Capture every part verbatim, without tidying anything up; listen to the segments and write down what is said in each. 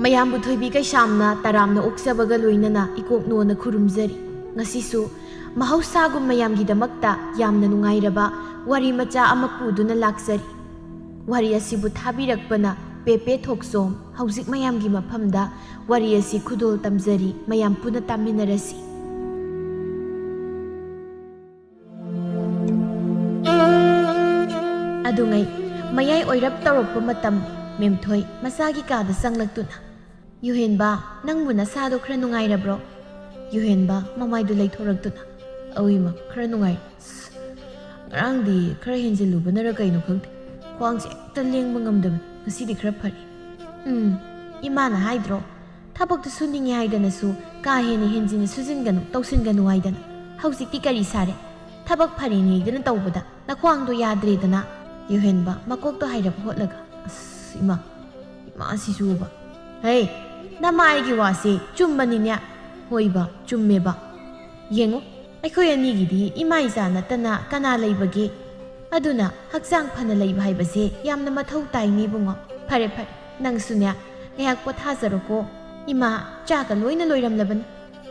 ꯃꯌꯥꯝꯕꯨ ꯊꯣꯏꯕꯤ ꯀꯩꯁꯥꯝꯅ ꯇꯔꯥꯝꯅ ꯑꯣꯛꯆꯕꯒ ꯂꯣꯏꯅꯅ ꯏꯀꯣꯛ ꯅꯣꯟꯅ ꯈꯨꯔꯨꯝꯖꯔꯤ꯫ ꯉꯁꯤꯁꯨ ꯃꯍꯧꯁꯥꯒꯨꯝ ꯃꯌꯥꯝꯒꯤꯗꯃꯛꯇ ꯌꯥꯝꯅ ꯅꯨꯡꯉꯥꯏꯔꯕ ꯋꯥꯔꯤ ꯃꯆꯥ ꯑꯃ ꯄꯨꯗꯨꯅ ꯂꯥꯛꯆꯔꯤ꯫ ꯋꯥꯔꯤ ꯑꯁꯤꯕꯨ ꯊꯥꯕꯤꯔꯛꯄꯅ ꯄꯦꯄꯦ ꯊꯣꯛꯆꯣꯝ꯫ ꯍꯧꯖꯤꯛ ꯃꯌꯥꯝꯒꯤ ꯃꯐꯝꯗ ꯋꯥꯔꯤ ꯑꯁꯤ ꯈꯨꯗꯣꯜ ꯇꯝꯖꯔꯤ, ꯃꯌꯥꯝ ꯄꯨꯟꯅ ꯇꯥꯃꯤꯟꯅꯔꯁꯤ꯫ ꯑꯗꯨꯉꯩ ꯃꯌꯥꯏ ꯑꯣꯏꯔꯞ ꯇꯧꯔꯛꯄ ꯃꯇꯝ, ꯃꯦꯝꯊꯣꯏ ꯃꯁꯥꯒꯤ ꯀꯥꯗ ꯆꯪꯂꯛꯇꯨꯅ, "ꯌꯨꯍꯦꯟꯕ, ꯅꯪꯕꯨ ꯅꯁꯥꯗꯣ ꯈꯔ ꯅꯨꯡꯉꯥꯏꯔꯕ꯭ꯔꯣ?" ꯌꯨꯍꯦꯟꯕ ꯃꯃꯥꯏꯗꯨ ꯂꯩꯊꯣꯔꯛꯇꯨꯅ, "ꯑꯧ ꯏꯃꯥ, ꯈꯔ ꯅꯨꯡꯉꯥꯏꯔꯦ꯫ ꯑꯁ, ꯉꯔꯥꯡꯗꯤ ꯈꯔ ꯍꯦꯟꯖꯤꯜꯂꯨꯕꯅꯔ ꯀꯩꯅꯣ ꯈꯪꯗꯦ, ꯈ꯭ꯋꯥꯡꯁꯦ ꯍꯦꯛꯇ ꯂꯦꯡꯕ ꯉꯝꯗꯕꯅꯤ꯫ ꯉꯁꯤꯗꯤ ꯈꯔ ꯐꯔꯦ꯫ ꯎꯝ, ꯏꯃꯥꯅ ꯍꯥꯏꯗ꯭ꯔꯣ, ꯊꯕꯛꯇꯨ ꯁꯨꯅꯤꯡꯉꯦ ꯍꯥꯏꯗꯅꯁꯨ ꯀꯥ ꯍꯦꯟꯅ ꯍꯦꯟꯖꯤꯟꯅ ꯁꯨꯖꯤꯟꯒꯅꯨ, ꯇꯧꯁꯤꯟꯒꯅꯨ ꯍꯥꯏꯗꯅ꯫ ꯍꯧꯖꯤꯛꯇꯤ ꯀꯔꯤ ꯁꯥꯔꯦ? ꯊꯕꯛ ꯐꯔꯤꯅꯦꯗꯅ ꯇꯧꯕꯗ ꯅꯈ꯭ꯋꯥꯡꯗꯣ ꯌꯥꯗ꯭ꯔꯦꯗꯅ?" ꯌꯨꯍꯦꯟꯕ ꯃꯀꯣꯛꯇꯣ ꯍꯥꯏꯔꯞ ꯍꯣꯠꯂꯒ, "ꯑꯁ, ꯏꯃꯥ, ꯏꯃꯥꯁꯤꯁꯨꯕ꯫ ꯍꯦ, ꯅꯃꯥꯏꯒꯤ ꯋꯥꯁꯦ ꯆꯨꯝꯕꯅꯤꯅꯦ?" "ꯍꯣꯏꯕ, ꯆꯨꯝꯃꯦꯕ꯫ ꯌꯦꯡꯉꯨ, ꯑꯩꯈꯣꯏ ꯑꯅꯤꯒꯤꯗꯤ ꯏꯃꯥ ꯏꯆꯥ ꯅꯠꯇꯅ ꯀꯅꯥ ꯂꯩꯕꯒꯦ? ꯑꯗꯨꯅ ꯍꯛꯆꯥꯡ ꯐꯅ ꯂꯩꯕ ꯍꯥꯏꯕꯁꯦ ꯌꯥꯝꯅ ꯃꯊꯧ ꯇꯥꯏꯅꯦ ꯏꯕꯨꯡꯉꯣ꯫ ꯐꯔꯦ, ꯐꯔꯦ, ꯅꯪꯁꯨꯅꯦ ꯉꯥꯏꯍꯥꯛ ꯄꯣꯊꯥꯖꯔꯣꯀꯣ꯫ ꯏꯃꯥ, ꯆꯥꯛꯀ ꯂꯣꯏꯅ ꯂꯣꯏꯔꯝꯂꯕꯅꯤ꯫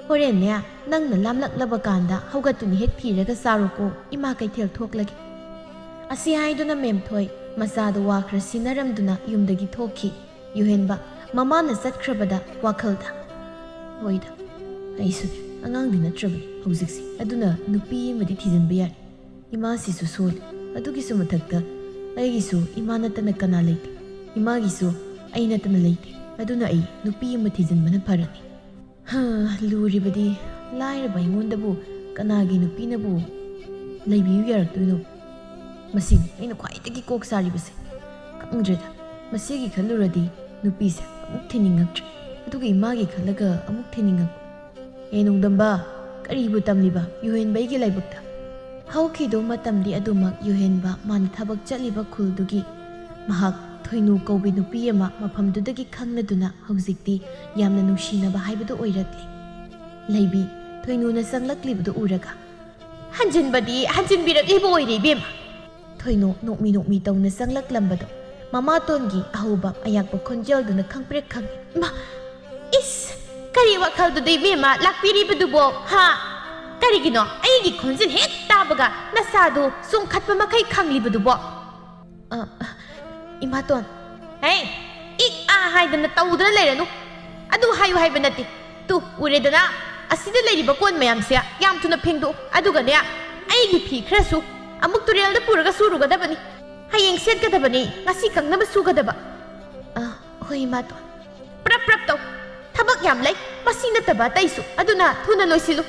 ꯍꯣꯔꯦꯟꯅꯦ, ꯅꯪꯅ ꯂꯥꯝꯂꯛꯂꯕ ꯀꯥꯟꯗ ꯍꯧꯒꯠꯇꯨꯅ ꯍꯦꯛ ꯊꯤꯔꯒ ꯆꯥꯔꯣꯀꯣ, ꯏꯃꯥ ꯀꯩꯊꯦꯜ ꯊꯣꯛꯂꯒꯦ꯫" ꯑꯁꯤ ꯍꯥꯏꯗꯨꯅ ꯃꯦꯝꯊꯣꯏ ꯃꯆꯥꯗꯨ ꯋꯥ ꯈꯔ ꯁꯤꯟꯅꯔꯝꯗꯨꯅ ꯌꯨꯝꯗꯒꯤ ꯊꯣꯛꯈꯤ꯫ ꯌꯨꯍꯦꯟꯕ ꯃꯃꯥꯅ ꯆꯠꯈ꯭ꯔꯕꯗ ꯋꯥꯈꯜꯗ, "ꯍꯣꯏꯗ, ꯑꯩꯁꯨꯅꯦ, ꯑꯉꯥꯡꯗꯤ ꯅꯠꯇ꯭ꯔꯕꯅꯤ ꯍꯧꯖꯤꯛꯁꯦ, ꯑꯗꯨꯅ ꯅꯨꯄꯤ ꯑꯃꯗꯤ ꯊꯤꯖꯤꯟꯕ ꯌꯥꯔꯦ꯫ ꯏꯃꯥꯁꯤꯁꯨ ꯁꯣꯜꯂꯤ, ꯑꯗꯨꯒꯤꯁꯨ ꯃꯊꯛꯇ ꯑꯩꯒꯤꯁꯨ ꯏꯃꯥ ꯅꯠꯇꯅ ꯀꯅꯥ ꯂꯩꯇꯦ, ꯏꯃꯥꯒꯤꯁꯨ ꯑꯩ ꯅꯠꯇꯅ ꯂꯩꯇꯦ, ꯑꯗꯨꯅ ꯑꯩ ꯅꯨꯄꯤ ꯑꯃ ꯊꯤꯖꯤꯟꯕꯅ ꯐꯔꯅꯤ꯫ ꯍꯥ, ꯂꯨꯔꯤꯕꯗꯤ ꯂꯥꯏꯔꯕ ꯑꯩꯉꯣꯟꯗꯕꯨ ꯀꯅꯥꯒꯤ ꯅꯨꯄꯤꯅꯕꯨ ꯂꯩꯕꯤꯌꯨ ꯌꯥꯔꯛꯇꯣꯏꯅꯣ? ꯃꯁꯤꯅꯤ ꯑꯩꯅ ꯈ꯭ꯋꯥꯏꯗꯒꯤ ꯀꯣꯛ ꯁꯥꯔꯤꯕꯁꯦ꯫ ꯈꯪꯗ꯭ꯔꯦꯗ, ꯃꯁꯤꯒꯤ ꯈꯜꯂꯨꯔꯗꯤ ꯅꯨꯄꯤꯁꯦ ꯑꯃꯨꯛ ꯊꯤꯅꯤꯡꯉꯛꯇ꯭ꯔꯦ, ꯑꯗꯨꯒ ꯏꯃꯥꯒꯤ ꯈꯜꯂꯒ ꯑꯃꯨꯛ ꯊꯤꯅꯤꯡꯉꯛꯄ꯫ ꯑꯦ ꯅꯣꯡꯗꯝꯕ, ꯀꯔꯤꯕꯨ ꯇꯝꯂꯤꯕ ꯌꯨꯍꯦꯟꯕꯩꯒꯤ ꯂꯥꯏꯕꯛꯇ?" ꯍꯧꯈꯤꯗꯧ ꯃꯇꯝꯗꯤ ꯑꯗꯨꯃꯛ ꯌꯨꯍꯦꯟꯕ ꯃꯥꯅ ꯊꯕꯛ ꯆꯠꯂꯤꯕ ꯈꯨꯜꯗꯨꯒꯤ ꯃꯍꯥꯛ ꯊꯣꯏꯅꯨ ꯀꯧꯕꯤ ꯅꯨꯄꯤ ꯑꯃ ꯃꯐꯝꯗꯨꯗꯒꯤ ꯈꯪꯅꯗꯨꯅ ꯍꯧꯖꯤꯛꯇꯤ ꯌꯥꯝꯅ ꯅꯨꯡꯁꯤꯅꯕ ꯍꯥꯏꯕꯗꯨ ꯑꯣꯏꯔꯛꯂꯤ꯫ ꯂꯩꯕꯤ, ꯊꯣꯏꯅꯨꯅ ꯆꯪꯂꯛꯂꯤꯕꯗꯨ ꯎꯔꯒ, "ꯍꯟꯖꯤꯟꯕꯗꯤ ꯍꯟꯖꯤꯟꯕꯤꯔꯛꯂꯤꯕ ꯑꯣꯏꯔꯦ, ꯏꯕꯦꯝꯃ!" ꯊꯣꯏꯅꯨ ꯅꯣꯛꯃꯤ ꯅꯣꯛꯃꯤ ꯇꯧꯅ ꯆꯪꯂꯛꯂꯝꯕꯗꯣ ꯃꯃꯥꯇꯣꯟꯒꯤ ꯑꯍꯧꯕ ꯑꯌꯥꯛꯄ ꯈꯣꯟꯖꯦꯜꯗꯨꯅ ꯈꯪꯄ꯭ꯔꯦꯛ ꯈꯪꯉꯤ꯫ "ꯏꯃꯥ, ꯏꯁ, ꯀꯔꯤ ꯋꯥꯈꯜꯗꯨꯗ ꯏꯕꯦꯝꯃ ꯂꯥꯛꯄꯤꯔꯤꯕꯗꯨꯕꯣ, ꯍꯥ? ꯀꯔꯤꯒꯤꯅꯣ ꯑꯩꯒꯤ ꯈꯣꯟꯖꯦꯜ ꯍꯦꯛ ꯇꯥꯕꯒ ꯅꯁꯥꯗꯨ ꯆꯣꯡꯈꯠꯄ ꯃꯈꯩ ꯈꯪꯂꯤꯕꯗꯨꯕꯣ?" "ꯑ, ꯑ, ꯏꯃꯥꯇꯣꯟ, ꯍꯦ, ꯏꯛ ꯑꯥ ꯍꯥꯏꯗꯅ ꯇꯧꯗꯨꯅ ꯂꯩꯔꯅꯨ꯫ ꯑꯗꯨ ꯍꯥꯏꯌꯨ ꯍꯥꯏꯕ ꯅꯠꯇꯦ꯫ ꯇꯨ, ꯎꯔꯦꯗꯅ, ꯑꯁꯤꯗ ꯂꯩꯔꯤꯕ ꯀꯣꯟ ꯃꯌꯥꯝꯁꯦ ꯌꯥꯝ ꯊꯨꯅ ꯐꯦꯡꯗꯣꯛꯎ꯫ ꯑꯗꯨꯒꯅꯦ, ꯑꯩꯒꯤ ꯐꯤ ꯈꯔꯁꯨ ꯑꯃꯨꯛ ꯇꯨꯔꯦꯜꯗ ꯄꯨꯔꯒ ꯁꯨꯔꯨꯒꯗꯕꯅꯤ꯫ ꯍꯌꯦꯡ ꯁꯦꯠꯀꯗꯕꯅꯤ, ꯉꯁꯤ ꯀꯪꯅꯕ ꯁꯨꯒꯗꯕ꯫" "ꯑ, ꯍꯣꯏ, ꯏꯃꯥꯇꯣꯟ꯫" "ꯄ꯭ꯔꯞ ꯄ꯭ꯔꯞ ꯇꯧ꯫ ꯊꯕꯛ ꯌꯥꯝ ꯂꯩ, ꯃꯁꯤ ꯅꯠꯇꯕ ꯑꯇꯩꯁꯨ꯫ ꯑꯗꯨꯅ ꯊꯨꯅ ꯂꯣꯏꯁꯤꯜꯂꯨ꯫"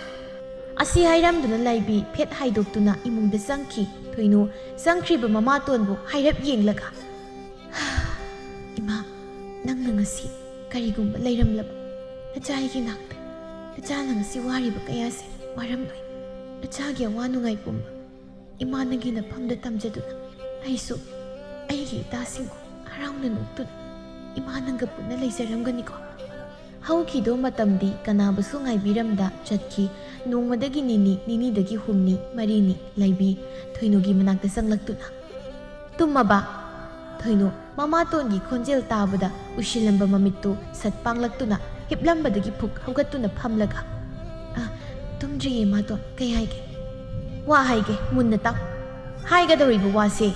ꯑꯁꯤ ꯍꯥꯏꯔꯝꯗꯨꯅ ꯂꯥꯏꯕꯤ ꯐꯦꯠ ꯍꯥꯏꯗꯣꯛꯇꯨꯅ ꯏꯃꯨꯡꯗ ꯆꯪꯈꯤ꯫ ꯊꯣꯏꯅꯨ ꯆꯪꯈ꯭ꯔꯤꯕ ꯃꯃꯥꯇꯣꯟꯕꯨ ꯍꯥꯏꯔꯞ ꯌꯦꯡꯂꯒ, "ꯏꯃꯥ, ꯅꯪꯅ ꯉꯁꯤ ꯀꯔꯤꯒꯨꯝꯕ ꯂꯩꯔꯝꯂꯕ ꯅꯆꯥ ꯑꯩꯒꯤ ꯅꯥꯛꯇ, ꯅꯆꯥꯅ ꯉꯁꯤ ꯋꯥꯔꯤꯕ ꯀꯌꯥꯁꯦ ꯋꯥꯔꯝꯂꯣꯏ꯫ ꯅꯆꯥꯒꯤ ꯑꯋꯥ ꯅꯨꯡꯉꯥꯏ ꯄꯨꯝꯕ ꯏꯃꯥ ꯅꯪꯒꯤ ꯅꯐꯝꯗ ꯇꯝꯖꯗꯨꯅ, ꯑꯩꯁꯨ ꯑꯩꯒꯤ ꯏꯇꯥꯁꯤꯡꯕꯨ ꯍꯔꯥꯎꯅ ꯅꯣꯛꯇꯨꯅ ꯏꯃꯥ ꯅꯪꯒ ꯄꯨꯟꯅ ꯂꯩꯖꯔꯝꯒꯅꯤꯀꯣ꯫" ꯍꯧꯈꯤꯗꯧ ꯃꯇꯝꯗꯤ ꯀꯅꯥꯕꯨꯁꯨ ꯉꯥꯏꯕꯤꯔꯝꯗ ꯆꯠꯈꯤ꯫ ꯅꯣꯡꯃꯗꯒꯤ ꯅꯤꯅꯤ, ꯅꯤꯅꯤꯗꯒꯤ ꯍꯨꯝꯅꯤ, ꯃꯔꯤꯅꯤ, ꯂꯩꯕꯤ ꯊꯣꯏꯅꯨꯒꯤ ꯃꯅꯥꯛꯇ ꯆꯪꯂꯛꯇꯨꯅ, "ꯇꯨꯝꯃꯕ?" ꯊꯣꯏꯅꯨ ꯃꯃꯥꯇꯣꯟꯒꯤ ꯈꯣꯟꯖꯦꯜ ꯇꯥꯕꯗ ꯎꯏꯁꯤꯜꯂꯝꯕ ꯃꯃꯤꯠꯇꯨ ꯁꯠ ꯄꯥꯡꯂꯛꯇꯨꯅ ꯍꯤꯞꯂꯝꯕꯗꯒꯤ ꯐꯨꯛ ꯍꯧꯒꯠꯇꯨꯅ ꯐꯝꯂꯒ, "ꯑ, ꯇꯨꯝꯗ꯭ꯔꯤꯌꯦ ꯏꯃꯥꯇꯣꯟ, ꯀꯩ ꯍꯥꯏꯒꯦ?" "ꯋꯥ ꯍꯥꯏꯒꯦ, ꯃꯨꯟꯅ ꯇꯥꯎ꯫ ꯍꯥꯏꯒꯗꯧꯔꯤꯕ ꯋꯥꯁꯦ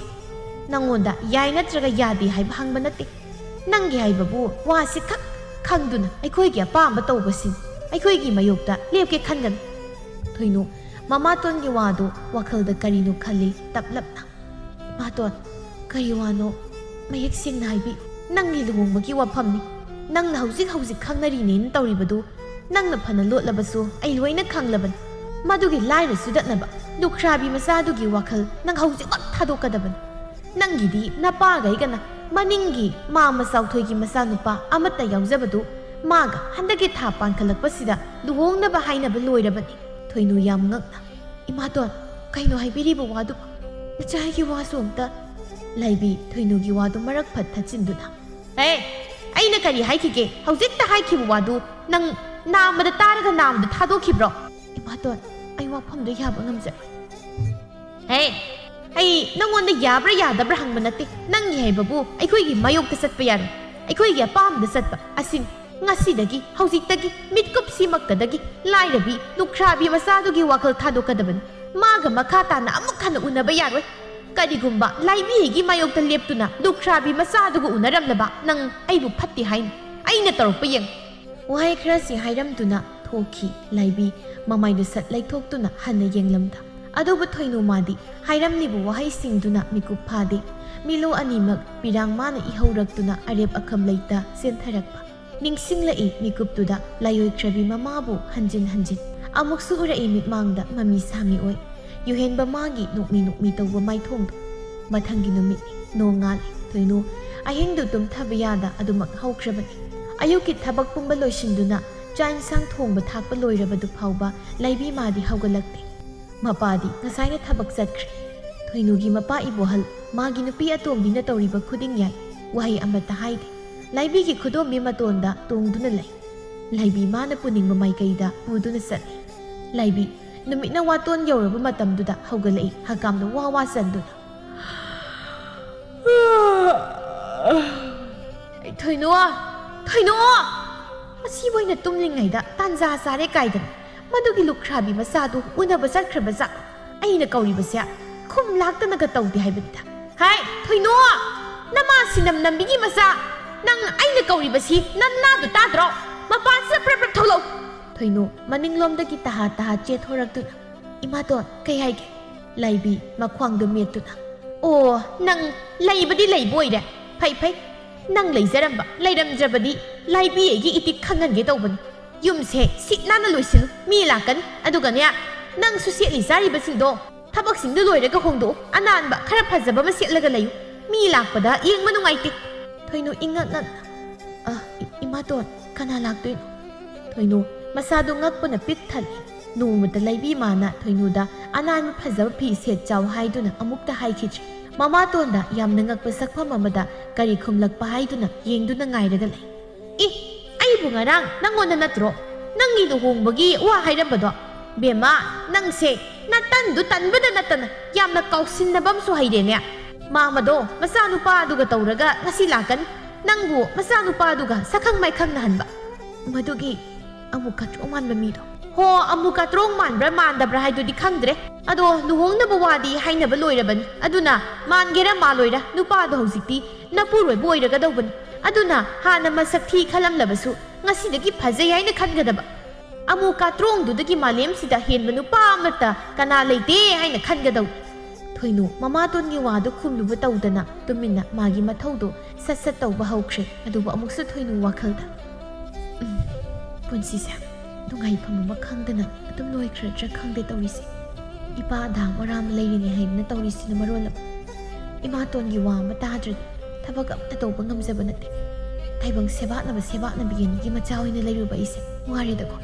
ꯅꯪꯉꯣꯟꯗ ꯌꯥꯏ ꯅꯠꯇ꯭ꯔꯒ ꯌꯥꯗꯦ ꯍꯥꯏꯕ ꯍꯪꯕ ꯅꯠꯇꯦ꯫ ꯅꯪꯒꯤ ꯍꯥꯏꯕꯕꯨ ꯋꯥꯁꯤ ꯈꯛ ꯈꯪꯗꯨꯅ ꯑꯩꯈꯣꯏꯒꯤ ꯑꯄꯥꯝꯕ ꯇꯧꯕꯁꯤꯡ ꯑꯩꯈꯣꯏꯒꯤ ꯃꯥꯌꯣꯛꯇ ꯂꯦꯞꯀꯦ ꯈꯟꯒꯅꯨ꯫" ꯊꯣꯏꯅꯨ ꯃꯃꯥꯇꯣꯟꯒꯤ ꯋꯥꯗꯨ ꯋꯥꯈꯜꯗ ꯀꯔꯤꯅꯣ ꯈꯜꯂꯤ ꯇꯞꯂꯞꯅ꯫ "ꯏꯃꯥꯇꯣꯟ, ꯀꯔꯤ ꯋꯥꯅꯣ? ꯃꯌꯦꯛ ꯁꯦꯡꯅ ꯍꯥꯏꯕꯤ꯫ ꯅꯪꯒꯤ ꯂꯨꯍꯣꯡꯕꯒꯤ ꯋꯥꯐꯝꯅꯤ꯫ ꯅꯪꯅ ꯍꯧꯖꯤꯛ ꯍꯧꯖꯤꯛ ꯈꯪꯅꯔꯤꯅꯦꯅ ꯇꯧꯔꯤꯕꯗꯨ ꯅꯪꯅ ꯐꯅ ꯂꯣꯠꯂꯕꯁꯨ ꯑꯩ ꯂꯣꯏꯅ ꯈꯪꯂꯕꯅꯤ꯫ ꯃꯗꯨꯒꯤ ꯂꯥꯏꯔ ꯆꯨꯗꯠꯅꯕ ꯂꯨꯈ꯭ꯔꯥꯕꯤ ꯃꯆꯥꯗꯨꯒꯤ ꯋꯥꯈꯜ ꯅꯪ ꯍꯧꯖꯤꯛꯃꯛ ꯊꯥꯗꯣꯛꯀꯗꯕꯅꯤ꯫ ꯅꯪꯒꯤꯗꯤ ꯅꯄꯥꯒꯩꯒꯅ ꯃꯅꯤꯡꯒꯤ ꯃꯥꯝꯃ ꯆꯥꯎꯊꯣꯏꯒꯤ ꯃꯆꯥꯅꯨꯄꯥ ꯑꯃꯠꯇ ꯌꯥꯎꯖꯕꯗꯨ ꯃꯥꯒ ꯍꯟꯗꯛꯀꯤ ꯊꯥ ꯄꯥꯟꯈꯠꯂꯛꯄꯁꯤꯗ ꯂꯨꯍꯣꯡꯅꯕ ꯍꯥꯏꯅꯕ ꯂꯣꯏꯔꯕꯅꯤ꯫" ꯊꯣꯏꯅꯨ ꯌꯥꯝ ꯉꯛꯅ, "ꯏꯃꯥꯇꯣꯟ, ꯀꯩꯅꯣ ꯍꯥꯏꯕꯤꯔꯤꯕ ꯋꯥꯗꯨꯕꯨ? ꯅꯆꯥꯒꯤ ꯋꯥꯁꯨ ꯑꯝꯇ꯫" ꯂꯥꯏꯕꯤ ꯊꯣꯏꯅꯨꯒꯤ ꯋꯥꯗꯨ ꯃꯔꯛ ꯐꯠ ꯊꯠꯆꯤꯟꯗꯨꯅ, "ꯑꯦ, ꯑꯩꯅ ꯀꯔꯤ ꯍꯥꯏꯈꯤꯒꯦ? ꯍꯧꯖꯤꯛꯇ ꯍꯥꯏꯈꯤꯕ ꯋꯥꯗꯨ ꯅꯪ ꯅꯥꯝꯃꯗ ꯇꯥꯔꯒ ꯅꯥꯝꯃꯗ ꯊꯥꯗꯣꯛꯈꯤꯕ꯭ꯔꯣ? ꯏꯃꯥꯇꯣꯟ, ꯑꯩ ꯋꯥꯐꯝꯗꯣ ꯌꯥꯕ ꯉꯝꯖꯔꯣꯏ꯫ ꯍꯦ, ꯑꯩ ꯅꯪꯉꯣꯟꯗ ꯌꯥꯕ꯭ꯔꯥ ꯌꯥꯗꯕ꯭ꯔꯥ ꯍꯪꯕ ꯅꯠꯇꯦ꯫ ꯅꯪꯒꯤ ꯍꯥꯏꯕꯕꯨ ꯑꯩꯈꯣꯏꯒꯤ ꯃꯥꯌꯣꯛꯇ ꯆꯠꯄ ꯌꯥꯔꯣꯏ꯫ ꯑꯩꯈꯣꯏꯒꯤ ꯑꯄꯥꯝꯕꯗ ꯆꯠꯄ ꯑꯁꯤꯅꯤ꯫ ꯉꯁꯤꯗꯒꯤ, ꯍꯧꯖꯤꯛꯇꯒꯤ, ꯃꯤꯠꯀꯨꯞꯁꯤꯃꯛꯇꯗꯒꯤ ꯂꯥꯏꯔꯕꯤ ꯂꯨꯈ꯭ꯔꯥꯕꯤ ꯃꯆꯥꯗꯨꯒꯤ ꯋꯥꯈꯜ ꯊꯥꯗꯣꯛꯀꯗꯕꯅꯤ꯫ ꯃꯥꯒ ꯃꯈꯥ ꯇꯥꯅ ꯑꯃꯨꯛ ꯍꯟꯅ ꯎꯅꯕ ꯌꯥꯔꯣꯏ꯫ ꯀꯔꯤꯒꯨꯝꯕ ꯂꯥꯏꯕꯤ ꯑꯩꯒꯤ ꯃꯥꯌꯣꯛꯇ ꯂꯦꯞꯇꯨꯅ ꯂꯨꯈ꯭ꯔꯥꯕꯤ ꯃꯆꯥꯗꯨꯒ ꯎꯅꯔꯝꯂꯕ ꯅꯪ ꯑꯩꯕꯨ ꯐꯠꯇꯦ ꯍꯥꯏꯅꯤ꯫ ꯑꯩꯅ ꯇꯧꯔꯛꯄ ꯌꯦꯡꯉꯨ꯫ ꯋꯥꯍꯩ ꯈꯔꯁꯤ ꯍꯥꯏꯔꯝꯗꯨꯅ ꯊꯣꯛꯈꯤ ꯂꯥꯏꯕꯤ꯫ ꯃꯃꯥꯏꯗꯨ ꯁꯠ ꯂꯩꯊꯣꯛꯇꯨꯅ ꯍꯟꯅ ꯌꯦꯡꯂꯝꯗ꯫ ꯑꯗꯨꯕꯨ ꯊꯣꯏꯅꯨ ꯃꯥꯗꯤ ꯍꯥꯏꯔꯝꯂꯤꯕ ꯋꯥꯍꯩꯁꯤꯡꯗꯨꯅ ꯃꯤꯀꯨꯞ ꯐꯥꯗꯦ꯫ ꯃꯤꯂꯨ ꯑꯅꯤꯃꯛ ꯄꯤꯔꯥꯡ ꯃꯥꯅ ꯏꯍꯧꯔꯛꯇꯨꯅ ꯑꯔꯦꯞ ꯑꯈꯝ ꯂꯩꯇ ꯆꯦꯟꯊꯔꯛꯄ꯫ ꯅꯤꯡꯁꯤꯡꯂꯛꯏ ꯃꯤꯀꯨꯞꯇꯨꯗ ꯂꯥꯏꯑꯣꯏꯈ꯭ꯔꯕꯤ ꯃꯃꯥꯕꯨ ꯍꯟꯖꯤꯟ ꯍꯟꯖꯤꯟ꯫ ꯑꯃꯨꯛꯁꯨ ꯎꯔꯛꯏ ꯃꯤꯠꯃꯥꯡꯗ ꯃꯃꯤ ꯁꯥꯃꯤ ꯑꯣꯏ꯫ ꯌꯨꯍꯦꯟꯕ ꯃꯥꯒꯤ ꯅꯣꯛꯃꯤ ꯅꯣꯛꯃꯤ ꯇꯧꯕ ꯃꯥꯏꯊꯣꯡꯗꯣ꯫ ꯃꯊꯪꯒꯤ ꯅꯨꯃꯤꯠꯅꯤ꯫ ꯅꯣꯡ ꯉꯥꯜꯂꯤ꯫ ꯊꯣꯏꯅꯨ ꯑꯍꯤꯡꯗꯨ ꯇꯨꯝꯊꯕ ꯌꯥꯗ ꯑꯗꯨꯃꯛ ꯍꯧꯈ꯭ꯔꯕꯅꯤ꯫ ꯑꯌꯨꯛꯀꯤ ꯊꯕꯛ ꯄꯨꯝꯕ ꯂꯣꯏꯁꯤꯟꯗꯨꯅ ꯆꯥꯛ ꯏꯟꯁꯥꯡ ꯊꯣꯡꯕ ꯊꯥꯛꯄ ꯂꯣꯏꯔꯕꯗꯨ ꯐꯥꯎꯕ ꯂꯥꯏꯕꯤ ꯃꯥꯗꯤ ꯍꯧꯒꯠꯂꯛꯇꯦ꯫ ꯃꯄꯥꯗꯤ ꯉꯁꯥꯏꯅ ꯊꯕꯛ ꯆꯠꯈ꯭ꯔꯦ꯫ ꯊꯣꯏꯅꯨꯒꯤ ꯃꯄꯥ ꯏꯕꯣꯍꯜ ꯃꯥꯒꯤ ꯅꯨꯄꯤ ꯑꯇꯣꯝꯕꯤꯅ ꯇꯧꯔꯤꯕ ꯈꯨꯗꯤꯡ ꯌꯥꯏ꯫ ꯋꯥꯍꯩ ꯑꯃꯠꯇ ꯍꯥꯏꯗꯦ꯫ ꯂꯥꯏꯕꯤꯒꯤ ꯈꯨꯗꯣꯝꯕꯤ ꯃꯇꯣꯟꯗ ꯇꯣꯡꯗꯨꯅ ꯂꯩ꯫ ꯂꯥꯏꯕꯤ ꯃꯥꯅ ꯄꯨꯅꯤꯡꯕ ꯃꯥꯏꯀꯩꯗ ꯄꯨꯗꯨꯅ ꯆꯠꯂꯤ꯫ ꯂꯥꯏꯕꯤ ꯅꯨꯃꯤꯠꯅ ꯋꯥꯇꯣꯟ ꯌꯧꯔꯕ ꯃꯇꯝꯗꯨꯗ ꯍꯧꯒꯠꯂꯛꯏ, ꯍꯀꯥꯝꯗ ꯋꯥ ꯋꯥ ꯆꯟꯗꯨꯅ꯫ "ꯊꯣꯏꯅꯨ! ꯊꯣꯏꯅꯨ! ꯃꯁꯤꯕꯨ ꯑꯩꯅ ꯇꯨꯝꯂꯤꯉꯩꯗ ꯇꯥꯟꯖꯥ ꯆꯥꯔꯦ ꯀꯥꯏꯗꯅ ꯃꯗꯨꯒꯤ ꯂꯨꯈ꯭ꯔꯥꯕꯤ ꯃꯆꯥꯗꯨ ꯎꯅꯕ ꯆꯠꯈ꯭ꯔꯕ ꯖꯥꯠꯂꯣ? ꯑꯩꯅ ꯀꯧꯔꯤꯕꯁꯦ ꯈꯨꯝ ꯂꯥꯛꯇꯅꯒ ꯇꯧꯗꯦ ꯍꯥꯏꯕꯅꯤꯗ꯫ ꯍꯥꯏ, ꯊꯣꯏꯅꯨ! ꯅꯃꯥ ꯁꯤꯅꯝ ꯅꯝꯕꯤꯒꯤ ꯃꯆꯥ! ꯅꯪ ꯑꯩꯅ ꯀꯧꯔꯤꯕꯁꯤ ꯅꯅꯥꯗꯨ ꯇꯥꯗ꯭ꯔꯣ? ꯃꯄꯥꯟꯁꯤꯗ ꯄ꯭ꯔꯞ ꯄ꯭ꯔꯞ ꯊꯣꯛꯂꯛꯎ!" ꯊꯣꯏꯅꯨ ꯃꯅꯤꯡꯂꯣꯝꯗꯒꯤ ꯇꯍꯥ ꯇꯍꯥ ꯆꯦꯟꯊꯣꯔꯛꯇꯨꯅ, "ꯏꯃꯥꯇꯣꯟ, ꯀꯩ ꯍꯥꯏꯒꯦ?" ꯂꯥꯏꯕꯤ ꯃꯈ꯭ꯋꯥꯡꯗꯨ ꯃꯦꯠꯇꯨꯅ, "ꯑꯣ, ꯅꯪ ꯂꯩꯕꯗꯤ ꯂꯩꯕ ꯑꯣꯏꯔꯦ꯫ ꯐꯩ, ꯐꯩ꯫ ꯅꯪ ꯂꯩꯖꯔꯝꯕ, ꯂꯩꯔꯝꯗ꯭ꯔꯕꯗꯤ ꯂꯥꯏꯕꯤ ꯑꯩꯒꯤ ꯏꯇꯤꯛ ꯈꯪꯍꯟꯒꯦ ꯇꯧꯕꯅꯤ꯫ ꯌꯨꯝꯁꯦ ꯁꯤꯠ ꯅꯥꯟꯅ ꯂꯣꯏꯁꯤꯜꯂꯨ꯫ ꯃꯤ ꯂꯥꯛꯀꯅꯤ꯫ ꯑꯗꯨꯒꯅꯦ, ꯅꯪꯁꯨ ꯁꯦꯠꯂꯤ ꯆꯥꯔꯤꯕꯁꯤꯡꯗꯣ, ꯊꯕꯛꯁꯤꯡꯗꯨ ꯂꯣꯏꯔꯒ ꯍꯣꯡꯗꯣꯛꯎ꯫ ꯑꯅꯥꯟꯕ ꯈꯔ ꯐꯖꯕ ꯑꯃ ꯁꯦꯠꯂꯒ ꯂꯩꯌꯨ꯫ ꯃꯤ ꯂꯥꯛꯄꯗ ꯌꯦꯡꯕ ꯅꯨꯡꯉꯥꯏꯇꯦ꯫" ꯊꯣꯏꯅꯨ ꯏꯉꯛ ꯉꯛꯅ, "ꯑ, ꯏ-, ꯏꯃꯥꯇꯣꯟ, ꯀꯅꯥ ꯂꯥꯛꯇꯣꯏꯅꯣ?" ꯊꯣꯏꯅꯨ ꯃꯁꯥꯗꯨ ꯉꯛꯄꯅ ꯄꯤꯛ ꯊꯜꯂꯤ꯫ ꯅꯣꯡꯃꯇ ꯂꯥꯏꯕꯤ ꯃꯥꯅ ꯊꯣꯏꯅꯨꯗ ꯑꯅꯥꯟꯕ ꯐꯖꯕ ꯐꯤ ꯁꯦꯠ ꯆꯥꯎ ꯍꯥꯏꯗꯨꯅ ꯑꯃꯨꯛꯇ ꯍꯥꯏꯈꯤꯗ꯭ꯔꯤ꯫ ꯃꯃꯥꯇꯣꯟꯗ ꯌꯥꯝꯅ ꯉꯛꯄ ꯁꯛꯐꯝ ꯑꯃꯗ ꯀꯔꯤ ꯈꯨꯝꯂꯛꯄ ꯍꯥꯏꯗꯨꯅ ꯌꯦꯡꯗꯨꯅ ꯉꯥꯏꯔꯒ ꯂꯩ꯫ "ꯑꯦ, ꯑꯩꯕꯨ ꯉꯔꯥꯡ ꯅꯪꯉꯣꯟꯗ ꯅꯠꯇ꯭ꯔꯣ ꯅꯪꯒꯤ ꯂꯨꯍꯣꯡꯕꯒꯤ ꯋꯥ ꯍꯥꯏꯔꯝꯕꯗꯣ? ꯕꯦꯝꯃ, ꯅꯪꯁꯦ ꯅꯇꯟꯗꯨ ꯇꯟꯕꯗ ꯅꯠꯇꯅ ꯌꯥꯝꯅ ꯀꯥꯎꯁꯤꯟꯅꯕ ꯑꯃꯁꯨ ꯍꯩꯔꯦꯅꯦ꯫ ꯃꯥꯃꯗꯣ ꯃꯆꯥꯅꯨꯄꯥꯗꯨꯒ ꯇꯧꯔꯒ ꯉꯁꯤ ꯂꯥꯛꯀꯅꯤ꯫ ꯅꯪꯕꯨ ꯃꯆꯥꯅꯨꯄꯥꯗꯨꯒ ꯁꯛꯈꯪ ꯃꯥꯏꯈꯪꯅꯍꯟꯕ꯫ ꯃꯗꯨꯒꯤ ꯑꯃꯨꯛ ꯀꯥꯇ꯭ꯔꯣꯛ ꯃꯥꯟꯕ ꯃꯤꯗꯣ꯫ ꯍꯣ, ꯑꯃꯨꯛ ꯀꯥꯇ꯭ꯔꯣꯛ ꯃꯥꯟꯕ꯭ꯔꯥ ꯃꯥꯟꯗꯕ꯭ꯔꯥ ꯍꯥꯏꯗꯨꯗꯤ ꯈꯪꯗ꯭ꯔꯦ꯫ ꯑꯗꯣ ꯂꯨꯍꯣꯡꯅꯕ ꯋꯥꯗꯤ ꯍꯥꯏꯅꯕ ꯂꯣꯏꯔꯕꯅꯤ꯫ ꯑꯗꯨꯅ ꯃꯥꯟꯒꯦꯔꯥ ꯃꯥꯜꯂꯣꯏꯔꯥ, ꯅꯨꯄꯥꯗꯣ ꯍꯧꯖꯤꯛꯇꯤ ꯅꯄꯨꯔꯣꯏꯕ ꯑꯣꯏꯔꯒꯗꯧꯕꯅꯤ꯫ ꯑꯗꯨꯅ ꯍꯥꯟꯅ ꯃꯁꯛ ꯊꯤ ꯈꯜꯂꯝꯂꯕꯁꯨ ꯉꯁꯤꯗꯒꯤ ꯐꯖꯩ ꯍꯥꯏꯅ ꯈꯟꯒꯗꯕ꯫ ꯑꯃꯨꯛ ꯀꯥꯇ꯭ꯔꯣꯡꯗꯨꯗꯒꯤ ꯃꯥꯂꯦꯝꯁꯤꯗ ꯍꯦꯟꯕ ꯅꯨꯄꯥ ꯑꯃꯠꯇ ꯀꯅꯥ ꯂꯩꯇꯦ ꯍꯥꯏꯅ ꯈꯟꯒꯗꯧ꯫ ꯊꯣꯏꯅꯨ ꯃꯃꯥꯇꯣꯟꯒꯤ ꯋꯥꯗꯨ ꯈꯨꯝꯂꯨꯕ ꯇꯧꯗꯅ ꯇꯨꯃꯤꯟꯅ ꯃꯥꯒꯤ ꯃꯊꯧꯗꯨ ꯁꯠ ꯁꯠ ꯇꯧꯕ ꯍꯧꯈ꯭ꯔꯦ꯫ ꯑꯗꯨꯕꯨ ꯑꯃꯨꯛꯁꯨ ꯊꯣꯏꯅꯨ ꯋꯥꯈꯜꯗ, "ꯎꯝ, ꯄꯨꯟꯁꯤꯁꯦ ꯅꯨꯡꯉꯥꯏꯐꯝ ꯑꯃ ꯈꯪꯗꯅ ꯑꯗꯨꯝ ꯂꯣꯏꯈ꯭ꯔꯗ꯭ꯔꯥ ꯈꯪꯗꯦ ꯇꯧꯔꯤꯁꯦ꯫ ꯏꯄꯥ ꯑꯗꯥ ꯃꯔꯥ ꯑꯃ ꯂꯩꯔꯤꯅꯦ ꯍꯥꯏꯗꯅ ꯇꯧꯔꯤꯁꯤꯅ ꯃꯔꯣꯜ ꯑꯃ꯫ ꯏꯃꯥꯇꯣꯟꯒꯤ ꯋꯥ ꯑꯃ ꯇꯥꯗ꯭ꯔꯗꯤ ꯊꯕꯛ ꯑꯝꯇ ꯇꯧꯕ ꯉꯝꯖꯕ ꯅꯠꯇꯦ꯫ ꯇꯥꯏꯕꯪ ꯁꯦꯕꯥꯠꯅꯕ ꯁꯦꯕꯥꯠꯅꯕꯤ ꯑꯅꯤꯒꯤ ꯃꯆꯥ ꯑꯣꯏꯅ ꯂꯩꯔꯨꯕ ꯑꯩꯁꯦ ꯋꯥꯔꯦꯗꯀꯣ꯫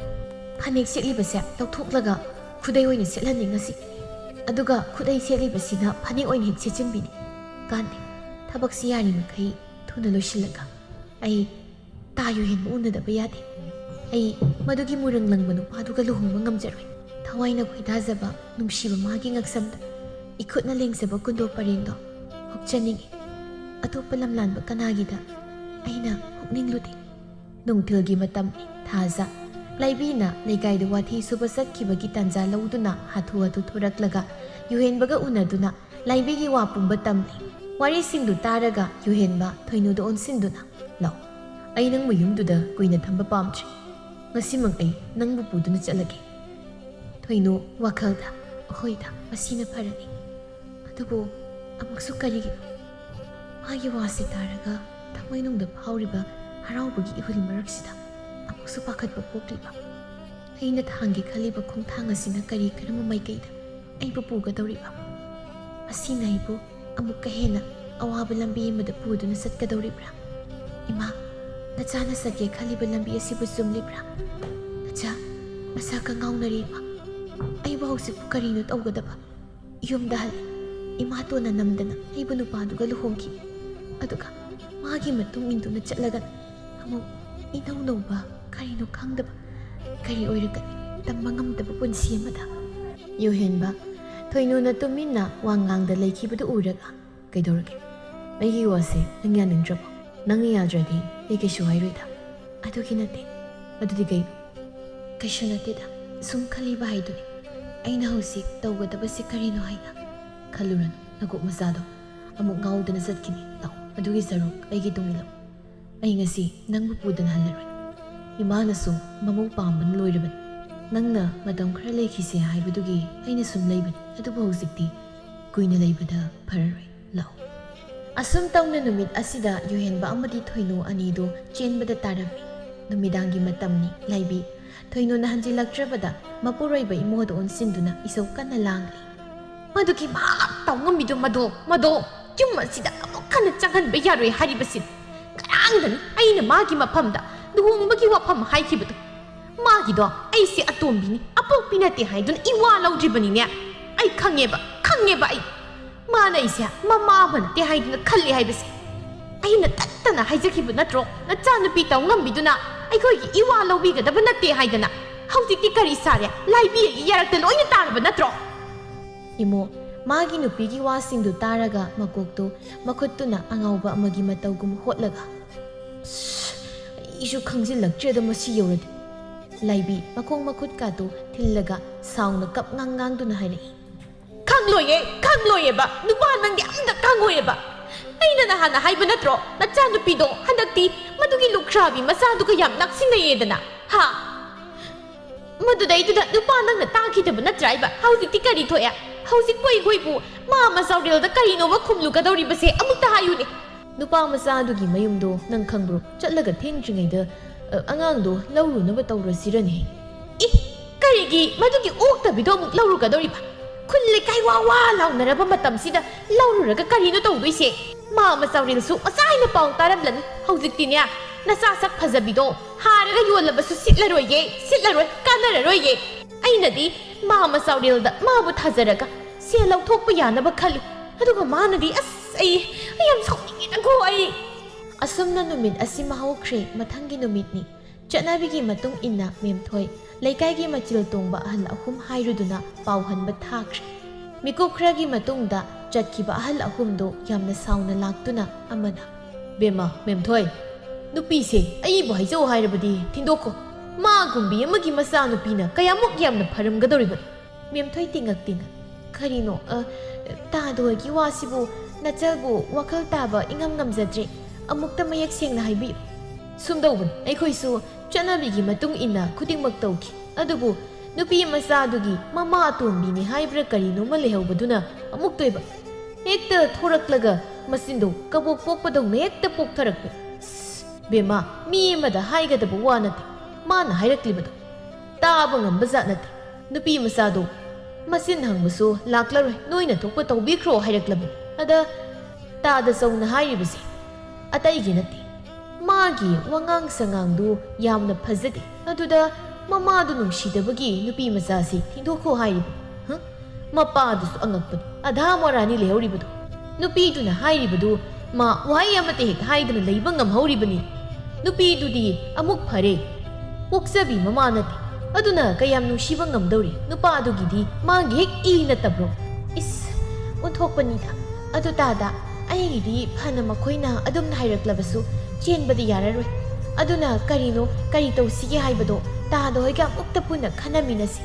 ꯐꯅꯦꯛ ꯁꯦꯠꯂꯤꯕꯁꯦ ꯂꯧꯊꯣꯛꯂꯒ ꯈꯨꯗꯩ ꯑꯣꯏꯅ ꯁꯦꯠꯍꯟꯅꯤꯡꯉꯁꯤ꯫ ꯑꯗꯨꯒ ꯈꯨꯗꯩ ꯁꯦꯠꯂꯤꯕꯁꯤꯅ ꯐꯅꯦꯛ ꯑꯣꯏꯅ ꯍꯦꯛ ꯁꯦꯠꯆꯤꯟꯕꯤꯅꯤ꯫ ꯀꯥꯟꯗꯦ, ꯊꯕꯛꯁꯤ ꯌꯥꯔꯤꯃꯈꯩ ꯊꯨꯅ ꯂꯣꯏꯁꯤꯜꯂꯒ ꯑꯩ ꯇꯥ ꯌꯨꯍꯦꯟꯕ ꯎꯅꯗꯕ ꯌꯥꯗꯦ꯫ ꯑꯩ ꯃꯗꯨꯒꯤ ꯃꯨꯔꯪ ꯂꯪꯕ ꯅꯨꯄꯥꯗꯨꯒ ꯂꯨꯍꯣꯡꯕ ꯉꯝꯖꯔꯣꯏ꯫ ꯊꯋꯥꯏꯅ ꯈꯣꯏꯗꯥꯖꯕ, ꯅꯨꯡꯁꯤꯕ ꯃꯥꯒꯤ ꯉꯛꯁꯝꯗ ꯏꯈꯨꯠꯅ ꯂꯦꯡꯖꯕ ꯀꯨꯟꯗꯣ ꯄꯔꯦꯡꯗꯣ ꯍꯨꯛꯆꯅꯤꯡꯏ꯫ ꯑꯇꯣꯞꯄ ꯂꯝꯂꯥꯟꯕ ꯀꯅꯥꯒꯤꯗ ꯑꯩꯅ ꯍꯨꯛꯅꯤꯡꯂꯨꯗꯦ꯫ ꯅꯨꯡꯊꯤꯜꯒꯤ ꯃꯇꯝ ꯊꯥꯖ ꯂꯥꯏꯕꯤꯅ ꯂꯩꯀꯥꯏꯗ ꯋꯥꯊꯤ ꯁꯨꯕ ꯆꯠꯈꯤꯕꯒꯤ ꯇꯥꯟꯖꯥ ꯂꯧꯗꯨꯅ ꯍꯥꯊꯨ ꯍꯥꯊꯨ ꯊꯣꯔꯛꯂꯒ ꯌꯨꯍꯦꯟꯕꯒ ꯎꯅꯗꯨꯅ ꯂꯥꯏꯕꯤꯒꯤ ꯋꯥ ꯄꯨꯝꯕ ꯇꯝꯂꯤ꯫ ꯋꯥꯔꯤꯁꯤꯡꯗꯨ ꯇꯥꯔꯒ ꯌꯨꯍꯦꯟꯕ ꯊꯣꯏꯅꯨꯗ ꯑꯣꯟꯁꯤꯟꯗꯨꯅ, "ꯂꯥꯎ, ꯑꯩ ꯅꯪ ꯃꯌꯨꯝꯗꯨꯗ ꯀꯨꯏꯅ ꯊꯝꯕ ꯄꯥꯝꯗ꯭ꯔꯦ꯫ ꯉꯁꯤꯃꯛ ꯑꯩ ꯅꯪꯕꯨ ꯄꯨꯗꯨꯅ ꯆꯠꯂꯒꯦ꯫" ꯊꯣꯏꯅꯨ ꯋꯥꯈꯜꯗ, "ꯍꯣꯏꯗ, ꯃꯁꯤꯅ ꯐꯔꯅꯤ꯫" ꯑꯗꯨꯕꯨ ꯑꯃꯨꯛꯁꯨ ꯀꯔꯤꯒꯤꯅꯣ ꯃꯥꯒꯤ ꯋꯥꯁꯤ ꯇꯥꯔꯒ ꯊꯃꯣꯏꯅꯨꯡꯗ ꯐꯥꯎꯔꯤꯕ ꯍꯔꯥꯎꯕꯒꯤ ꯏꯍꯨꯜ ꯃꯔꯛꯁꯤꯗ ꯑꯃꯨꯛꯁꯨ ꯄꯥꯈꯠꯄ ꯄꯣꯛꯂꯤꯕ? ꯑꯩꯅ ꯊꯥꯡꯒꯦ ꯈꯜꯂꯤꯕ ꯈꯣꯡꯊꯥꯡ ꯑꯁꯤꯅ ꯀꯔꯤ ꯀꯔꯝꯕ ꯃꯥꯏꯀꯩꯗ ꯑꯩꯕꯨ ꯄꯨꯒꯗꯧꯔꯤꯕ? ꯑꯁꯤꯅ ꯑꯩꯕꯨ ꯑꯃꯨꯛꯀ ꯍꯦꯟꯅ ꯑꯋꯥꯕ ꯂꯝꯕꯤ ꯑꯃꯗ ꯄꯨꯗꯨꯅ ꯆꯠꯀꯗꯧꯔꯤꯕ꯭ꯔꯥ? ꯏꯃꯥ, ꯅꯆꯥꯅ ꯆꯠꯀꯦ ꯈꯜꯂꯤꯕ ꯂꯝꯕꯤ ꯑꯁꯤꯕꯨ ꯆꯨꯝꯂꯤꯕ꯭ꯔꯥ? ꯅꯆꯥ, ꯃꯁꯥ ꯀꯉꯥꯎꯅꯔꯦ ꯏꯃꯥ꯫ ꯑꯩꯕꯨ ꯍꯧꯖꯤꯛꯄꯨ ꯀꯔꯤꯅꯣ ꯇꯧꯒꯗꯕ? ꯌꯨꯝꯗ ꯍꯜꯂꯦ꯫ ꯏꯃꯥꯇꯣꯟꯅ ꯅꯝꯗꯅ ꯑꯩꯕꯨ ꯅꯨꯄꯥꯗꯨꯒ ꯂꯨꯍꯣꯡꯈꯤ꯫ ꯑꯗꯨꯒ ꯃꯥꯒꯤ ꯃꯇꯨꯡ ꯏꯟꯗꯨꯅ ꯆꯠꯂꯒ ꯑꯃꯨꯛ ꯏꯅꯧ ꯅꯧꯕ ꯀꯔꯤꯅꯣ ꯈꯪꯗꯕ ꯀꯔꯤ ꯑꯣꯏꯔꯛꯀꯅꯤ? ꯇꯝꯕ ꯉꯝꯗꯕ ꯄꯨꯟꯁꯤ ꯑꯃꯗ꯫ ꯌꯨꯍꯦꯟꯕ, ꯊꯣꯏꯅꯨꯅ ꯇꯨꯃꯤꯟꯅ ꯋꯥ ꯉꯥꯡꯗ ꯂꯩꯈꯤꯕꯗꯨ ꯎꯔꯒ, "ꯀꯩꯗꯧꯔꯒꯦ? ꯑꯩꯒꯤ ꯋꯥꯁꯦ ꯅꯪ ꯌꯥꯅꯤꯡꯗ꯭ꯔꯕꯣ? ꯅꯪꯅ ꯌꯥꯗ꯭ꯔꯗꯤ ꯑꯩ ꯀꯩꯁꯨ ꯍꯥꯏꯔꯣꯏꯗ꯫" "ꯑꯗꯨꯒꯤ ꯅꯠꯇꯦ꯫" "ꯑꯗꯨꯗꯤ ꯀꯩꯅꯣ?" "ꯀꯩꯁꯨ ꯅꯠꯇꯦꯗ, ꯁꯨꯝ ꯈꯜꯂꯤꯕ ꯍꯥꯏꯗꯨꯅꯤ꯫ ꯑꯩꯅ ꯍꯧꯖꯤꯛ ꯇꯧꯒꯗꯕꯁꯦ ꯀꯔꯤꯅꯣ ꯍꯥꯏꯅ꯫" "ꯈꯜꯂꯨꯔꯅꯨ, ꯅꯀꯣꯛ ꯃꯆꯥꯗꯣ ꯑꯃꯨꯛ ꯉꯥꯎꯗꯅ ꯆꯠꯈꯤꯅꯤ꯫ ꯂꯥꯛꯑꯣ, ꯑꯗꯨꯒꯤ ꯁꯔꯨꯛ ꯑꯩꯒꯤ ꯇꯨꯡ ꯏꯜꯂꯣ꯫ ꯑꯩ ꯉꯁꯤ ꯅꯪꯕꯨ ꯄꯨꯗꯅ ꯍꯜꯂꯔꯣꯏ꯫ ꯏꯃꯥꯅꯁꯨ ꯃꯃꯧ ꯄꯥꯝꯕꯅ ꯂꯣꯏꯔꯕꯅꯤ꯫ ꯅꯪꯅ ꯃꯇꯝ ꯈꯔ ꯂꯩꯈꯤꯁꯦ ꯍꯥꯏꯕꯗꯨꯒꯤ ꯑꯩꯅ ꯁꯨꯝ ꯂꯩꯕꯅꯤ꯫ ꯑꯗꯨꯕꯨ ꯍꯧꯖꯤꯛꯇꯤ ꯀꯨꯏꯅ ꯂꯩꯕꯗ ꯐꯔꯔꯣꯏ꯫ ꯂꯥꯛꯑꯣ꯫" ꯑꯁꯨꯝ ꯇꯧꯅ ꯅꯨꯃꯤꯠ ꯑꯁꯤꯗ ꯌꯨꯍꯦꯟꯕ ꯑꯃꯗꯤ ꯊꯣꯏꯅꯨ ꯑꯅꯤꯗꯨ ꯆꯦꯟꯕꯗ ꯇꯥꯔꯝꯃꯤ꯫ ꯅꯨꯃꯤꯗꯥꯡꯒꯤ ꯃꯇꯝꯅꯤ꯫ ꯂꯥꯏꯕꯤ, ꯊꯣꯏꯅꯨꯅ ꯍꯟꯖꯤꯜꯂꯛꯇ꯭ꯔꯕꯗ ꯃꯄꯨꯔꯣꯏꯕ ꯏꯃꯣꯗ ꯑꯣꯟꯁꯤꯟꯗꯨꯅ ꯏꯁꯧ ꯀꯟꯅ ꯂꯥꯡꯂꯤ꯫ "ꯃꯗꯨꯒꯤ ꯃꯍꯥꯛ ꯇꯧꯉꯝꯃꯤꯗꯨ ꯃꯗꯣ, ꯃꯗꯣ ꯌꯨꯝ ꯑꯁꯤꯗ ꯑꯃꯨꯛ ꯍꯟꯅ ꯆꯪꯍꯟꯕ ꯌꯥꯔꯣꯏ ꯍꯥꯏꯔꯤꯕꯁꯤꯅꯤ꯫ ꯉꯔꯥꯡꯗꯅꯤ ꯑꯩꯅ ꯃꯥꯒꯤ ꯃꯐꯝꯗ ꯂꯨꯍꯣꯡꯕꯒꯤ ꯋꯥꯐꯝ ꯍꯥꯏꯈꯤꯕꯗꯨ꯫ ꯃꯥꯒꯤꯗꯣ ꯑꯩꯁꯦ ꯑꯇꯣꯝꯕꯤꯅꯤ, ꯑꯄꯣꯛꯄꯤ ꯅꯠꯇꯦ ꯍꯥꯏꯗꯨꯅ ꯏꯋꯥ ꯂꯧꯗ꯭ꯔꯤꯕꯅꯤꯅꯦ꯫ ꯑꯩ ꯈꯪꯉꯦꯕ, ꯈꯪꯉꯦꯕ ꯑꯩ꯫ ꯃꯥꯅ ꯑꯩꯁꯦ ꯃꯃꯥ ꯑꯃ ꯅꯠꯇꯦ ꯍꯥꯏꯗꯨꯅ ꯈꯜꯂꯤ ꯍꯥꯏꯕꯁꯦ꯫ ꯑꯩꯅ ꯇꯠꯇꯅ ꯍꯥꯏꯖꯈꯤꯕ ꯅꯠꯇ꯭ꯔꯣ? ꯅꯆꯥꯅꯨꯄꯤ ꯇꯧꯉꯝꯕꯤꯗꯨꯅ ꯑꯩꯈꯣꯏꯒꯤ ꯏꯋꯥ ꯂꯧꯕꯤꯒꯗꯕ ꯅꯠꯇꯦ ꯍꯥꯏꯗꯅ꯫ ꯍꯧꯖꯤꯛꯇꯤ ꯀꯔꯤ ꯁꯥꯔꯦ? ꯂꯥꯏꯕꯤ ꯑꯩꯒꯤ ꯌꯥꯔꯛꯇ ꯂꯣꯏꯅ ꯇꯥꯔꯕ ꯅꯠꯇ꯭ꯔꯣ?" ꯏꯃꯣ, ꯃꯥꯒꯤ ꯅꯨꯄꯤꯒꯤ ꯋꯥꯁꯤꯡꯗꯨ ꯇꯥꯔꯒ ꯃꯀꯣꯛꯇꯨ ꯃꯈꯨꯠꯇꯨꯅ ꯑꯉꯥꯎꯕ ꯑꯃꯒꯤ ꯃꯇꯧꯒꯨꯝ ꯍꯣꯠꯂꯒ, "ꯑꯁ, ꯑꯩꯁꯨ ꯈꯪꯖꯤꯜꯂꯛꯇ꯭ꯔꯦꯗ ꯃꯁꯤ ꯌꯧꯔꯗꯤ꯫" ꯂꯥꯏꯕꯤ ꯃꯈꯣꯡ ꯃꯈꯨꯠꯀꯥꯗꯨ ꯊꯤꯜꯂꯒ ꯁꯥꯎꯅ ꯀꯞ ꯉꯥꯡ ꯉꯥꯡꯗꯨꯅ ꯍꯥꯏꯔꯛꯏ꯫ "ꯈꯪꯂꯣꯏꯌꯦ, ꯈꯪꯂꯣꯏꯌꯦꯕ꯫ ꯅꯨꯄꯥ ꯅꯪꯗꯤ ꯑꯝꯇ ꯈꯪꯉꯣꯏꯌꯦꯕ꯫ ꯑꯩꯅ ꯅꯍꯥꯟꯅ ꯍꯥꯏꯕ ꯅꯠꯇ꯭ꯔꯣ? ꯅꯆꯥꯅꯨꯄꯤꯗꯣ ꯍꯟꯗꯛꯇꯤ ꯃꯗꯨꯒꯤ ꯂꯨꯈ꯭ꯔꯥꯕꯤ ꯃꯆꯥꯗꯨꯒ ꯌꯥꯝ ꯅꯛꯁꯤꯟꯅꯩꯌꯦꯗꯅ꯫ ꯍꯥ? ꯃꯗꯨꯗꯩꯗꯨꯗ ꯅꯨꯄꯥ ꯅꯪꯅ ꯇꯥꯈꯤꯗꯕ ꯅꯠꯇ꯭ꯔꯥ ꯏꯕ? ꯍꯧꯖꯤꯛꯇꯤ ꯀꯔꯤ ꯊꯣꯛꯑꯦ? ꯍꯧꯖꯤꯛꯄꯨ ꯑꯩꯈꯣꯏꯕꯨ ꯃꯥ ꯃꯆꯥꯎꯔꯦꯜꯗ ꯀꯔꯤꯅꯣꯕ ꯈꯨꯝꯂꯨꯒꯗꯧꯔꯤꯕꯁꯦ? ꯑꯃꯨꯛꯇ ꯍꯥꯏꯌꯨꯅꯦ꯫" "ꯅꯨꯄꯥ ꯃꯆꯥꯗꯨꯒꯤ ꯃꯌꯨꯝꯗꯣ ꯅꯪ ꯈꯪꯕ꯭ꯔꯣ? ꯆꯠꯂꯒ ꯊꯦꯡꯗ꯭ꯔꯤꯉꯩꯗ, ꯑ, ꯑꯉꯥꯡꯗꯣ ꯂꯧꯔꯨꯅꯕ ꯇꯧꯔꯁꯤꯔꯅꯦ꯫" "ꯏ, ꯀꯔꯤꯒꯤ ꯃꯗꯨꯒꯤ ꯑꯣꯛꯇꯕꯤꯗꯣ ꯑꯃꯨꯛ ꯂꯧꯔꯨꯒꯗꯧꯔꯤꯕ? ꯈꯨꯜ ꯂꯩꯀꯥꯏ ꯋꯥ ꯋꯥ ꯂꯥꯎꯅꯔꯕ ꯃꯇꯝꯁꯤꯗ ꯂꯧꯔꯨꯔꯒ ꯀꯔꯤꯅꯣ ꯇꯧꯗꯣꯏꯁꯦ? ꯃꯥ ꯃꯆꯥꯎꯔꯦꯜꯁꯨ ꯃꯆꯥ ꯍꯥꯏꯅ ꯄꯥꯎ ꯇꯥꯔꯝꯂꯅꯤ꯫ ꯍꯧꯖꯤꯛꯇꯤꯅꯦ, ꯅꯆꯥ ꯁꯛ ꯐꯖꯕꯤꯗꯣ ꯍꯥꯔꯒ ꯌꯣꯜꯂꯕꯁꯨ ꯁꯤꯠꯂꯔꯣꯏꯌꯦ, ꯁꯤꯠꯂꯔꯣꯏ, ꯀꯥꯟꯅꯔꯔꯣꯏꯌꯦ꯫ ꯑꯩꯅꯗꯤ ꯃꯥ ꯃꯆꯥꯎꯔꯦꯜꯗ ꯃꯥꯕꯨ ꯊꯥꯖꯔꯒ ꯁꯦꯜ ꯂꯧꯊꯣꯛꯄ ꯌꯥꯅꯕ ꯈꯜꯂꯤ꯫ ꯑꯗꯨꯒ ꯃꯥꯅꯗꯤ, ꯑꯁ, ꯑꯩ, ꯑꯩ ꯌꯥꯝ ꯁꯥꯎꯅꯤꯡꯉꯦꯗꯀꯣ ꯑꯩ꯫" ꯑꯁꯨꯝꯅ ꯅꯨꯃꯤꯠ ꯑꯁꯤꯃ ꯍꯧꯈ꯭ꯔꯦ꯫ ꯃꯊꯪꯒꯤ ꯅꯨꯃꯤꯠꯅꯤ꯫ ꯆꯠꯅꯕꯤꯒꯤ ꯃꯇꯨꯡ ꯏꯟꯅ ꯃꯦꯝꯊꯣꯏ ꯂꯩꯀꯥꯏꯒꯤ ꯃꯆꯤꯜ ꯇꯣꯡꯕ ꯑꯍꯜ ꯑꯍꯨꯝ ꯍꯥꯏꯔꯨꯗꯨꯅ ꯄꯥꯎ ꯍꯟꯕ ꯊꯥꯈ꯭ꯔꯦ꯫ ꯃꯤꯀꯨꯞ ꯈꯔꯒꯤ ꯃꯇꯨꯡꯗ ꯆꯠꯈꯤꯕ ꯑꯍꯜ ꯑꯍꯨꯝꯗꯨ ꯌꯥꯝꯅ ꯁꯥꯎꯅ ꯂꯥꯛꯇꯨꯅ ꯑꯃꯅ, "ꯕꯦꯝꯃ, ꯃꯦꯝꯊꯣꯏ, ꯅꯨꯄꯤꯁꯦ ꯑꯩꯕꯨ ꯍꯥꯏꯖꯧ ꯍꯥꯏꯔꯕꯗꯤ ꯊꯤꯟꯗꯣꯛꯈꯣ꯫ ꯃꯥꯒꯨꯝꯕꯤ ꯑꯃꯒꯤ ꯃꯆꯥꯅꯨꯄꯤꯅ ꯀꯌꯥꯃꯨꯛ ꯌꯥꯝꯅ ꯐꯔꯝꯒꯗꯧꯔꯤꯕꯅꯣ?" ꯃꯦꯝꯊꯣꯏ ꯇꯤꯡꯉꯛ ꯇꯤꯡꯉꯛ, "ꯀꯔꯤꯅꯣ? ꯑ, ꯇꯥꯗ ꯍꯣꯏꯒꯤ ꯋꯥꯁꯤꯕꯨ ꯅꯆꯜꯕꯨ ꯋꯥꯈꯜ ꯇꯥꯕ ꯏꯉꯝ ꯉꯝꯖꯗ꯭ꯔꯦ꯫ ꯑꯃꯨꯛꯇ ꯃꯌꯦꯛ ꯁꯦꯡꯅ ꯍꯥꯏꯕꯤꯌꯨ꯫" "ꯁꯨꯝꯗꯧꯕꯅꯤ, ꯑꯩꯈꯣꯏꯁꯨ ꯆꯠꯅꯕꯤꯒꯤ ꯃꯇꯨꯡ ꯏꯟꯅ ꯈꯨꯗꯤꯡꯃꯛ ꯇꯧꯈꯤ꯫ ꯑꯗꯨꯕꯨ ꯅꯨꯄꯤ ꯃꯆꯥꯗꯨꯒꯤ ꯃꯃꯥ ꯑꯇꯣꯝꯕꯤꯅꯤ ꯍꯥꯏꯕ꯭ꯔꯥ ꯀꯔꯤꯅꯣꯃ ꯂꯩꯍꯧꯕꯗꯨꯅ ꯑꯃꯨꯛꯇꯣꯏꯕ꯫ ꯍꯦꯛꯇ ꯊꯣꯔꯛꯂꯒ ꯃꯆꯤꯟꯗꯣ ꯀꯕꯣꯛ ꯄꯣꯛꯄꯗꯧꯅ ꯍꯦꯛꯇ ꯄꯣꯛꯊꯔꯛꯄ꯫ ꯁ, ꯕꯦꯝꯃ, ꯃꯤ ꯑꯃꯗ ꯍꯥꯏꯒꯗꯕ ꯋꯥ ꯅꯠꯇꯦ ꯃꯥꯅ ꯍꯥꯏꯔꯛꯂꯤꯕꯗꯣ꯫ ꯇꯥꯕ ꯉꯝꯕ ꯖꯥꯠ ꯅꯠꯇꯦ꯫ ꯅꯨꯄꯤ ꯃꯆꯥꯗꯣ ꯃꯆꯤꯟ ꯍꯪꯕꯁꯨ ꯂꯥꯛꯂꯔꯣꯏ, ꯅꯣꯏꯅ ꯊꯣꯛꯄ ꯇꯧꯕꯤꯈ꯭ꯔꯣ ꯍꯥꯏꯔꯛꯂꯕꯅꯤ꯫ ꯑꯗ ꯇꯥꯗ ꯆꯧꯅ ꯍꯥꯏꯔꯤꯕꯁꯦ ꯑꯇꯩꯒꯤ ꯅꯠꯇꯦ꯫ ꯃꯥꯒꯤ ꯋꯥꯉꯥꯡ ꯁꯉꯥꯡꯗꯨ ꯌꯥꯝꯅ ꯐꯖꯗꯦ꯫ ꯑꯗꯨꯗ ꯃꯃꯥꯗꯨ ꯅꯨꯡꯁꯤꯗꯕꯒꯤ ꯅꯨꯄꯤ ꯃꯆꯥꯁꯤ ꯊꯤꯟꯗꯣꯛꯈꯣ ꯍꯥꯏꯔꯤꯕꯅꯤ꯫ ꯍ? ꯃꯄꯥꯗꯨꯁꯨ ꯑꯉꯛꯄꯅꯤ꯫ ꯑꯙꯥ ꯃꯣꯔꯥꯅꯤ ꯂꯩꯍꯧꯔꯤꯕꯗꯨ꯫ ꯅꯨꯄꯤꯗꯨꯅ ꯍꯥꯏꯔꯤꯕꯗꯨ ꯃꯥ ꯋꯥꯍꯩ ꯑꯃꯠꯇ ꯍꯦꯛ ꯍꯥꯏꯗꯅ ꯂꯩꯕ ꯉꯝꯍꯧꯔꯤꯕꯅꯤ꯫ ꯅꯨꯄꯤꯗꯨꯗꯤ ꯑꯃꯨꯛ ꯐꯔꯦ꯫ ꯄꯣꯛꯆꯕꯤ ꯃꯃꯥ ꯅꯠꯇꯦ꯫ ꯑꯗꯨꯅ ꯀꯌꯥꯝ ꯅꯨꯡꯁꯤꯕ ꯉꯝꯗꯧꯔꯤ? ꯅꯨꯄꯥꯗꯨꯒꯤꯗꯤ ꯃꯥꯒꯤ ꯍꯦꯛ ꯏ ꯅꯠꯇꯕ꯭ꯔꯣ? ꯏꯁ, ꯑꯣꯟꯊꯣꯛꯄꯅꯤꯗ꯫ ꯑꯗꯨ ꯇꯥꯗ, ꯑꯩꯒꯤꯗꯤ ꯐꯅ ꯃꯈꯣꯏꯅ ꯑꯗꯨꯝꯅ ꯍꯥꯏꯔꯛꯂꯕꯁꯨ ꯆꯦꯟꯕꯗꯤ ꯌꯥꯔꯔꯣꯏ꯫ ꯑꯗꯨꯅ ꯀꯔꯤꯅꯣ, ꯀꯔꯤ ꯇꯧꯁꯤꯒꯦ ꯍꯥꯏꯕꯗꯣ ꯇꯥꯗ ꯍꯣꯏꯒ ꯑꯃꯨꯛꯇ ꯄꯨꯟꯅ ꯈꯟꯅꯃꯤꯟꯅꯁꯤ꯫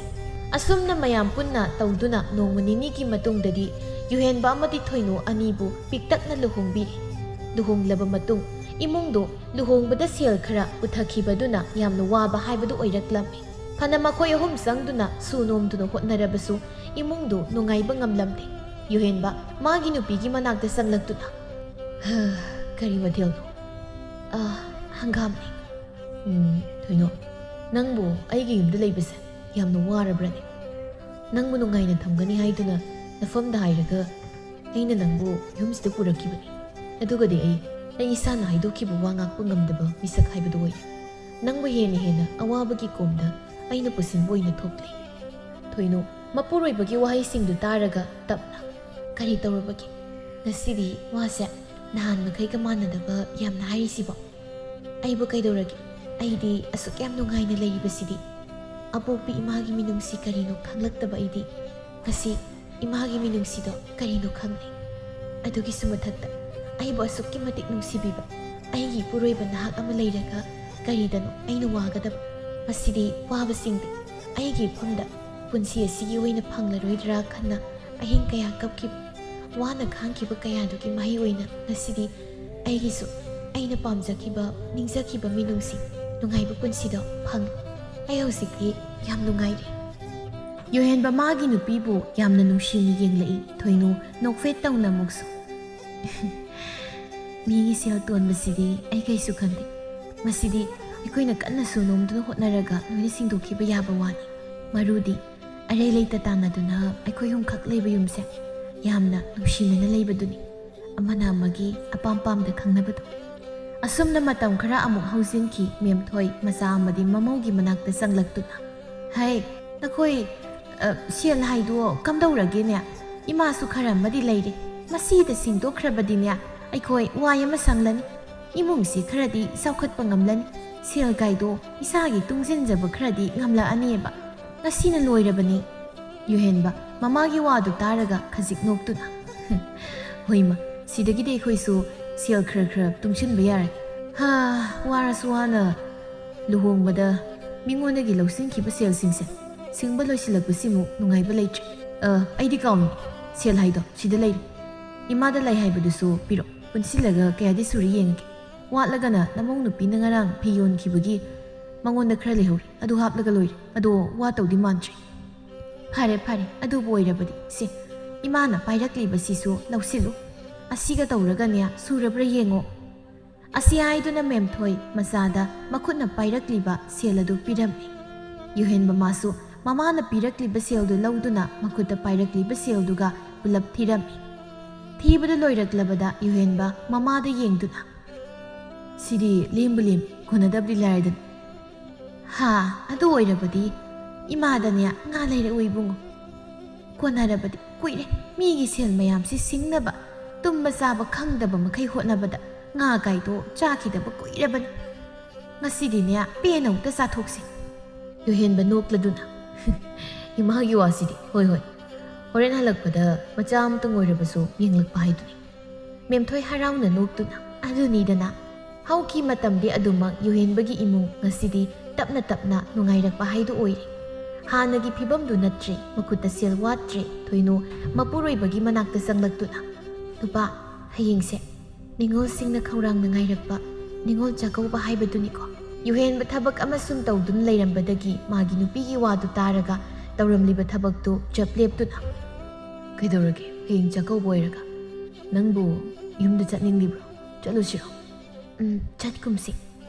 ꯑꯁꯨꯝꯅ ꯃꯌꯥꯝ ꯄꯨꯟꯅ ꯇꯧꯗꯨꯅ ꯅꯣꯡꯃ ꯅꯤꯅꯤꯒꯤ ꯃꯇꯨꯡꯗꯗꯤ ꯌꯨꯍꯦꯟꯕ ꯑꯃꯗꯤ ꯊꯣꯏꯅꯨ ꯑꯅꯤꯕꯨ ꯄꯤꯛꯇꯛꯅ ꯂꯨꯍꯣꯡꯕꯤꯔꯦ꯫ ꯂꯨꯍꯣꯡꯂꯕ ꯃꯇꯨꯡ ꯏꯃꯨꯡꯗꯨ ꯂꯨꯍꯣꯡꯕꯗ ꯁꯦꯜ ꯈꯔ ꯄꯨꯊꯈꯤꯕꯗꯨꯅ ꯌꯥꯝꯅ ꯋꯥꯕ ꯍꯥꯏꯕꯗꯨ ꯑꯣꯏꯔꯛꯂꯝꯃꯤ꯫ ꯐꯅ ꯃꯈꯣꯏ ꯑꯍꯨꯝ ꯆꯪꯗꯨꯅ ꯁꯨ ꯅꯣꯝꯗꯨꯅ ꯍꯣꯠꯅꯔꯕꯁꯨ ꯏꯃꯨꯡꯗꯨ ꯅꯨꯡꯉꯥꯏꯕ ꯉꯝꯂꯝꯗꯦ꯫ ꯌꯨꯍꯦꯟꯕ ꯃꯥꯒꯤ ꯅꯨꯄꯤꯒꯤ ꯃꯅꯥꯛꯇ ꯆꯪꯂꯛꯇꯨꯅ, "ꯍ, ꯀꯔꯤ ꯃꯊꯦꯜꯅꯣ?" "ꯑ, ꯍꯪꯒꯥꯝꯅꯤ꯫" "ꯎꯝ, ꯊꯣꯏꯅꯣ, ꯅꯪꯕꯨ ꯑꯩꯒꯤ ꯌꯨꯝꯗ ꯂꯩꯕꯁꯦ ꯌꯥꯝꯅ ꯋꯥꯔꯕ꯭ꯔꯅꯦ? ꯅꯪꯕꯨ ꯅꯨꯡꯉꯥꯏꯅ ꯊꯝꯒꯅꯤ ꯍꯥꯏꯗꯨꯅ ꯅꯐꯝꯗ ꯍꯥꯏꯔꯒ ꯑꯩꯅ ꯅꯪꯕꯨ ꯌꯨꯝꯁꯤꯗ ꯄꯨꯔꯛꯈꯤꯕꯅꯤ꯫ ꯑꯗꯨꯒꯗꯤ ꯑꯩ, ꯑꯩ ꯏꯁꯥꯅ ꯍꯥꯏꯗꯣꯛꯈꯤꯕ ꯋꯥ ꯉꯥꯛꯄ ꯉꯝꯗꯕ ꯃꯤꯁꯛ ꯍꯥꯏꯕꯗꯨ ꯑꯣꯏꯔꯦ꯫ ꯅꯪꯕꯨ ꯍꯦꯟꯅ ꯍꯦꯟꯅ ꯑꯋꯥꯕꯒꯤ ꯀꯣꯝꯗ ꯑꯩꯅ ꯄꯨꯁꯤꯟꯕ ꯑꯣꯏꯅ ꯊꯣꯛꯂꯦ꯫" ꯊꯣꯏꯅꯣ, ꯃꯄꯨꯔꯣꯏꯕꯒꯤ ꯋꯥꯍꯩꯁꯤꯡꯗꯨ ꯇꯥꯔꯒ ꯇꯞꯅ, "ꯀꯔꯤ ꯇꯧꯔꯕꯒꯦ? ꯉꯁꯤꯗꯤ ꯋꯥꯁꯦ ꯅꯍꯥꯟ ꯃꯈꯩꯒ ꯃꯥꯟꯅꯗꯕ ꯌꯥꯝꯅ ꯍꯥꯏꯔꯤꯁꯤꯕꯣ? ꯑꯩꯕꯨ ꯀꯩꯗꯧꯔꯒꯦ? ꯑꯩꯗꯤ ꯑꯁꯨꯛ ꯌꯥꯝ ꯅꯨꯡꯉꯥꯏꯅ ꯂꯩꯔꯤꯕꯁꯤꯗꯤ꯫ ꯑꯄꯣꯛꯄꯤ ꯏꯃꯥꯒꯤ ꯃꯤꯅꯨꯡꯁꯤ ꯀꯔꯤꯅꯣ ꯈꯪꯂꯛꯇꯕ ꯑꯩꯗꯤ ꯉꯁꯤ ꯏꯃꯥꯒꯤ ꯃꯤꯅꯨꯡꯁꯤꯗꯣ ꯀꯔꯤꯅꯣ ꯈꯪꯂꯦ꯫ ꯑꯗꯨꯒꯤꯁꯨ ꯃꯊꯛꯇ ꯑꯩꯕꯨ ꯑꯁꯨꯛꯀꯤ ꯃꯇꯤꯛ ꯅꯨꯡꯁꯤꯕꯤꯕ ꯑꯩꯒꯤ ꯏꯄꯨꯔꯣꯏꯕ ꯅꯍꯥꯛ ꯑꯃ ꯂꯩꯔꯒ ꯀꯔꯤꯗꯅꯣ ꯑꯩꯅ ꯋꯥꯒꯗꯕ? ꯃꯁꯤꯗꯤ ꯋꯥꯕꯁꯤꯡꯗꯤ ꯑꯩꯒꯤ ꯏꯐꯝꯗ ꯄꯨꯟꯁꯤ ꯑꯁꯤꯒꯤ ꯑꯣꯏꯅ ꯐꯪꯂꯔꯣꯏꯗ꯭ꯔꯥ ꯈꯟꯅ ꯑꯍꯤꯡ ꯀꯌꯥ ꯀꯞꯈꯤꯕ, ꯋꯥꯅ ꯈꯥꯡꯈꯤꯕ ꯀꯌꯥꯗꯨꯒꯤ ꯃꯍꯩ ꯑꯣꯏꯅ ꯉꯁꯤꯗꯤ ꯑꯩꯒꯤꯁꯨ ꯑꯩꯅ ꯄꯥꯝꯖꯈꯤꯕ, ꯅꯤꯡꯖꯈꯤꯕ ꯃꯤꯅꯨꯡꯁꯤ, ꯅꯨꯡꯉꯥꯏꯕ ꯄꯨꯟꯁꯤꯗꯣ ꯐꯪꯉꯦ꯫ ꯑꯩ ꯍꯧꯖꯤꯛꯇꯤ ꯌꯥꯝ ꯅꯨꯡꯉꯥꯏꯔꯦ꯫ ꯌꯨꯍꯦꯟꯕ ꯃꯥꯒꯤ ꯅꯨꯄꯤꯕꯨ ꯌꯥꯝꯅ ꯅꯨꯡꯁꯤꯅ ꯌꯦꯡꯂꯛꯏ ꯊꯣꯏꯅꯨ, ꯅꯣꯛꯐꯦꯠ ꯇꯧꯅ ꯑꯃꯨꯛꯁꯨ꯫ ꯃꯤꯒꯤ ꯁꯦꯜ ꯇꯣꯟꯕꯁꯤꯗꯤ ꯑꯩ ꯀꯩꯁꯨ ꯈꯟꯗꯦ꯫ ꯃꯁꯤꯗꯤ ꯑꯩꯈꯣꯏꯅ ꯀꯟꯅꯁꯨ ꯅꯣꯝꯗꯨꯅ ꯍꯣꯠꯅꯔꯒ ꯂꯣꯏꯅ ꯁꯤꯡꯗꯣꯛꯈꯤꯕ ꯌꯥꯕ ꯋꯥꯅꯤ꯫ ꯃꯔꯨꯗꯤ ꯑꯔꯩ ꯂꯩꯇ ꯇꯥꯟꯅꯗꯨꯅ ꯑꯩꯈꯣꯏ ꯑꯍꯨꯝꯈꯛ ꯂꯩꯕ ꯌꯨꯝꯁꯦ ꯌꯥꯝꯅ ꯅꯨꯡꯁꯤꯅꯅ ꯂꯩꯕꯗꯨꯅꯤ꯫ ꯑꯃꯅ ꯑꯃꯒꯤ ꯑꯄꯥꯝ ꯄꯥꯝꯗ ꯈꯪꯅꯕꯗꯣ꯫ ꯑꯁꯨꯝꯅ ꯃꯇꯝ ꯈꯔ ꯑꯃꯨꯛ ꯍꯧꯖꯤꯟꯈꯤ꯫ ꯃꯦꯝꯊꯣꯏ ꯃꯆꯥ ꯑꯃꯗꯤ ꯃꯃꯧꯒꯤ ꯃꯅꯥꯛꯇ ꯆꯪꯂꯛꯇꯨꯅ, "ꯍꯩ, ꯅꯈꯣꯏ, ꯑ, ꯁꯦꯜ ꯍꯥꯏꯗꯣ ꯀꯝꯗꯧꯔꯒꯦꯅꯦ? ꯏꯃꯥꯁꯨ ꯈꯔ ꯑꯃꯗꯤ ꯂꯩꯔꯦ꯫ ꯃꯁꯤꯗ ꯁꯤꯡꯗꯣꯛꯈ꯭ꯔꯕꯗꯤꯅꯦ ꯑꯩꯈꯣꯏ ꯋꯥꯏ ꯑꯃ ꯁꯪꯂꯅꯤ꯫ ꯏꯃꯨꯡꯁꯤ ꯈꯔꯗꯤ ꯆꯥꯎꯈꯠꯄ ꯉꯝꯂꯅꯤ꯫ ꯁꯦꯜ ꯀꯥꯏꯗꯣ ꯏꯁꯥꯒꯤ ꯇꯨꯡꯁꯤꯟꯖꯕ ꯈꯔꯗꯤ ꯉꯝꯂꯛꯑꯅꯦꯕ꯫ ꯉꯁꯤꯅ ꯂꯣꯏꯔꯕꯅꯤ꯫" ꯌꯨꯍꯦꯟꯕ ꯃꯃꯥꯒꯤ ꯋꯥꯗꯨ ꯇꯥꯔꯒ ꯈꯖꯤꯛ ꯅꯣꯛꯇꯨꯅ, "ꯍꯣꯏꯃ, ꯁꯤꯗꯒꯤꯗꯤ ꯑꯩꯈꯣꯏꯁꯨ ꯁꯦꯜ ꯈꯔ ꯈꯔ ꯇꯨꯡꯁꯤꯟꯕ ꯌꯥꯔꯦ꯫ ꯍꯥ, ꯋꯥꯔꯁꯨ ꯋꯥꯅ ꯂꯨꯍꯣꯡꯕꯗ ꯃꯤꯉꯣꯟꯗꯒꯤ ꯂꯧꯁꯤꯟꯈꯤꯕ ꯁꯦꯜꯁꯤꯡꯁꯦ ꯁꯤꯡꯕ ꯂꯣꯏꯁꯤꯜꯂꯛꯄꯁꯤꯃꯨꯛ ꯅꯨꯡꯉꯥꯏꯕ ꯂꯩꯇ꯭ꯔꯦ꯫ ꯑ, ꯑꯩꯗꯤ ꯀꯥꯎꯏ, ꯁꯦꯜ ꯍꯥꯏꯗꯣ ꯁꯤꯗ ꯂꯩꯔꯦ꯫ ꯏꯃꯥꯗ ꯂꯩ ꯍꯥꯏꯕꯗꯨꯁꯨ ꯄꯤꯔꯛꯑꯣ, ꯄꯨꯟꯁꯤꯜꯂꯒ ꯀꯌꯥꯗꯤ ꯁꯨꯔꯦ ꯌꯦꯡꯉꯒꯦ꯫ ꯋꯥꯠꯂꯒꯅ ꯅꯃꯧ ꯅꯨꯄꯤꯅ ꯉꯔꯥꯡ ꯐꯤ ꯌꯣꯟꯈꯤꯕꯒꯤ ꯃꯉꯣꯟꯗ ꯈꯔ ꯂꯩꯍꯧꯔꯤ, ꯑꯗꯨ ꯍꯥꯞꯂꯒ ꯂꯣꯏꯔꯦ꯫ ꯑꯗꯣ ꯋꯥꯇꯧꯗꯤ ꯃꯥꯟꯗ꯭ꯔꯦ꯫" "ꯐꯔꯦ, ꯐꯔꯦ, ꯑꯗꯨꯕꯨ ꯑꯣꯏꯔꯕꯗꯤ ꯁꯦ, ꯏꯃꯥꯅ ꯄꯥꯏꯔꯛꯂꯤꯕꯁꯤꯁꯨ ꯂꯧꯁꯤꯜꯂꯨ꯫ ꯑꯁꯤꯒ ꯇꯧꯔꯒꯅꯦ ꯁꯨꯔꯕ꯭ꯔꯥ ꯌꯦꯡꯉꯣ꯫" ꯑꯁꯤ ꯍꯥꯏꯗꯨꯅ ꯃꯦꯝꯊꯣꯏ ꯃꯆꯥꯗ ꯃꯈꯨꯠꯅ ꯄꯥꯏꯔꯛꯂꯤꯕ ꯁꯦꯜ ꯑꯗꯨ ꯄꯤꯔꯝꯃꯤ꯫ ꯌꯨꯍꯦꯟꯕ ꯃꯥꯁꯨ ꯃꯃꯥꯅ ꯄꯤꯔꯛꯂꯤꯕ ꯁꯦꯜꯗꯨ ꯂꯧꯗꯨꯅ ꯃꯈꯨꯠꯇ ꯄꯥꯏꯔꯛꯂꯤꯕ ꯁꯦꯜꯗꯨꯒ ꯄꯨꯂꯞ ꯊꯤꯔꯝꯃꯤ꯫ ꯊꯤꯕꯗꯨ ꯂꯣꯏꯔꯛꯂꯕꯗ ꯌꯨꯍꯦꯟꯕ ꯃꯃꯥꯗ ꯌꯦꯡꯗꯨꯅ, "ꯁꯤꯗꯤ ꯂꯦꯝꯕꯨ ꯂꯦꯝ, ꯀꯣꯟꯅꯗꯕꯗꯤ ꯂꯥꯏꯔꯗꯅ꯫" "ꯍꯥ, ꯑꯗꯨ ꯑꯣꯏꯔꯕꯗꯤ ꯏꯃꯥꯗꯅꯦ ꯉꯥ ꯂꯩꯔꯛꯎ ꯏꯕꯨꯡꯉꯣ꯫ ꯀꯣꯟꯅꯔꯕꯗꯤ ꯀꯨꯏꯔꯦ ꯃꯤꯒꯤ ꯁꯦꯜ ꯃꯌꯥꯝꯁꯤ ꯁꯤꯡꯅꯕ, ꯇꯨꯝꯕ ꯆꯥꯕ ꯈꯪꯗꯕ ꯃꯈꯩ ꯍꯣꯠꯅꯕꯗ ꯉꯥ ꯀꯥꯏꯗꯣ ꯆꯥꯈꯤꯗꯕ ꯀꯨꯏꯔꯕꯅꯤ꯫" "ꯉꯁꯤꯗꯤꯅꯦ, ꯄꯦꯟꯅ ꯑꯃꯨꯛꯇ ꯆꯥꯊꯣꯛꯁꯤ꯫" ꯌꯨꯍꯦꯟꯕ ꯅꯣꯛꯂꯗꯨꯅ, "ꯏꯃꯥꯒꯤ ꯋꯥꯁꯤꯗꯤ, ꯍꯣꯏ ꯍꯣꯏ, ꯍꯣꯔꯦꯟ ꯍꯜꯂꯛꯄꯗ ꯃꯆꯥ ꯑꯃꯇꯪ ꯑꯣꯏꯔꯕꯁꯨ ꯌꯦꯡꯂꯛꯄ ꯍꯥꯏꯗꯨꯅꯤ꯫" ꯃꯦꯝꯊꯣꯏ ꯍꯔꯥꯎꯅ ꯅꯣꯛꯇꯨꯅ, "ꯑꯗꯨꯅꯤꯗꯅ, ꯍꯧꯈꯤ ꯃꯇꯝꯗꯤ ꯑꯗꯨꯃꯛ ꯌꯨꯍꯦꯟꯕꯒꯤ ꯏꯃꯨꯡ ꯉꯁꯤꯗꯤ ꯇꯞꯅ ꯇꯞꯅ ꯅꯨꯡꯉꯥꯏꯔꯛꯄ ꯍꯥꯏꯗꯨ ꯑꯣꯏꯔꯦ꯫ ꯍꯥꯟꯅꯒꯤ ꯐꯤꯕꯝꯗꯨ ꯅꯠꯇ꯭ꯔꯦ, ꯃꯈꯨꯠꯇ ꯁꯦꯜ ꯋꯥꯠꯇ꯭ꯔꯦ꯫" ꯊꯣꯏꯅꯨ ꯃꯄꯨꯔꯣꯏꯕꯒꯤ ꯃꯅꯥꯛꯇ ꯆꯪꯂꯛꯇꯨꯅ, "ꯅꯨꯄꯥ, ꯍꯌꯦꯡꯁꯦ ꯅꯤꯉꯣꯜꯁꯤꯡꯅ ꯈꯧꯔꯥꯡꯅ ꯉꯥꯏꯔꯛꯄ ꯅꯤꯉꯣꯜ ꯆꯥꯛꯀꯧꯕ ꯍꯥꯏꯕꯗꯨꯅꯤꯀꯣ꯫" ꯌꯨꯍꯦꯟꯕ ꯊꯕꯛ ꯑꯃ ꯁꯨꯝ ꯇꯧꯗꯨꯅ ꯂꯩꯔꯝꯕꯗꯒꯤ ꯃꯥꯒꯤ ꯅꯨꯄꯤꯒꯤ ꯋꯥꯗꯨ ꯇꯥꯔꯒ ꯇꯧꯔꯝꯂꯤꯕ ꯊꯕꯛꯇꯨ ꯆꯞ ꯂꯦꯞꯇꯨꯅ, "ꯀꯩꯗꯧꯔꯒꯦ? ꯍꯌꯦꯡ ꯆꯥꯛꯀꯧꯕ ꯑꯣꯏꯔꯒ ꯅꯪꯕꯨ ꯌꯨꯝꯗ ꯆꯠꯅꯤꯡꯂꯤꯕ꯭ꯔꯣ? ꯆꯠꯂꯨꯁꯤꯔꯣ?" "ꯎꯝ, ꯆꯠꯀꯨꯝꯁꯤ꯫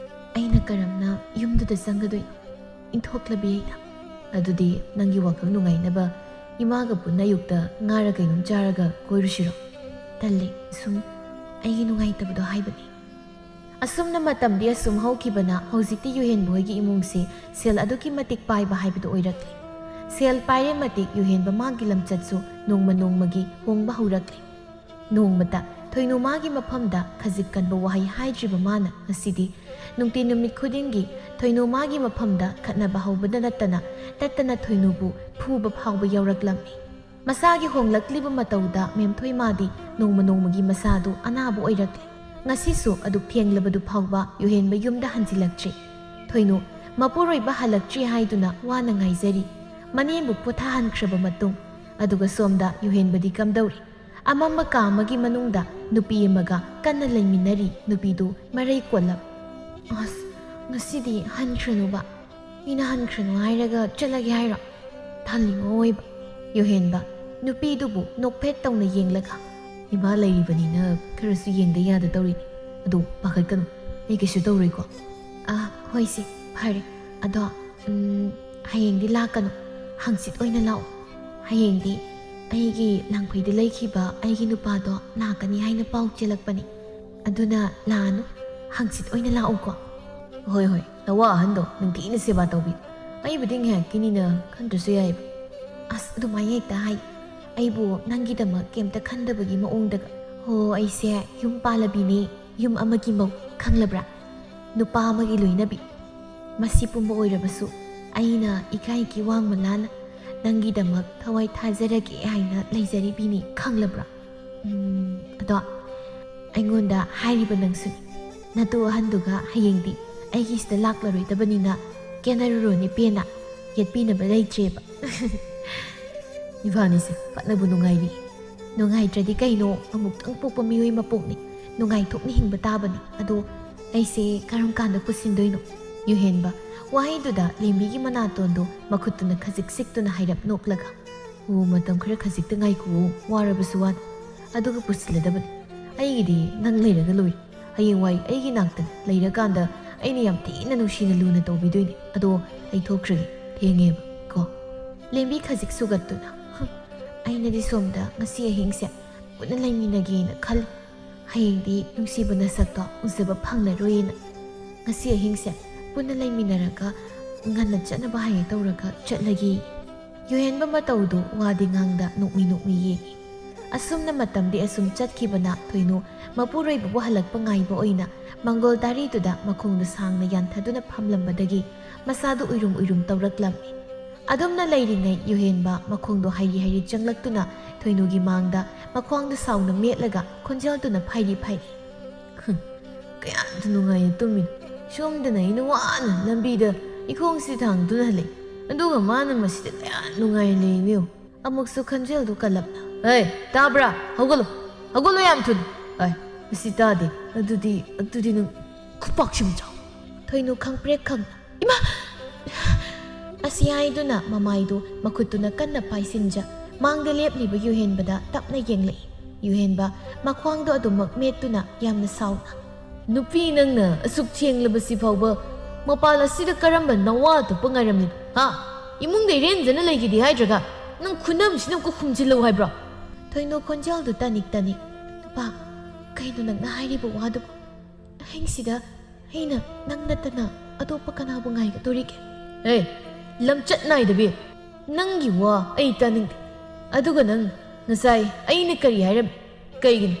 ꯑꯩꯅ ꯀꯔꯝꯅ ꯌꯨꯝꯗꯨꯗ ꯆꯪꯒꯗꯣꯏꯅꯣ? ꯏꯟꯊꯣꯛꯂꯕꯤ ꯑꯩꯅ꯫" "ꯑꯗꯨꯗꯤ ꯅꯪꯒꯤ ꯋꯥꯈꯜ ꯅꯨꯡꯉꯥꯏꯅꯕ ꯏꯃꯥꯒ ꯄꯨꯟꯅ ꯑꯌꯨꯛꯇ ꯉꯥꯔ ꯀꯩꯅꯣꯝ ꯆꯥꯔꯒ ꯀꯣꯏꯔꯨꯁꯤꯔꯣ?" "ꯇꯜꯂꯦ, ꯁꯨꯝ ꯑꯩꯒꯤ ꯅꯨꯡꯉꯥꯏꯇꯕꯗꯣ ꯍꯥꯏꯕꯅꯤ꯫" ꯑꯁꯨꯝꯅ ꯃꯇꯝꯗꯤ ꯑꯁꯨꯝ ꯍꯧꯈꯤꯕꯅ ꯍꯧꯖꯤꯛꯇꯤ ꯌꯨꯍꯦꯟꯕ ꯍꯣꯏꯒꯤ ꯏꯃꯨꯡꯁꯤ ꯁꯦꯜ ꯑꯗꯨꯛꯀꯤ ꯃꯇꯤꯛ ꯄꯥꯏꯕ ꯍꯥꯏꯕꯗꯨ ꯑꯣꯏꯔꯛꯂꯦ꯫ ꯁꯦꯜ ꯄꯥꯏꯔꯦ ꯃꯇꯤꯛ ꯌꯨꯍꯦꯟꯕ ꯃꯥꯒꯤ ꯂꯝꯆꯠꯁꯨ ꯅꯣꯡꯃ ꯅꯣꯡꯃꯒꯤ ꯍꯣꯡꯕ ꯍꯧꯔꯛꯂꯦ꯫ ꯅꯣꯡꯃꯇ ꯊꯣꯏꯅꯨ ꯃꯥꯒꯤ ꯃꯐꯝꯗ ꯈꯖꯤꯛ ꯀꯟꯕ ꯋꯥꯍꯩ ꯍꯥꯏꯗ꯭ꯔꯤꯕ ꯃꯥꯅ ꯉꯁꯤꯗꯤ ꯅꯨꯡꯇꯤ ꯅꯨꯃꯤꯠ ꯈꯨꯗꯤꯡꯒꯤ ꯊꯣꯏꯅꯨ ꯃꯥꯒꯤ ꯃꯐꯝꯗ ꯈꯠꯅꯕ ꯍꯧꯕꯗ ꯅꯠꯇꯅ ꯇꯠꯇꯅ ꯊꯣꯏꯅꯨꯕꯨ ꯐꯨꯕ ꯐꯥꯎꯕ ꯌꯥꯎꯔꯛꯂꯝꯃꯤ꯫ ꯃꯁꯥꯒꯤ ꯍꯣꯡꯂꯛꯂꯤꯕ ꯃꯇꯧꯗ ꯃꯦꯝꯊꯣꯏ ꯃꯥꯗꯤ ꯅꯣꯡꯃ ꯅꯣꯡꯃꯒꯤ ꯃꯁꯥꯗꯨ ꯑꯅꯥꯕ ꯑꯣꯏꯔꯛꯂꯦ꯫ ꯉꯁꯤꯁꯨ ꯑꯗꯨꯛ ꯊꯦꯡꯂꯕꯗꯨ ꯐꯥꯎꯕ ꯌꯨꯍꯦꯟꯕ ꯌꯨꯝꯗ ꯍꯟꯖꯤꯜꯂꯛꯇ꯭ꯔꯤ꯫ ꯊꯣꯏꯅꯨ ꯃꯄꯨꯔꯣꯏꯕ ꯍꯜꯂꯛꯇ꯭ꯔꯤ ꯍꯥꯏꯗꯨꯅ ꯋꯥꯅ ꯉꯥꯏꯖꯔꯤ꯫ ꯃꯅꯦꯝꯕꯨ ꯄꯣꯊꯥꯍꯟꯈ꯭ꯔꯕ ꯃꯇꯨꯡ, ꯑꯗꯨꯒ ꯁꯣꯝꯗ ꯌꯨꯍꯦꯟꯕꯗꯤ ꯀꯝꯗꯧꯔꯤ? ꯑꯃꯝꯕ ꯀꯥ ꯑꯃꯒꯤ ꯃꯅꯨꯡꯗ ꯅꯨꯄꯤ ꯑꯃꯒ ꯀꯟꯅ ꯂꯩꯃꯤꯟꯅꯔꯤ꯫ ꯅꯨꯄꯤꯗꯨ ꯃꯔꯩ ꯀꯣꯜꯂꯞ, "ꯑꯁ, ꯉꯁꯤꯗꯤ ꯍꯟꯈ꯭ꯔꯅꯨꯕ꯫ ꯃꯤꯅ ꯍꯟꯈ꯭ꯔꯅꯨ ꯍꯥꯏꯔꯒ ꯆꯠꯂꯒꯦ ꯍꯥꯏꯔꯣ? ꯇꯜꯂꯤꯉꯣ ꯑꯣꯏꯕ꯫" ꯌꯨꯍꯦꯟꯕ ꯅꯨꯄꯤꯗꯨꯕꯨ ꯅꯣꯛꯐꯦꯠ ꯇꯧꯅ ꯌꯦꯡꯂꯒ, "ꯏꯃꯥ ꯂꯩꯔꯤꯕꯅꯤꯅ ꯈꯔꯁꯨ ꯌꯦꯡꯗ ꯌꯥꯗ ꯇꯧꯔꯤꯅꯤ꯫ ꯑꯗꯣ ꯄꯥꯈꯠꯀꯅꯨ, ꯑꯩ ꯀꯩꯁꯨ ꯇꯧꯔꯣꯏꯀꯣ?" "ꯑꯥ, ꯍꯣꯏꯁꯦ, ꯐꯔꯦ꯫ ꯑꯗꯣ, ꯎꯝ, ꯍꯌꯦꯡꯗꯤ ꯂꯥꯛꯀꯅꯨ, ꯍꯪꯆꯤꯠ ꯑꯣꯏꯅ ꯂꯥꯛꯑꯣ꯫ ꯍꯌꯦꯡꯗꯤ ꯑꯩꯒꯤ ꯂꯥꯡꯐꯩꯗ ꯂꯩꯈꯤꯕ ꯑꯩꯒꯤ ꯅꯨꯄꯥꯗꯣ ꯂꯥꯛꯀꯅꯤ ꯍꯥꯏꯅ ꯄꯥꯎ ꯆꯦꯜꯂꯛꯄꯅꯤ꯫ ꯑꯗꯨꯅ ꯂꯥꯛꯑꯅꯨ, ꯍꯪꯆꯤꯠ ꯑꯣꯏꯅ ꯂꯥꯛꯎꯀꯣ꯫" "ꯍꯣꯏ, ꯍꯣꯏ, ꯅꯋꯥ ꯑꯍꯟꯗꯣ ꯅꯨꯡꯇꯤꯅ ꯁꯦꯕꯥ ꯇꯧꯕꯤ꯫ ꯑꯩꯕꯨꯗꯤ ꯉꯥꯏꯍꯥꯛꯀꯤꯅꯤꯅ ꯈꯟꯗ꯭ꯔꯁꯨ ꯌꯥꯏꯕ꯫" "ꯑꯁ, ꯑꯗꯨꯃꯥꯏꯅ ꯍꯦꯛꯇ ꯍꯥꯏ꯫ ꯑꯩꯕꯨ ꯅꯪꯒꯤꯗꯃꯛ ꯀꯩꯝꯇ ꯈꯟꯗꯕꯒꯤ ꯃꯑꯣꯡꯗꯒ꯫ ꯍꯣ, ꯑꯩꯁꯦ ꯌꯨꯝ ꯄꯥꯜꯂꯕꯤꯅꯦ, ꯌꯨꯝ ꯑꯃꯒꯤ ꯃꯧ, ꯈꯪꯂꯕ꯭ꯔꯥ?" ꯅꯨꯄꯥ ꯑꯃꯒꯤ ꯂꯣꯏꯅꯕꯤ꯫ ꯃꯁꯤ ꯄꯨꯝꯕ ꯑꯣꯏꯔꯕꯁꯨ ꯑꯩꯅ ꯏꯀꯥꯏ ꯀꯤꯋꯥꯡ ꯃꯂꯥꯅ ꯅꯪꯒꯤꯗꯃꯛ ꯊꯋꯥꯏ ꯊꯥꯖꯔꯒꯦ ꯍꯥꯏꯅ ꯂꯩꯖꯔꯤꯕꯤꯅꯤ, ꯈꯪꯂꯕ꯭ꯔꯥ? ꯎꯝ, ꯑꯗꯣ ꯑꯩꯉꯣꯟꯗ ꯍꯥꯏꯔꯤꯕ ꯅꯪꯁꯨꯅꯤ꯫ ꯅꯇꯨ ꯑꯍꯟꯗꯨꯒ ꯍꯌꯦꯡꯗꯤ ꯑꯩꯒꯤꯁꯤꯗ ꯂꯥꯛꯂꯔꯣꯏꯗꯕꯅꯤꯅ ꯀꯦꯅꯔꯨꯔꯣꯅꯦ ꯄꯦꯟꯅ, ꯌꯦꯠꯄꯤꯅꯕ ꯂꯩꯇ꯭ꯔꯦꯕ꯫ ꯏꯕꯥꯅꯤꯁꯦ ꯐꯅꯕꯨ ꯅꯨꯡꯉꯥꯏꯔꯤ꯫ ꯅꯨꯡꯉꯥꯏꯇ꯭ꯔꯗꯤ ꯀꯩꯅꯣ, ꯑꯃꯨꯛꯇꯪ ꯄꯣꯛꯄ ꯃꯤꯑꯣꯏ ꯃꯄꯣꯛꯅꯤ, ꯅꯨꯡꯉꯥꯏꯊꯣꯛꯅ ꯍꯤꯡꯕ ꯇꯥꯕꯅꯤ꯫ ꯑꯗꯣ ꯑꯩꯁꯦ ꯀꯔꯝ ꯀꯥꯟꯗ ꯄꯨꯁꯤꯟꯗꯣꯏꯅꯣ? ꯌꯨꯍꯦꯟꯕ ꯋꯥꯍꯩꯗꯨꯗ ꯂꯦꯝꯕꯤꯒꯤ ꯃꯅꯥꯇꯣꯟꯗꯨ ꯃꯈꯨꯠꯇꯨꯅ ꯈꯖꯤꯛ ꯁꯤꯛꯇꯨꯅ ꯍꯥꯏꯔꯞ ꯅꯣꯛꯂꯒ, "ꯑꯣ, ꯃꯇꯝ ꯈꯔ ꯈꯖꯤꯛꯇ ꯉꯥꯏꯈꯨꯑꯣ, ꯋꯥꯔꯕꯁꯨ ꯋꯥꯅ, ꯑꯗꯨꯒ ꯄꯨꯁꯤꯜꯂꯗꯕꯅꯤ꯫ ꯑꯩꯒꯤꯗꯤ ꯅꯪ ꯂꯩꯔꯒ ꯂꯣꯏꯔꯦ꯫ ꯍꯌꯦꯡꯋꯥꯏ ꯑꯩꯒꯤ ꯅꯥꯛꯇ ꯂꯩꯔꯀꯥꯟꯗ ꯑꯩꯅ ꯌꯥꯝ ꯊꯤꯅ ꯅꯨꯡꯁꯤꯅ ꯂꯨꯅ ꯇꯧꯕꯤꯗꯣꯏꯅꯦ꯫ ꯑꯗꯣ ꯑꯩ ꯊꯣꯛꯈ꯭ꯔꯒꯦ, ꯊꯦꯡꯉꯦꯕ ꯀꯣ꯫" ꯂꯦꯝꯕꯤ ꯈꯖꯤꯛ ꯁꯨꯒꯠꯇꯨꯅ, "ꯍꯝ, ꯑꯩꯅꯗꯤ ꯁꯣꯝꯗ ꯉꯁꯤ ꯑꯍꯤꯡꯁꯦ ꯄꯨꯟꯅ ꯂꯩꯃꯤꯟꯅꯒꯦꯅ ꯈꯜꯂꯤ꯫ ꯍꯌꯦꯡꯗꯤ ꯅꯨꯡꯁꯤꯕ ꯅꯁꯛꯇꯣ ꯎꯖꯕ ꯐꯪꯂꯔꯣꯏꯅ ꯉꯁꯤ ꯑꯍꯤꯡꯁꯦ ꯄꯨꯟꯅ ꯂꯩꯃꯤꯟꯅꯔꯒ ꯉꯟꯅ ꯆꯠꯅꯕ ꯍꯥꯏꯒꯦ ꯇꯧꯔꯒ ꯆꯠꯂꯒꯦ꯫" ꯌꯨꯍꯦꯟꯕ ꯃꯇꯧꯗꯨ ꯋꯥꯗꯤ ꯉꯥꯡꯗ ꯅꯣꯛꯃꯤ ꯅꯣꯛꯃꯤ ꯌꯦꯡꯏ꯫ ꯑꯁꯨꯝꯅ ꯃꯇꯝꯗꯤ ꯑꯁꯨꯝ ꯆꯠꯈꯤꯕꯅ ꯊꯣꯏꯅꯨ ꯃꯄꯨꯔꯣꯏꯕꯕꯨ ꯍꯜꯂꯛꯄ ꯉꯥꯏꯕ ꯑꯣꯏꯅ ꯃꯪꯒꯣꯜ ꯗꯥꯔꯤꯗꯨꯗ ꯃꯈꯣꯡꯗꯨ ꯁꯥꯡꯅ ꯌꯥꯟꯊꯗꯨꯅ ꯐꯝꯂꯝꯕꯗꯒꯤ ꯃꯁꯥꯗꯨ ꯎꯏꯔꯨꯝ ꯎꯏꯔꯨꯝ ꯇꯧꯔꯛꯂꯝꯃꯤ꯫ ꯑꯗꯨꯝꯅ ꯂꯩꯔꯤꯉꯩ ꯌꯨꯍꯦꯟꯕ ꯃꯈꯣꯡꯗꯣ ꯍꯩꯔꯤ ꯍꯩꯔꯤ ꯆꯪꯂꯛꯇꯨꯅ ꯊꯣꯏꯅꯨꯒꯤ ꯃꯥꯡꯗ ꯃꯈ꯭ꯋꯥꯡꯗꯨ ꯁꯥꯎꯅ ꯃꯦꯠꯂꯒ ꯈꯣꯟꯖꯦꯜꯗꯨꯅ ꯐꯩꯔꯤ ꯐꯩꯔꯤ, "ꯍꯨꯝ, ꯀꯌꯥꯗ ꯅꯨꯡꯉꯥꯏꯅ ꯇꯨꯝꯃꯤꯅꯣ꯫ ꯁꯣꯝꯗꯅ ꯑꯩꯅ ꯋꯥꯅ ꯂꯝꯕꯤꯗ ꯏꯈꯣꯡꯁꯤ ꯊꯥꯡꯗꯨꯅ ꯍꯜꯂꯛꯏ꯫ ꯑꯗꯨꯒ ꯃꯥꯅ ꯃꯁꯤꯗ ꯀꯌꯥ ꯅꯨꯡꯉꯥꯏꯅ ꯂꯩꯔꯤꯅꯣ ꯌꯦꯡꯉꯨ꯫" ꯑꯃꯨꯛꯁꯨ ꯈꯣꯟꯖꯦꯜꯗꯨ ꯀꯜꯂꯞꯅ, "ꯍꯩ, ꯇꯥꯕ꯭ꯔꯥ? ꯍꯧꯒꯠꯂꯣ, ꯍꯧꯒꯠꯂꯣ ꯌꯥꯝ ꯊꯨꯅ꯫ ꯍꯩ, ꯃꯁꯤ ꯇꯥꯗꯦ꯫ ꯑꯗꯨꯗꯤ, ꯑꯗꯨꯗꯤ ꯅꯪ ꯈꯨꯄꯥꯛꯁꯤꯃ ꯆꯥꯎ꯫" ꯊꯣꯏꯅꯨ ꯈꯪꯄ꯭ꯔꯦꯛ ꯈꯪꯅ, "ꯏꯃꯥ!" ꯑꯁꯤ ꯍꯥꯏꯗꯨꯅ ꯃꯃꯥꯏꯗꯨ ꯃꯈꯨꯠꯇꯨꯅ ꯀꯟꯅ ꯄꯥꯏꯁꯤꯟꯖ, ꯃꯥꯡꯗ ꯂꯦꯞꯂꯤꯕ ꯌꯨꯍꯦꯟꯕꯗ ꯇꯞꯅ ꯌꯦꯡꯂꯛꯏ꯫ ꯌꯨꯍꯦꯟꯕ ꯃꯈ꯭ꯋꯥꯡꯗꯣ ꯑꯗꯨꯃꯛ ꯃꯦꯠꯇꯨꯅ ꯌꯥꯝꯅ ꯁꯥꯎꯅ, "ꯅꯨꯄꯤ ꯅꯪꯅ ꯑꯁꯨꯛ ꯊꯦꯡꯂꯕꯁꯤ ꯐꯥꯎꯕ ꯃꯄꯥꯜ ꯑꯁꯤꯗ ꯀꯔꯝꯕ ꯅꯋꯥ ꯑꯇꯣꯞꯄ ꯉꯥꯏꯔꯝꯂꯤꯅꯣ? ꯍꯥ? ꯏꯃꯨꯡꯗ ꯏꯔꯦꯟꯖꯅ ꯂꯩꯈꯤꯗꯦ ꯍꯥꯏꯗ꯭ꯔꯒ ꯅꯪ ꯈꯨꯅꯝꯁꯤꯅ ꯑꯃꯨꯛꯀ ꯈꯨꯝꯖꯤꯜꯂꯧ ꯍꯥꯏꯕ꯭ꯔꯣ?" ꯊꯣꯏꯅꯨ ꯈꯣꯟꯖꯦꯜꯗꯨ ꯇꯅꯤꯛ ꯇꯅꯤꯛ, "ꯅꯨꯄꯥ, ꯀꯩꯅꯣ ꯅꯪꯅ ꯍꯥꯏꯔꯤꯕ ꯋꯥꯗꯨꯕꯨ? ꯑꯍꯤꯡꯁꯤꯗ ꯑꯩꯅ ꯅꯪ ꯅꯠꯇꯅ ꯑꯇꯣꯞꯄ ꯀꯅꯥꯕꯨ ꯉꯥꯏꯒꯗꯣꯔꯤꯒꯦ?" "ꯑꯦ, ꯂꯝꯆꯠ ꯅꯥꯏꯗꯕꯤ, ꯅꯪꯒꯤ ꯋꯥ ꯑꯩ ꯇꯥꯅꯤꯡꯗꯦ꯫ ꯑꯗꯨꯒ ꯅꯪ ꯉꯁꯥꯏ ꯑꯩꯅ ꯀꯔꯤ ꯍꯥꯏꯔꯝꯃꯤ? ꯀꯩꯒꯤꯅꯣ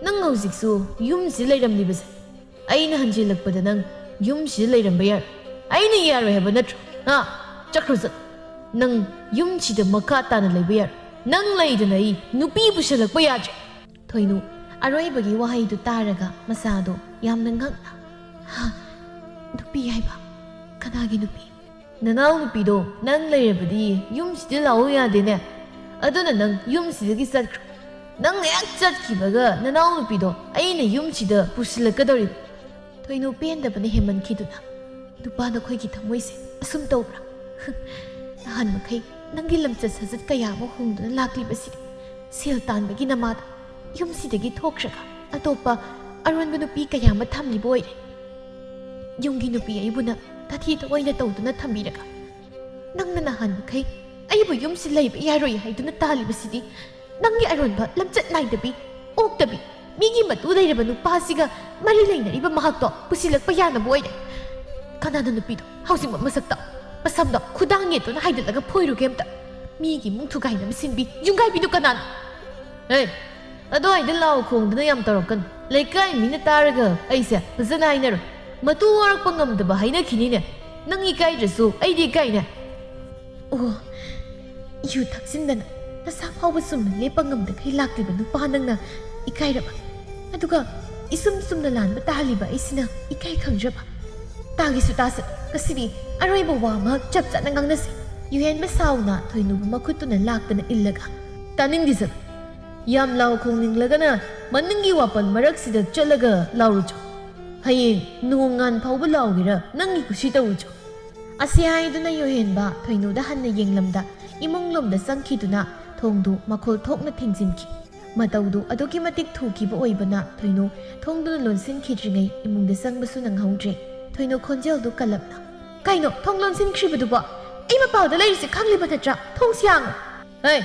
ꯅꯪ ꯍꯧꯖꯤꯛꯁꯨ ꯌꯨꯝꯁꯤ ꯂꯩꯔꯝꯂꯤꯕꯁꯦ?" ꯑꯩꯅ ꯍꯟꯖꯤꯜꯂꯛꯄꯗ ꯅꯪ ꯌꯨꯝꯁꯤꯗ ꯂꯩꯔꯝꯕ ꯌꯥꯔꯣꯏ꯫ ꯑꯩꯅ ꯌꯥꯔꯣꯏ ꯍꯥꯏꯕ ꯅꯠꯇ꯭ꯔꯣ? ꯍꯥ? ꯆꯠꯈ꯭ꯔꯣ, ꯆꯠ꯫ ꯅꯪ ꯌꯨꯝꯁꯤꯗ ꯃꯈꯥ ꯇꯥꯅ ꯂꯩꯕ ꯌꯥꯔꯣꯏ꯫ ꯅꯪ ꯂꯩꯗꯅ ꯑꯩ ꯅꯨꯄꯤ ꯄꯨꯁꯜꯂꯛꯄ ꯌꯥꯗ꯭ꯔꯦ꯫ ꯊꯣꯏꯅꯨ ꯑꯔꯣꯏꯕꯒꯤ ꯋꯥꯍꯩꯗꯨ ꯇꯥꯔꯒ ꯃꯁꯥꯗꯣ ꯌꯥꯝꯅ ꯉꯛꯅ, "ꯍꯥ? ꯅꯨꯄꯤ ꯍꯥꯏꯕ? ꯀꯅꯥꯒꯤ ꯅꯨꯄꯤ?" "ꯅꯅꯥꯎ ꯅꯨꯄꯤꯗꯣ ꯅꯪ ꯂꯩꯔꯕꯗꯤ ꯌꯨꯝꯁꯤꯗ ꯂꯥꯛꯑꯣ ꯌꯥꯗꯦꯅꯦ꯫ ꯑꯗꯨꯅ ꯅꯪ ꯌꯨꯝꯁꯤꯗꯒꯤ ꯆꯠꯈ꯭ꯔꯣ꯫ ꯅꯪꯅ ꯍꯦꯛ ꯆꯠꯈꯤꯕꯒ ꯅꯅꯥꯎ ꯅꯨꯄꯤꯗꯣ ꯑꯩꯅ ꯌꯨꯝꯁꯤꯗ ꯄꯨꯁꯤꯜꯂꯛꯀꯗꯧꯔꯤꯕ꯫" ꯊꯣꯏꯅꯨ ꯄꯦꯟꯗꯕꯅ ꯍꯦꯟꯃꯟꯈꯤꯗꯨꯅ, "ꯅꯨꯄꯥ ꯅꯈꯣꯏꯒꯤ ꯊꯃꯣꯏꯁꯦ ꯑꯁꯨꯝ ꯇꯧꯕ꯭ꯔꯥ? ꯅꯍꯥꯟ ꯃꯈꯩ ꯅꯪꯒꯤ ꯂꯝꯆꯠ ꯁꯥꯖꯠ ꯀꯌꯥ ꯑꯃ ꯍꯣꯡꯗꯨꯅ ꯂꯥꯛꯂꯤꯕꯁꯤꯗꯤ ꯁꯦꯜ ꯇꯥꯟꯕꯒꯤ ꯅꯃꯥꯗ ꯌꯨꯝꯁꯤꯗꯒꯤ ꯊꯣꯛꯈ꯭ꯔꯒ ꯑꯇꯣꯞꯄ ꯑꯔꯣꯟꯕ ꯅꯨꯄꯤ ꯀꯌꯥ ꯑꯃ ꯊꯝꯂꯤꯕ ꯑꯣꯏꯔꯦ꯫ ꯌꯨꯝꯒꯤ ꯅꯨꯄꯤ ꯑꯩꯕꯨꯅ ꯇꯥꯊꯤ ꯇꯑꯣꯏꯅ ꯇꯧꯗꯨꯅ ꯊꯝꯕꯤꯔꯒ ꯅꯪꯅ ꯅꯍꯥꯟ ꯃꯈꯩ ꯑꯩꯕꯨ ꯌꯨꯝꯁꯤ ꯂꯩꯕ ꯌꯥꯔꯣꯏ ꯍꯥꯏꯗꯨꯅ ꯇꯥꯜꯂꯤꯕꯁꯤꯗꯤ ꯅꯪꯒꯤ ꯑꯔꯣꯟꯕ ꯂꯝꯆꯠ ꯅꯥꯏꯗꯕꯤ, ꯑꯣꯛꯇꯕꯤ, ꯃꯤꯒꯤ ꯃꯇꯨ ꯂꯩꯔꯕ ꯅꯨꯄꯥꯁꯤꯒ ꯃꯔꯤ ꯂꯩꯅꯔꯤꯕ ꯃꯍꯥꯛꯇꯣ ꯄꯨꯁꯤꯜꯂꯛꯄ ꯌꯥꯅꯕ ꯑꯣꯏꯔꯦ꯫ ꯀꯅꯥꯅ ꯅꯨꯄꯤꯗꯣ ꯍꯧꯖꯤꯛꯃꯛ ꯃꯁꯛꯇ, ꯃꯁꯝꯗꯣ ꯈꯨꯗꯥꯡ ꯌꯦꯠꯇꯨꯅ ꯍꯥꯏꯗꯠꯂꯒ ꯐꯣꯏꯔꯨꯒꯦ ꯑꯝꯇ? ꯃꯤꯒꯤ ꯏꯃꯨꯡ ꯊꯨꯒꯥꯏꯅꯕ ꯁꯤꯟꯕꯤ ꯌꯨꯝꯒꯥꯏꯕꯤꯗꯨ ꯀꯅꯥꯅꯣ?" "ꯍꯦ, ꯑꯗꯨꯋꯥꯏꯗ ꯂꯥꯎ ꯈꯣꯡꯗꯨꯅ ꯌꯥꯝ ꯇꯧꯔꯛꯀꯅꯨ꯫ ꯂꯩꯀꯥꯏ ꯃꯤꯅ ꯇꯥꯔꯒ ꯑꯩꯁꯦ ꯐꯖꯅ ꯍꯥꯏꯅꯔꯣꯏ꯫ ꯃꯇꯨ ꯋꯥꯔꯛꯄ ꯉꯝꯗꯕ ꯍꯥꯏꯅꯈꯤꯅꯤꯅꯦ꯫ ꯅꯪ ꯏꯀꯥꯏꯗ꯭ꯔꯁꯨ ꯑꯩꯗꯤ ꯏꯀꯥꯏꯅꯦ꯫" "ꯑꯣ, ꯌꯨ ꯊꯛꯆꯤꯟꯗꯅ ꯅꯁꯥ ꯐꯥꯎꯕ ꯆꯨꯝꯅ ꯂꯦꯞꯄ ꯉꯝꯗꯈꯩ ꯂꯥꯛꯂꯤꯕ ꯅꯨꯄꯥ ꯅꯪꯅ ꯏꯀꯥꯏꯔꯕ? ꯑꯗꯨꯒ ꯏꯁꯨꯝ ꯆꯨꯝꯅ ꯂꯥꯟꯕ ꯇꯥꯍꯜꯂꯤꯕ ꯑꯩꯁꯤꯅ ꯏꯀꯥꯏ ꯈꯪꯗ꯭ꯔꯕ? ꯇꯥꯒꯦꯁꯨ ꯇꯥꯁ, ꯉꯁꯤꯗꯤ ꯑꯔꯣꯏꯕ ꯋꯥ ꯑꯃ ꯆꯞ ꯆꯥꯅ ꯉꯥꯡꯅꯁꯤ꯫" ꯌꯨꯍꯦꯟꯕ ꯁꯥꯎꯅ ꯊꯣꯏꯅꯨꯕꯨ ꯃꯈꯨꯠꯇꯨꯅ ꯂꯥꯛꯇꯅ ꯏꯜꯂꯒ, "ꯇꯥꯅꯤꯡꯗꯦ ꯆꯠꯂꯨ꯫ ꯌꯥꯝ ꯂꯥꯎ ꯈꯣꯡꯅꯤꯡꯂꯒꯅ ꯃꯅꯤꯡꯒꯤ ꯋꯥꯄꯜ ꯃꯔꯛꯁꯤꯗ ꯆꯠꯂꯒ ꯂꯥꯎꯔꯨꯆꯣ꯫ ꯍꯌꯦꯡ ꯅꯣꯡ ꯉꯥꯟ ꯐꯥꯎꯕ ꯂꯥꯎꯒꯦꯔꯥ, ꯅꯪꯒꯤ ꯀꯨꯁꯤ ꯇꯧꯔꯨꯆꯣ꯫" ꯑꯁꯤ ꯍꯥꯏꯗꯨꯅ ꯌꯨꯍꯦꯟꯕ ꯊꯣꯏꯅꯨꯗ ꯍꯟꯅ ꯌꯦꯡꯂꯝꯗ ꯏꯃꯨꯡꯂꯣꯝꯗ ꯆꯪꯈꯤꯗꯨꯅ ꯊꯣꯡꯗꯨ ꯃꯈꯣꯜ ꯊꯣꯛꯅ ꯊꯤꯡꯖꯤꯟꯈꯤ꯫ ꯃꯇꯧꯗꯨ ꯑꯗꯨꯛꯀꯤ ꯃꯇꯤꯛ ꯊꯨꯈꯤꯕ ꯑꯣꯏꯕꯅ ꯊꯣꯏꯅꯨ ꯊꯣꯡꯗꯨꯅ ꯂꯣꯟꯁꯤꯟꯈꯤꯗ꯭ꯔꯤꯉꯩ ꯏꯃꯨꯡꯗ ꯆꯪꯕꯁꯨ ꯅꯪꯍꯧꯗ꯭ꯔꯦ꯫ ꯊꯣꯏꯅꯨ ꯈꯣꯟꯖꯦꯜꯗꯨ ꯀꯜꯂꯞꯅ, "ꯀꯩꯅꯣ ꯊꯣꯡ ꯂꯣꯟꯁꯤꯟꯈ꯭ꯔꯤꯕꯗꯨꯕꯣ? ꯑꯩ ꯃꯄꯥꯜꯗ ꯂꯩꯔꯤꯁꯦ ꯈꯪꯂꯤꯕ ꯅꯠꯇ꯭ꯔꯥ? ꯊꯣꯡꯁꯤ ꯍꯥꯡꯉꯨ!" "ꯍꯦ,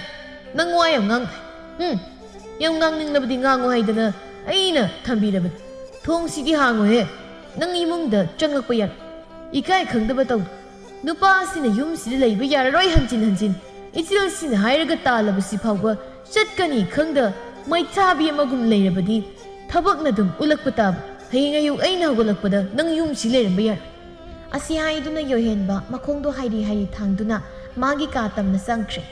ꯅꯪ ꯋꯥ ꯌꯥꯝ ꯉꯥꯡꯅꯨ꯫ ꯎꯝ, ꯌꯥꯝ ꯉꯥꯡꯅꯤꯡꯂꯕꯗꯤ ꯉꯥꯡꯉꯨ ꯍꯥꯏꯗꯅ ꯑꯩꯅ ꯊꯝꯕꯤꯔꯕꯅꯤ꯫ ꯊꯣꯡꯁꯤꯗꯤ ꯍꯥꯡꯉꯨꯍꯦ꯫ ꯅꯪ ꯏꯃꯨꯡꯗ ꯆꯪꯂꯛꯄ ꯌꯥꯔꯣꯏ꯫ ꯏꯀꯥꯏ ꯈꯪꯗꯕ ꯇꯧꯅꯨ꯫ ꯅꯨꯄꯥ ꯑꯁꯤꯅ ꯌꯨꯝꯁꯤꯗ ꯂꯩꯕ ꯌꯥꯔꯔꯣꯏ ꯍꯟꯖꯤꯟ ꯍꯟꯖꯤꯟ ꯏꯆꯤꯜꯁꯤꯅ ꯍꯥꯏꯔꯒ ꯇꯥꯜꯂꯕꯁꯤ ꯐꯥꯎꯕ ꯆꯠꯀꯅꯤ ꯈꯪꯗ ꯃꯩꯊꯥꯕꯤ ꯑꯃꯒꯨꯝ ꯂꯩꯔꯕꯗꯤ ꯊꯕꯛꯅ ꯑꯗꯨꯝ ꯎꯠꯂꯛꯄ ꯇꯥꯕ꯫ "ꯍꯌꯦꯡ ꯑꯌꯨꯛ ꯑꯩꯅ ꯍꯧꯒꯠꯂꯛꯄꯗ ꯅꯪ ꯌꯨꯝꯁꯤ ꯂꯩꯔꯝꯕ ꯌꯥꯔꯣꯏ"꯫ ꯑꯁꯤ ꯍꯥꯏꯗꯨꯅ ꯌꯣꯍꯦꯟꯕ ꯃꯈꯣꯡꯗꯣ ꯍꯥꯏꯔꯤ ꯍꯥꯏꯔꯤ ꯊꯥꯡꯗꯨꯅ ꯃꯥꯒꯤ ꯀꯥ ꯇꯝꯅ ꯆꯪꯈ꯭ꯔꯦ꯫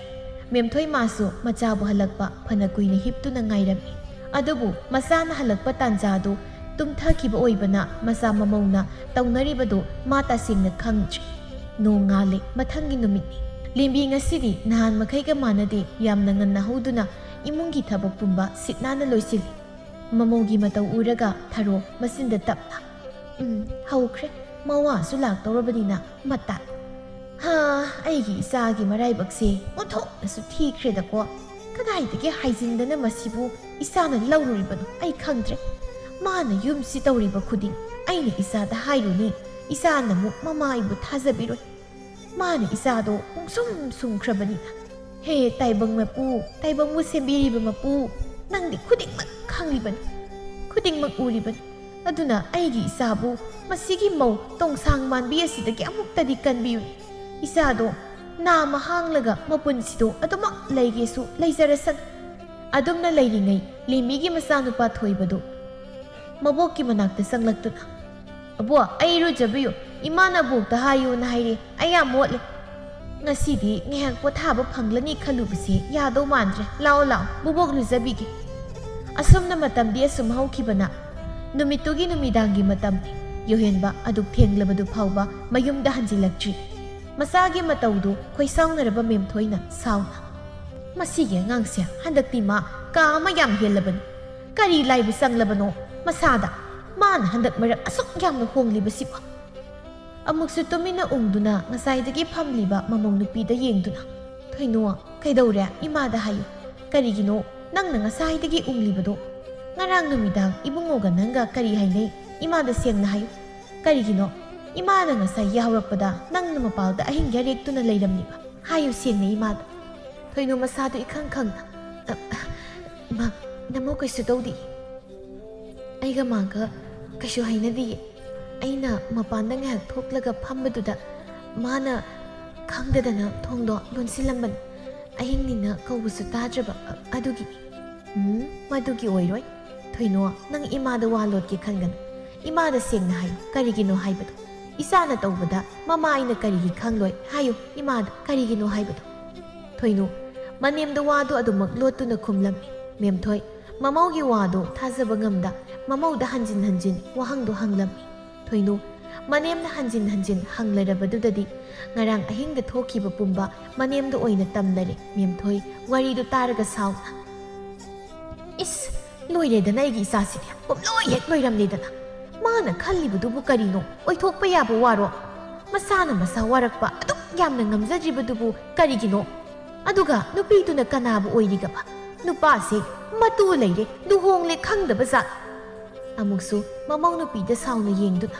ꯃꯦꯝꯊꯣꯏ ꯃꯥꯁꯨ ꯃꯆꯥꯕꯨ ꯍꯜꯂꯛꯄ ꯐꯅ ꯀꯨꯏꯅ ꯍꯤꯞꯇꯨꯅ ꯉꯥꯏꯔꯝꯃꯤ꯫ ꯑꯗꯨꯕꯨ ꯃꯆꯥꯅ ꯍꯜꯂꯛꯄ ꯇꯥꯟꯖꯥꯗꯨ ꯇꯨꯝꯊꯈꯤꯕ ꯑꯣꯏꯕꯅ ꯃꯆꯥ ꯃꯃꯧꯅ ꯇꯧꯅꯔꯤꯕꯗꯨ ꯃꯥ ꯇꯁꯦꯡꯅ ꯈꯪꯗ꯭ꯔꯤ꯫ ꯅꯣꯡꯉꯥꯜꯂꯦ, ꯃꯊꯪꯒꯤ ꯅꯨꯃꯤꯠꯅꯤ꯫ ꯂꯦꯝꯕꯤ ꯉꯁꯤꯗꯤ ꯅꯍꯥꯟ ꯃꯈꯩꯒ ꯃꯥꯟꯅꯗꯦ, ꯌꯥꯝꯅ ꯉꯟꯅ ꯍꯧꯗꯨꯅ ꯏꯃꯨꯡꯒꯤ ꯊꯕꯛ ꯄꯨꯝꯕ ꯁꯤꯠ ꯅꯥꯟꯅ ꯂꯣꯏꯁꯤꯜꯂꯤ꯫ ꯃꯃꯧꯒꯤ ꯃꯇꯧ ꯎꯔꯒ ꯊꯔꯣ ꯃꯆꯤꯟꯗ ꯇꯞꯅ, "ꯎꯝ, ꯍꯧꯈ꯭ꯔꯦ꯫ ꯃꯋꯥꯁꯨ ꯂꯥꯛꯇꯧꯔꯕꯅꯤꯅ ꯃꯇꯥ꯫ ꯍꯥ, ꯑꯩꯒꯤ ꯏꯆꯥꯒꯤ ꯃꯔꯥꯏꯕꯛꯁꯦ ꯑꯣꯟꯊꯣꯛꯅꯁꯨ ꯊꯤꯈ꯭ꯔꯦꯗꯀꯣ꯫ ꯀꯗꯥꯏꯗꯒꯤ ꯍꯥꯏꯖꯤꯟꯗꯅ ꯃꯁꯤꯕꯨ ꯏꯆꯥꯅ ꯂꯧꯔꯨꯔꯤꯕꯅꯣ ꯑꯩ ꯈꯪꯗ꯭ꯔꯦ꯫ ꯃꯥꯅ ꯌꯨꯝꯁꯤ ꯇꯧꯔꯤꯕ ꯈꯨꯗꯤꯡ ꯑꯩꯅ ꯏꯆꯥꯗ ꯍꯥꯏꯔꯨꯅꯤ, ꯏꯆꯥꯅ ꯑꯃꯨꯛ ꯃꯃꯥ ꯑꯩꯕꯨ ꯊꯥꯖꯕꯤꯔꯣꯏ꯫ ꯃꯥꯅ ꯏꯆꯥꯗꯣ ꯄꯨꯡꯁꯨꯝ ꯁꯨꯝꯈ꯭ꯔꯕꯅꯤꯅ꯫ ꯍꯦ ꯇꯥꯏꯕꯪ ꯃꯄꯨ, ꯇꯥꯏꯕꯪꯕꯨ ꯁꯦꯝꯕꯤꯔꯤꯕ ꯃꯄꯨ, ꯅꯪꯗꯤ ꯈꯨꯗꯤꯡꯃꯛ ꯈꯪꯂꯤꯕꯅꯤ, ꯈꯨꯗꯤꯡꯃꯛ ꯎꯔꯤꯕꯅꯤ꯫ ꯑꯗꯨꯅ ꯑꯩꯒꯤ ꯏꯆꯥꯕꯨ ꯃꯁꯤꯒꯤ ꯃꯧ ꯇꯣꯡꯁꯥꯡ ꯃꯥꯟꯕꯤ ꯑꯁꯤꯗꯒꯤ ꯑꯃꯨꯛꯇꯗꯤ ꯀꯟꯕꯤꯌꯨ꯫ ꯏꯆꯥꯗꯣ ꯅꯥꯃ ꯍꯥꯡꯂꯒ ꯃꯄꯨꯟꯁꯤꯗꯣ ꯑꯗꯨꯃꯛ ꯂꯩꯒꯦꯁꯨ ꯂꯩꯖꯔꯁꯅꯨ"꯫ ꯑꯗꯨꯝꯅ ꯂꯩꯔꯤꯉꯩ ꯂꯦꯝꯕꯤꯒꯤ ꯃꯆꯥꯅꯨꯄꯥ ꯊꯣꯏꯕꯗꯨ ꯃꯕꯣꯛꯀꯤ ꯃꯅꯥꯛꯇ ꯆꯪꯂꯛꯇꯨꯅ, "ꯑꯕꯣꯛ, ꯑꯩ ꯏꯔꯨꯖꯕꯤꯌꯨ꯫ ꯏꯃꯥꯅ ꯑꯕꯣꯛꯇ ꯍꯥꯏꯌꯨꯅ ꯍꯥꯏꯔꯦ꯫ ꯑꯩ ꯌꯥꯝ ꯃꯣꯠꯂꯦ꯫ ꯉꯁꯤꯗꯤ ꯉꯥꯏꯍꯥꯛ ꯄꯣꯊꯥꯕ ꯐꯪꯂꯅꯤ ꯈꯜꯂꯨꯕꯁꯦ ꯌꯥꯗꯧ ꯃꯥꯟꯗ꯭ꯔꯦ꯫ ꯂꯥꯛꯑꯣ, ꯂꯥꯛꯑꯣ, ꯕꯣꯕꯣꯛ ꯂꯨꯖꯕꯤꯒꯦ"꯫ ꯑꯁꯨꯝꯅ ꯃꯇꯝꯗꯤ ꯑꯁꯨꯝ ꯍꯧꯈꯤꯕꯅ ꯅꯨꯃꯤꯠꯇꯨꯒꯤ ꯅꯨꯃꯤꯗꯥꯡꯒꯤ ꯃꯇꯝꯅꯤ꯫ ꯌꯣꯍꯦꯟꯕ ꯑꯗꯨꯛ ꯊꯦꯡꯂꯕꯗꯨ ꯐꯥꯎꯕ ꯃꯌꯨꯝꯗ ꯍꯟꯖꯤꯜꯂꯛꯇ꯭ꯔꯤ꯫ ꯃꯆꯥꯒꯤ ꯃꯇꯧꯗꯨ ꯈꯣꯏꯁꯥꯎꯅꯔꯕ ꯃꯦꯝꯊꯣꯏꯅ ꯁꯥꯎꯅ, "ꯃꯁꯤꯒꯤ ꯑꯉꯥꯡꯁꯦ ꯍꯟꯗꯛꯇꯤ ꯃꯥ ꯀꯥ ꯑꯃ ꯌꯥꯝ ꯍꯦꯜꯂꯕꯅꯤ꯫ ꯀꯔꯤ ꯂꯥꯏꯕꯨ ꯆꯪꯂꯕꯅꯣ ꯃꯁꯥꯗ? ꯃꯥꯅ ꯍꯟꯗꯛ ꯃꯔꯛ ꯑꯁꯨꯛ ꯌꯥꯝꯅ ꯍꯣꯡꯂꯤꯕꯁꯤꯕꯨ?" ꯑꯃꯨꯛꯁꯨ ꯇꯨꯃꯤꯟꯅ ꯎꯪꯗꯨꯅ ꯉꯁꯥꯏꯗꯒꯤ ꯐꯝꯂꯤꯕ ꯃꯃꯧ ꯅꯨꯄꯤꯗ ꯌꯦꯡꯗꯨꯅ, "ꯊꯣꯏꯅꯣ, ꯀꯩꯗꯧꯔꯦ? ꯏꯃꯥꯗ ꯍꯥꯏꯌꯨ꯫ ꯀꯔꯤꯒꯤꯅꯣ ꯅꯪꯅ ꯉꯁꯥꯏꯗꯒꯤ ꯎꯪꯂꯤꯕꯗꯣ? ꯉꯔꯥꯡ ꯅꯨꯃꯤꯗꯥꯡ ꯏꯕꯨꯡꯉꯣꯒ ꯅꯪꯒ ꯀꯔꯤ ꯍꯥꯏꯅꯩ? ꯏꯃꯥꯗ ꯁꯦꯡꯅ ꯍꯥꯏꯌꯨ꯫ ꯀꯔꯤꯒꯤꯅꯣ ꯏꯃꯥꯅ ꯉꯁꯥꯏ ꯌꯥꯍꯧꯔꯛꯄꯗ ꯅꯪꯅ ꯃꯄꯥꯜꯗ ꯑꯍꯤꯡ ꯌꯥꯔꯦꯛꯇꯨꯅ ꯂꯩꯔꯝꯂꯤꯕ? ꯍꯥꯏꯌꯨ ꯁꯦꯡꯅ ꯏꯃꯥꯗ"꯫ ꯊꯣꯏꯅꯣ ꯃꯁꯥꯗꯨ ꯏꯈꯪ ꯈꯪꯅ, "ꯑ, ꯏꯃꯥ, ꯅꯃꯧ ꯀꯩꯁꯨ ꯇꯧꯗꯦ꯫ ꯑꯩꯒ ꯃꯥꯒ ꯀꯩꯁꯨ ꯍꯥꯏꯅꯗꯤꯌꯦ꯫ ꯑꯩꯅ ꯃꯄꯥꯟꯗ ꯉꯥꯏꯍꯥꯛ ꯊꯣꯛꯂꯒ ꯐꯝꯕꯗꯨꯗ ꯃꯥꯅ ꯈꯪꯗꯗꯅ ꯊꯣꯡꯗꯣ ꯂꯣꯟꯁꯤꯜꯂꯝꯕꯅꯤ꯫ ꯑꯍꯤꯡꯅꯤꯅ ꯀꯧꯕꯁꯨ ꯇꯥꯗ꯭ꯔꯕ, ꯑ-, ꯑꯗꯨꯒꯤꯅꯤ"꯫ "ꯎꯝ, ꯃꯗꯨꯒꯤ ꯑꯣꯏꯔꯣꯏ꯫ "ꯊꯣꯏꯅꯨ, ꯅꯪ ꯏꯃꯥꯗ ꯋꯥ ꯂꯣꯠꯀꯦ ꯈꯟꯒꯅꯨ꯫ ꯏꯃꯥꯗ ꯁꯦꯡꯅ ꯍꯥꯏꯌꯨ, ꯀꯔꯤꯒꯤꯅꯣ ꯍꯥꯏꯕꯗꯣ꯫ ꯏꯆꯥꯅ ꯇꯧꯕꯗ ꯃꯃꯥ ꯑꯩꯅ ꯀꯔꯤꯒꯤ ꯈꯪꯂꯣꯏ? ꯍꯥꯏꯌꯨ ꯏꯃꯥꯗ, ꯀꯔꯤꯒꯤꯅꯣ ꯍꯥꯏꯕꯗꯣ?" ꯊꯣꯏꯅꯨ ꯃꯅꯦꯝꯗ ꯋꯥꯗꯨ ꯑꯗꯨꯃꯛ ꯂꯣꯠꯇꯨꯅ ꯈꯨꯝꯂꯝꯃꯤ꯫ ꯃꯦꯝꯊꯣꯏ ꯃꯃꯧꯒꯤ ꯋꯥꯗꯨ ꯊꯥꯖꯕ ꯉꯝꯗ ꯃꯃꯧꯗ ꯍꯟꯖꯤꯟ ꯍꯟꯖꯤꯟ ꯋꯥꯍꯪꯗꯨ ꯍꯪꯂꯝꯃꯤ꯫ ꯊꯣꯏꯅꯨ ꯃꯅꯦꯝꯅ ꯍꯟꯖꯤꯟ ꯍꯟꯖꯤꯟ ꯍꯪꯂꯔꯕꯗꯨꯗꯗꯤ ꯉꯔꯥꯡ ꯑꯍꯤꯡꯗ ꯊꯣꯛꯈꯤꯕ ꯄꯨꯝꯕ ꯃꯅꯦꯝꯗ ꯑꯣꯏꯅ ꯇꯝꯂꯔꯦ꯫ ꯃꯦꯝꯊꯣꯏ ꯋꯥꯔꯤꯗꯨ ꯇꯥꯔꯒ ꯁꯥꯎꯅ, "ꯏꯁ, ꯂꯣꯏꯔꯦꯗꯅ ꯑꯩꯒꯤ ꯏꯆꯥꯁꯤꯗꯤ꯫ ꯄꯨꯝꯂꯣꯏ ꯍꯦꯛ ꯂꯣꯏꯔꯝꯂꯦꯗꯅ꯫ ꯃꯥꯅ ꯈꯜꯂꯤꯕꯗꯨꯕꯨ ꯀꯔꯤꯅꯣ? ꯑꯣꯏꯊꯣꯛꯄ ꯌꯥꯕ ꯋꯥꯔꯣ? ꯃꯁꯥꯅ ꯃꯁꯥ ꯋꯥꯔꯛꯄ ꯑꯗꯨꯛ ꯌꯥꯝꯅ ꯉꯝꯖꯗ꯭ꯔꯤꯕꯗꯨꯕꯨ ꯀꯔꯤꯒꯤꯅꯣ? ꯑꯗꯨꯒ ꯅꯨꯄꯤꯗꯨꯅ ꯀꯅꯥꯕꯨ ꯑꯣꯏꯔꯤꯒꯕ? ꯅꯨꯄꯥꯁꯦ ꯃꯇꯨ ꯂꯩꯔꯦ, ꯂꯨꯍꯣꯡꯂꯦ ꯈꯪꯗꯕ ꯖꯥꯠ?" ꯑꯃꯨꯛꯁꯨ ꯃꯃꯧ ꯅꯨꯄꯤꯗ ꯁꯥꯎꯅ ꯌꯦꯡꯗꯨꯅ,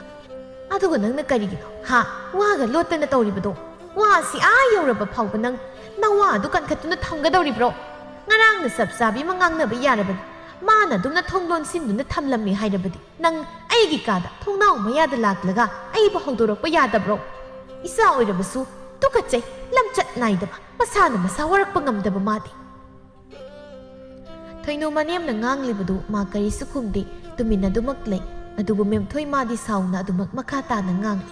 "ꯑꯗꯨꯒ ꯅꯪꯅ ꯀꯔꯤꯒꯤꯅꯣ, ꯍꯥ, ꯋꯥꯒ ꯂꯣꯠꯇꯅ ꯇꯧꯔꯤꯕꯗꯣ? ꯋꯥꯁꯤ ꯑꯥ ꯌꯧꯔꯕ ꯐꯥꯎꯕ ꯅꯪ ꯅꯋꯥ ꯑꯗꯨ ꯀꯟꯈꯠꯇꯨꯅ ꯊꯝꯒꯗꯧꯔꯤꯕ꯭ꯔꯣ? ꯉꯔꯥꯡꯅ ꯆꯞ ꯆꯥꯕꯤ ꯑꯃ ꯉꯥꯡꯅꯕ ꯌꯥꯔꯕꯅꯤ꯫ ꯃꯥꯅ ꯑꯗꯨꯝꯅ ꯊꯣꯡ ꯂꯣꯟꯁꯤꯟꯗꯨꯅ ꯊꯝꯂꯝꯃꯤ ꯍꯥꯏꯔꯕꯗꯤ ꯅꯪ ꯑꯩꯒꯤ ꯀꯥꯗ ꯊꯣꯡꯅꯥꯎ ꯃꯌꯥꯗ ꯂꯥꯛꯂꯒ ꯑꯩꯕꯨ ꯍꯧꯗꯣꯔꯛꯄ ꯌꯥꯗꯕ꯭ꯔꯣ? ꯏꯆꯥ ꯑꯣꯏꯔꯕꯁꯨ ꯇꯨꯀꯠꯆꯩ, ꯂꯝꯆꯠ ꯅꯥꯏꯗꯕ, ꯃꯁꯥꯅ ꯃꯁꯥ ꯋꯥꯔꯛꯄ ꯉꯝꯗꯕ ꯃꯥꯗꯤ꯫" ꯊꯣꯏꯅꯨ ꯃꯅꯦꯝꯅ ꯉꯥꯡꯂꯤꯕꯗꯨ ꯃꯥ ꯀꯔꯤꯁꯨ ꯈꯨꯝꯗꯦ, ꯇꯨꯃꯤꯟꯅ ꯑꯗꯨꯃꯛ ꯂꯩ꯫ ꯑꯗꯨꯕꯨ ꯃꯦꯝꯊꯣꯏ ꯃꯥꯗꯤ ꯁꯥꯎꯅ ꯑꯗꯨꯃꯛ ꯃꯈꯥ ꯇꯥꯅ ꯉꯥꯡꯂꯤ꯫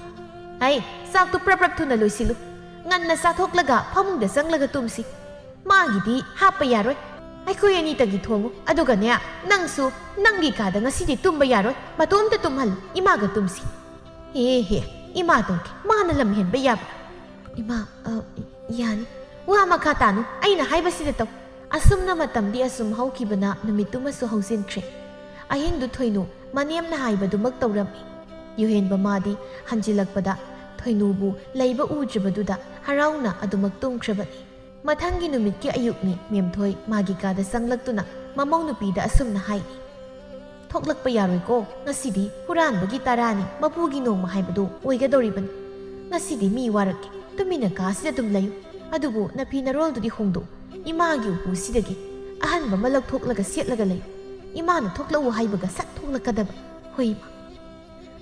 "ꯍꯩ, ꯆꯥꯛꯇꯨ ꯄ꯭ꯔꯞ ꯄ꯭ꯔꯞ ꯊꯨꯅ ꯂꯣꯏꯁꯤꯜꯂꯨ꯫ ꯉꯟꯅ ꯆꯥꯊꯣꯛꯂꯒ ꯐꯃꯨꯡꯗ ꯆꯪꯂꯒ ꯇꯨꯝꯁꯤ꯫ ꯃꯥꯒꯤꯗꯤ ꯍꯥꯞꯄ ꯌꯥꯔꯣꯏ꯫ ꯑꯩꯈꯣꯏ ꯑꯅꯤꯇꯒꯤ ꯊꯣꯡꯉꯨ꯫ ꯑꯗꯨꯒꯅꯦ, ꯅꯪꯁꯨ ꯅꯪꯒꯤ ꯀꯥꯗ ꯉꯁꯤꯗꯤ ꯇꯨꯝꯕ ꯌꯥꯔꯣꯏ꯫ ꯃꯇꯣꯝꯇ ꯇꯨꯝꯍꯜꯂꯨ꯫ ꯏꯃꯥꯒ ꯇꯨꯝꯁꯤ꯫" "ꯍꯦ ꯍꯦ, ꯏꯃꯥ ꯇꯧꯒꯦ꯫ ꯃꯥꯅ ꯂꯝ ꯍꯦꯟꯕ ꯌꯥꯕ꯭ꯔꯥ?" "ꯏꯃꯥ, ꯑ, ꯌꯥꯅꯤ꯫" "ꯋꯥ ꯃꯈꯥ ꯇꯥꯅꯨ꯫ ꯑꯩꯅ ꯍꯥꯏꯕꯁꯤꯗ ꯇꯧ꯫" ꯑꯁꯨꯝꯅ ꯃꯇꯝꯗꯤ ꯑꯁꯨꯝ ꯍꯧꯈꯤꯕꯅ ꯅꯨꯃꯤꯠꯇꯨꯃꯁꯨ ꯍꯧꯖꯤꯟꯈ꯭ꯔꯦ꯫ ꯑꯍꯤꯡꯗꯨ ꯊꯣꯏꯅꯨ ꯃꯅꯦꯝꯅ ꯍꯥꯏꯕꯗꯨꯃꯛ ꯇꯧꯔꯝꯃꯤ꯫ ꯌꯨꯍꯦꯟꯕ ꯃꯥꯗꯤ ꯍꯟꯖꯤꯜꯂꯛꯄꯗ ꯊꯣꯏꯅꯨꯕꯨ ꯂꯩꯕ ꯎꯗ꯭ꯔꯕꯗꯨꯗ ꯍꯔꯥꯎꯅ ꯑꯗꯨꯃꯛ ꯇꯨꯝꯈ꯭ꯔꯕꯅꯤ꯫ ꯃꯊꯪꯒꯤ ꯅꯨꯃꯤꯠꯀꯤ ꯑꯌꯨꯛꯅꯤ꯫ ꯃꯦꯝꯊꯣꯏ ꯃꯥꯒꯤ ꯀꯥꯗ ꯆꯪꯂꯛꯇꯨꯅ ꯃꯃꯧ ꯅꯨꯄꯤꯗ ꯑꯁꯨꯝꯅ ꯍꯥꯏꯔꯤ, "ꯊꯣꯛꯂꯛꯄ ꯌꯥꯔꯣꯏꯀꯣ꯫ ꯉꯁꯤꯗꯤ ꯍꯨꯔꯥꯟꯕꯒꯤ ꯇꯔꯥꯅꯤ, ꯃꯄꯨꯒꯤ ꯅꯣꯡꯃ ꯍꯥꯏꯕꯗꯨ ꯑꯣꯏꯒꯗꯧꯔꯤꯕꯅꯤ꯫ ꯉꯁꯤꯗꯤ ꯃꯤ ꯋꯥꯔꯛꯀꯦ꯫ ꯇꯨꯃꯤꯟꯅ ꯀꯥꯁꯤꯗ ꯑꯗꯨꯝ ꯂꯩꯌꯨ꯫ ꯑꯗꯨꯕꯨ ꯅꯐꯤ ꯅꯔꯣꯜꯗꯨꯗꯤ ꯍꯣꯡꯗꯣꯛꯎ꯫ ꯏꯃꯥꯒꯤ ꯎꯄꯨꯁꯤꯗꯒꯤ ꯑꯍꯟꯕ ꯑꯃ ꯂꯧꯊꯣꯛꯂꯒ ꯁꯦꯠꯂꯒ ꯂꯩꯌꯨ꯫ ꯏꯃꯥꯅ ꯊꯣꯛꯂꯛꯎ ꯍꯥꯏꯕꯒ ꯁꯠ ꯊꯣꯛꯂꯛꯀꯗꯕ꯫ ꯍꯣꯏ, ꯏꯃꯥ꯫"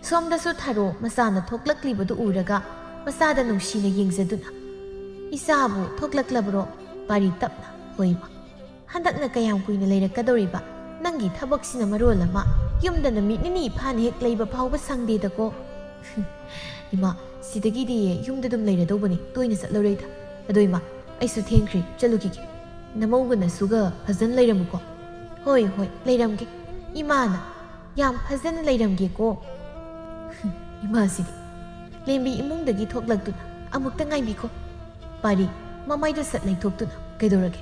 ꯁꯣꯝꯗꯁꯨ ꯊꯔꯣ ꯃꯆꯥꯅ ꯊꯣꯛꯂꯛꯂꯤꯕꯗꯨ ꯎꯔꯒ ꯃꯆꯥꯗ ꯅꯨꯡꯁꯤꯅ ꯌꯦꯡꯖꯗꯨꯅ, "ꯏꯆꯥꯕꯨ ꯊꯣꯛꯂꯛꯂꯕ꯭ꯔꯣ?" ꯄꯥꯔꯤ ꯇꯞꯅ, "ꯍꯣꯏ, ꯏꯃꯥ꯫" "ꯍꯟꯗꯛꯅ ꯀꯌꯥꯝ ꯀꯨꯏꯅ ꯂꯩꯔꯛꯀꯗꯧꯔꯤꯕ? ꯅꯪꯒꯤ ꯊꯕꯛꯁꯤꯅ ꯃꯔꯣꯜ ꯑꯃ, ꯌꯨꯝꯗ ꯅꯨꯃꯤꯠ ꯅꯤꯅꯤ ꯐꯥꯅ ꯍꯦꯛ ꯂꯩꯕ ꯐꯥꯎꯕ ꯁꯪꯗꯦꯗꯀꯣ꯫ ꯏꯃꯥ, ꯁꯤꯗꯒꯤꯗꯤ ꯌꯨꯝꯗ ꯑꯗꯨꯝ ꯂꯩꯔꯗꯧꯕꯅꯤ, ꯇꯣꯏꯅ ꯆꯠꯂꯔꯣꯏꯗ꯫ ꯑꯗꯣ ꯏꯃꯥ, ꯑꯩꯁꯨ ꯊꯦꯡꯈ꯭ꯔꯦ, ꯆꯠꯂꯨꯈꯤꯒꯦ꯫ ꯅꯃꯧꯒ ꯅꯁꯨꯒ ꯐꯖꯅ ꯂꯩꯔꯝꯃꯨꯀꯣ꯫ ꯍꯣꯏ, ꯍꯣꯏ, ꯂꯩꯔꯝꯒꯦ꯫ ꯏꯃꯥꯅ ꯌꯥꯝ ꯐꯖꯅ ꯂꯩꯔꯝꯒꯦꯀꯣ꯫ ꯏꯃꯥꯁꯤꯗꯤ꯫ ꯂꯦꯝꯕꯤ ꯏꯃꯨꯡꯗꯒꯤ ꯊꯣꯛꯂꯛꯇꯨꯅ, "ꯑꯃꯨꯛꯇ ꯉꯥꯏꯕꯤꯈꯣ꯫" ꯄꯥꯔꯤ ꯃꯃꯥꯏꯗꯨ ꯁꯠ ꯂꯩꯊꯣꯛꯇꯨꯅ, "ꯀꯩꯗꯧꯔꯒꯦ?"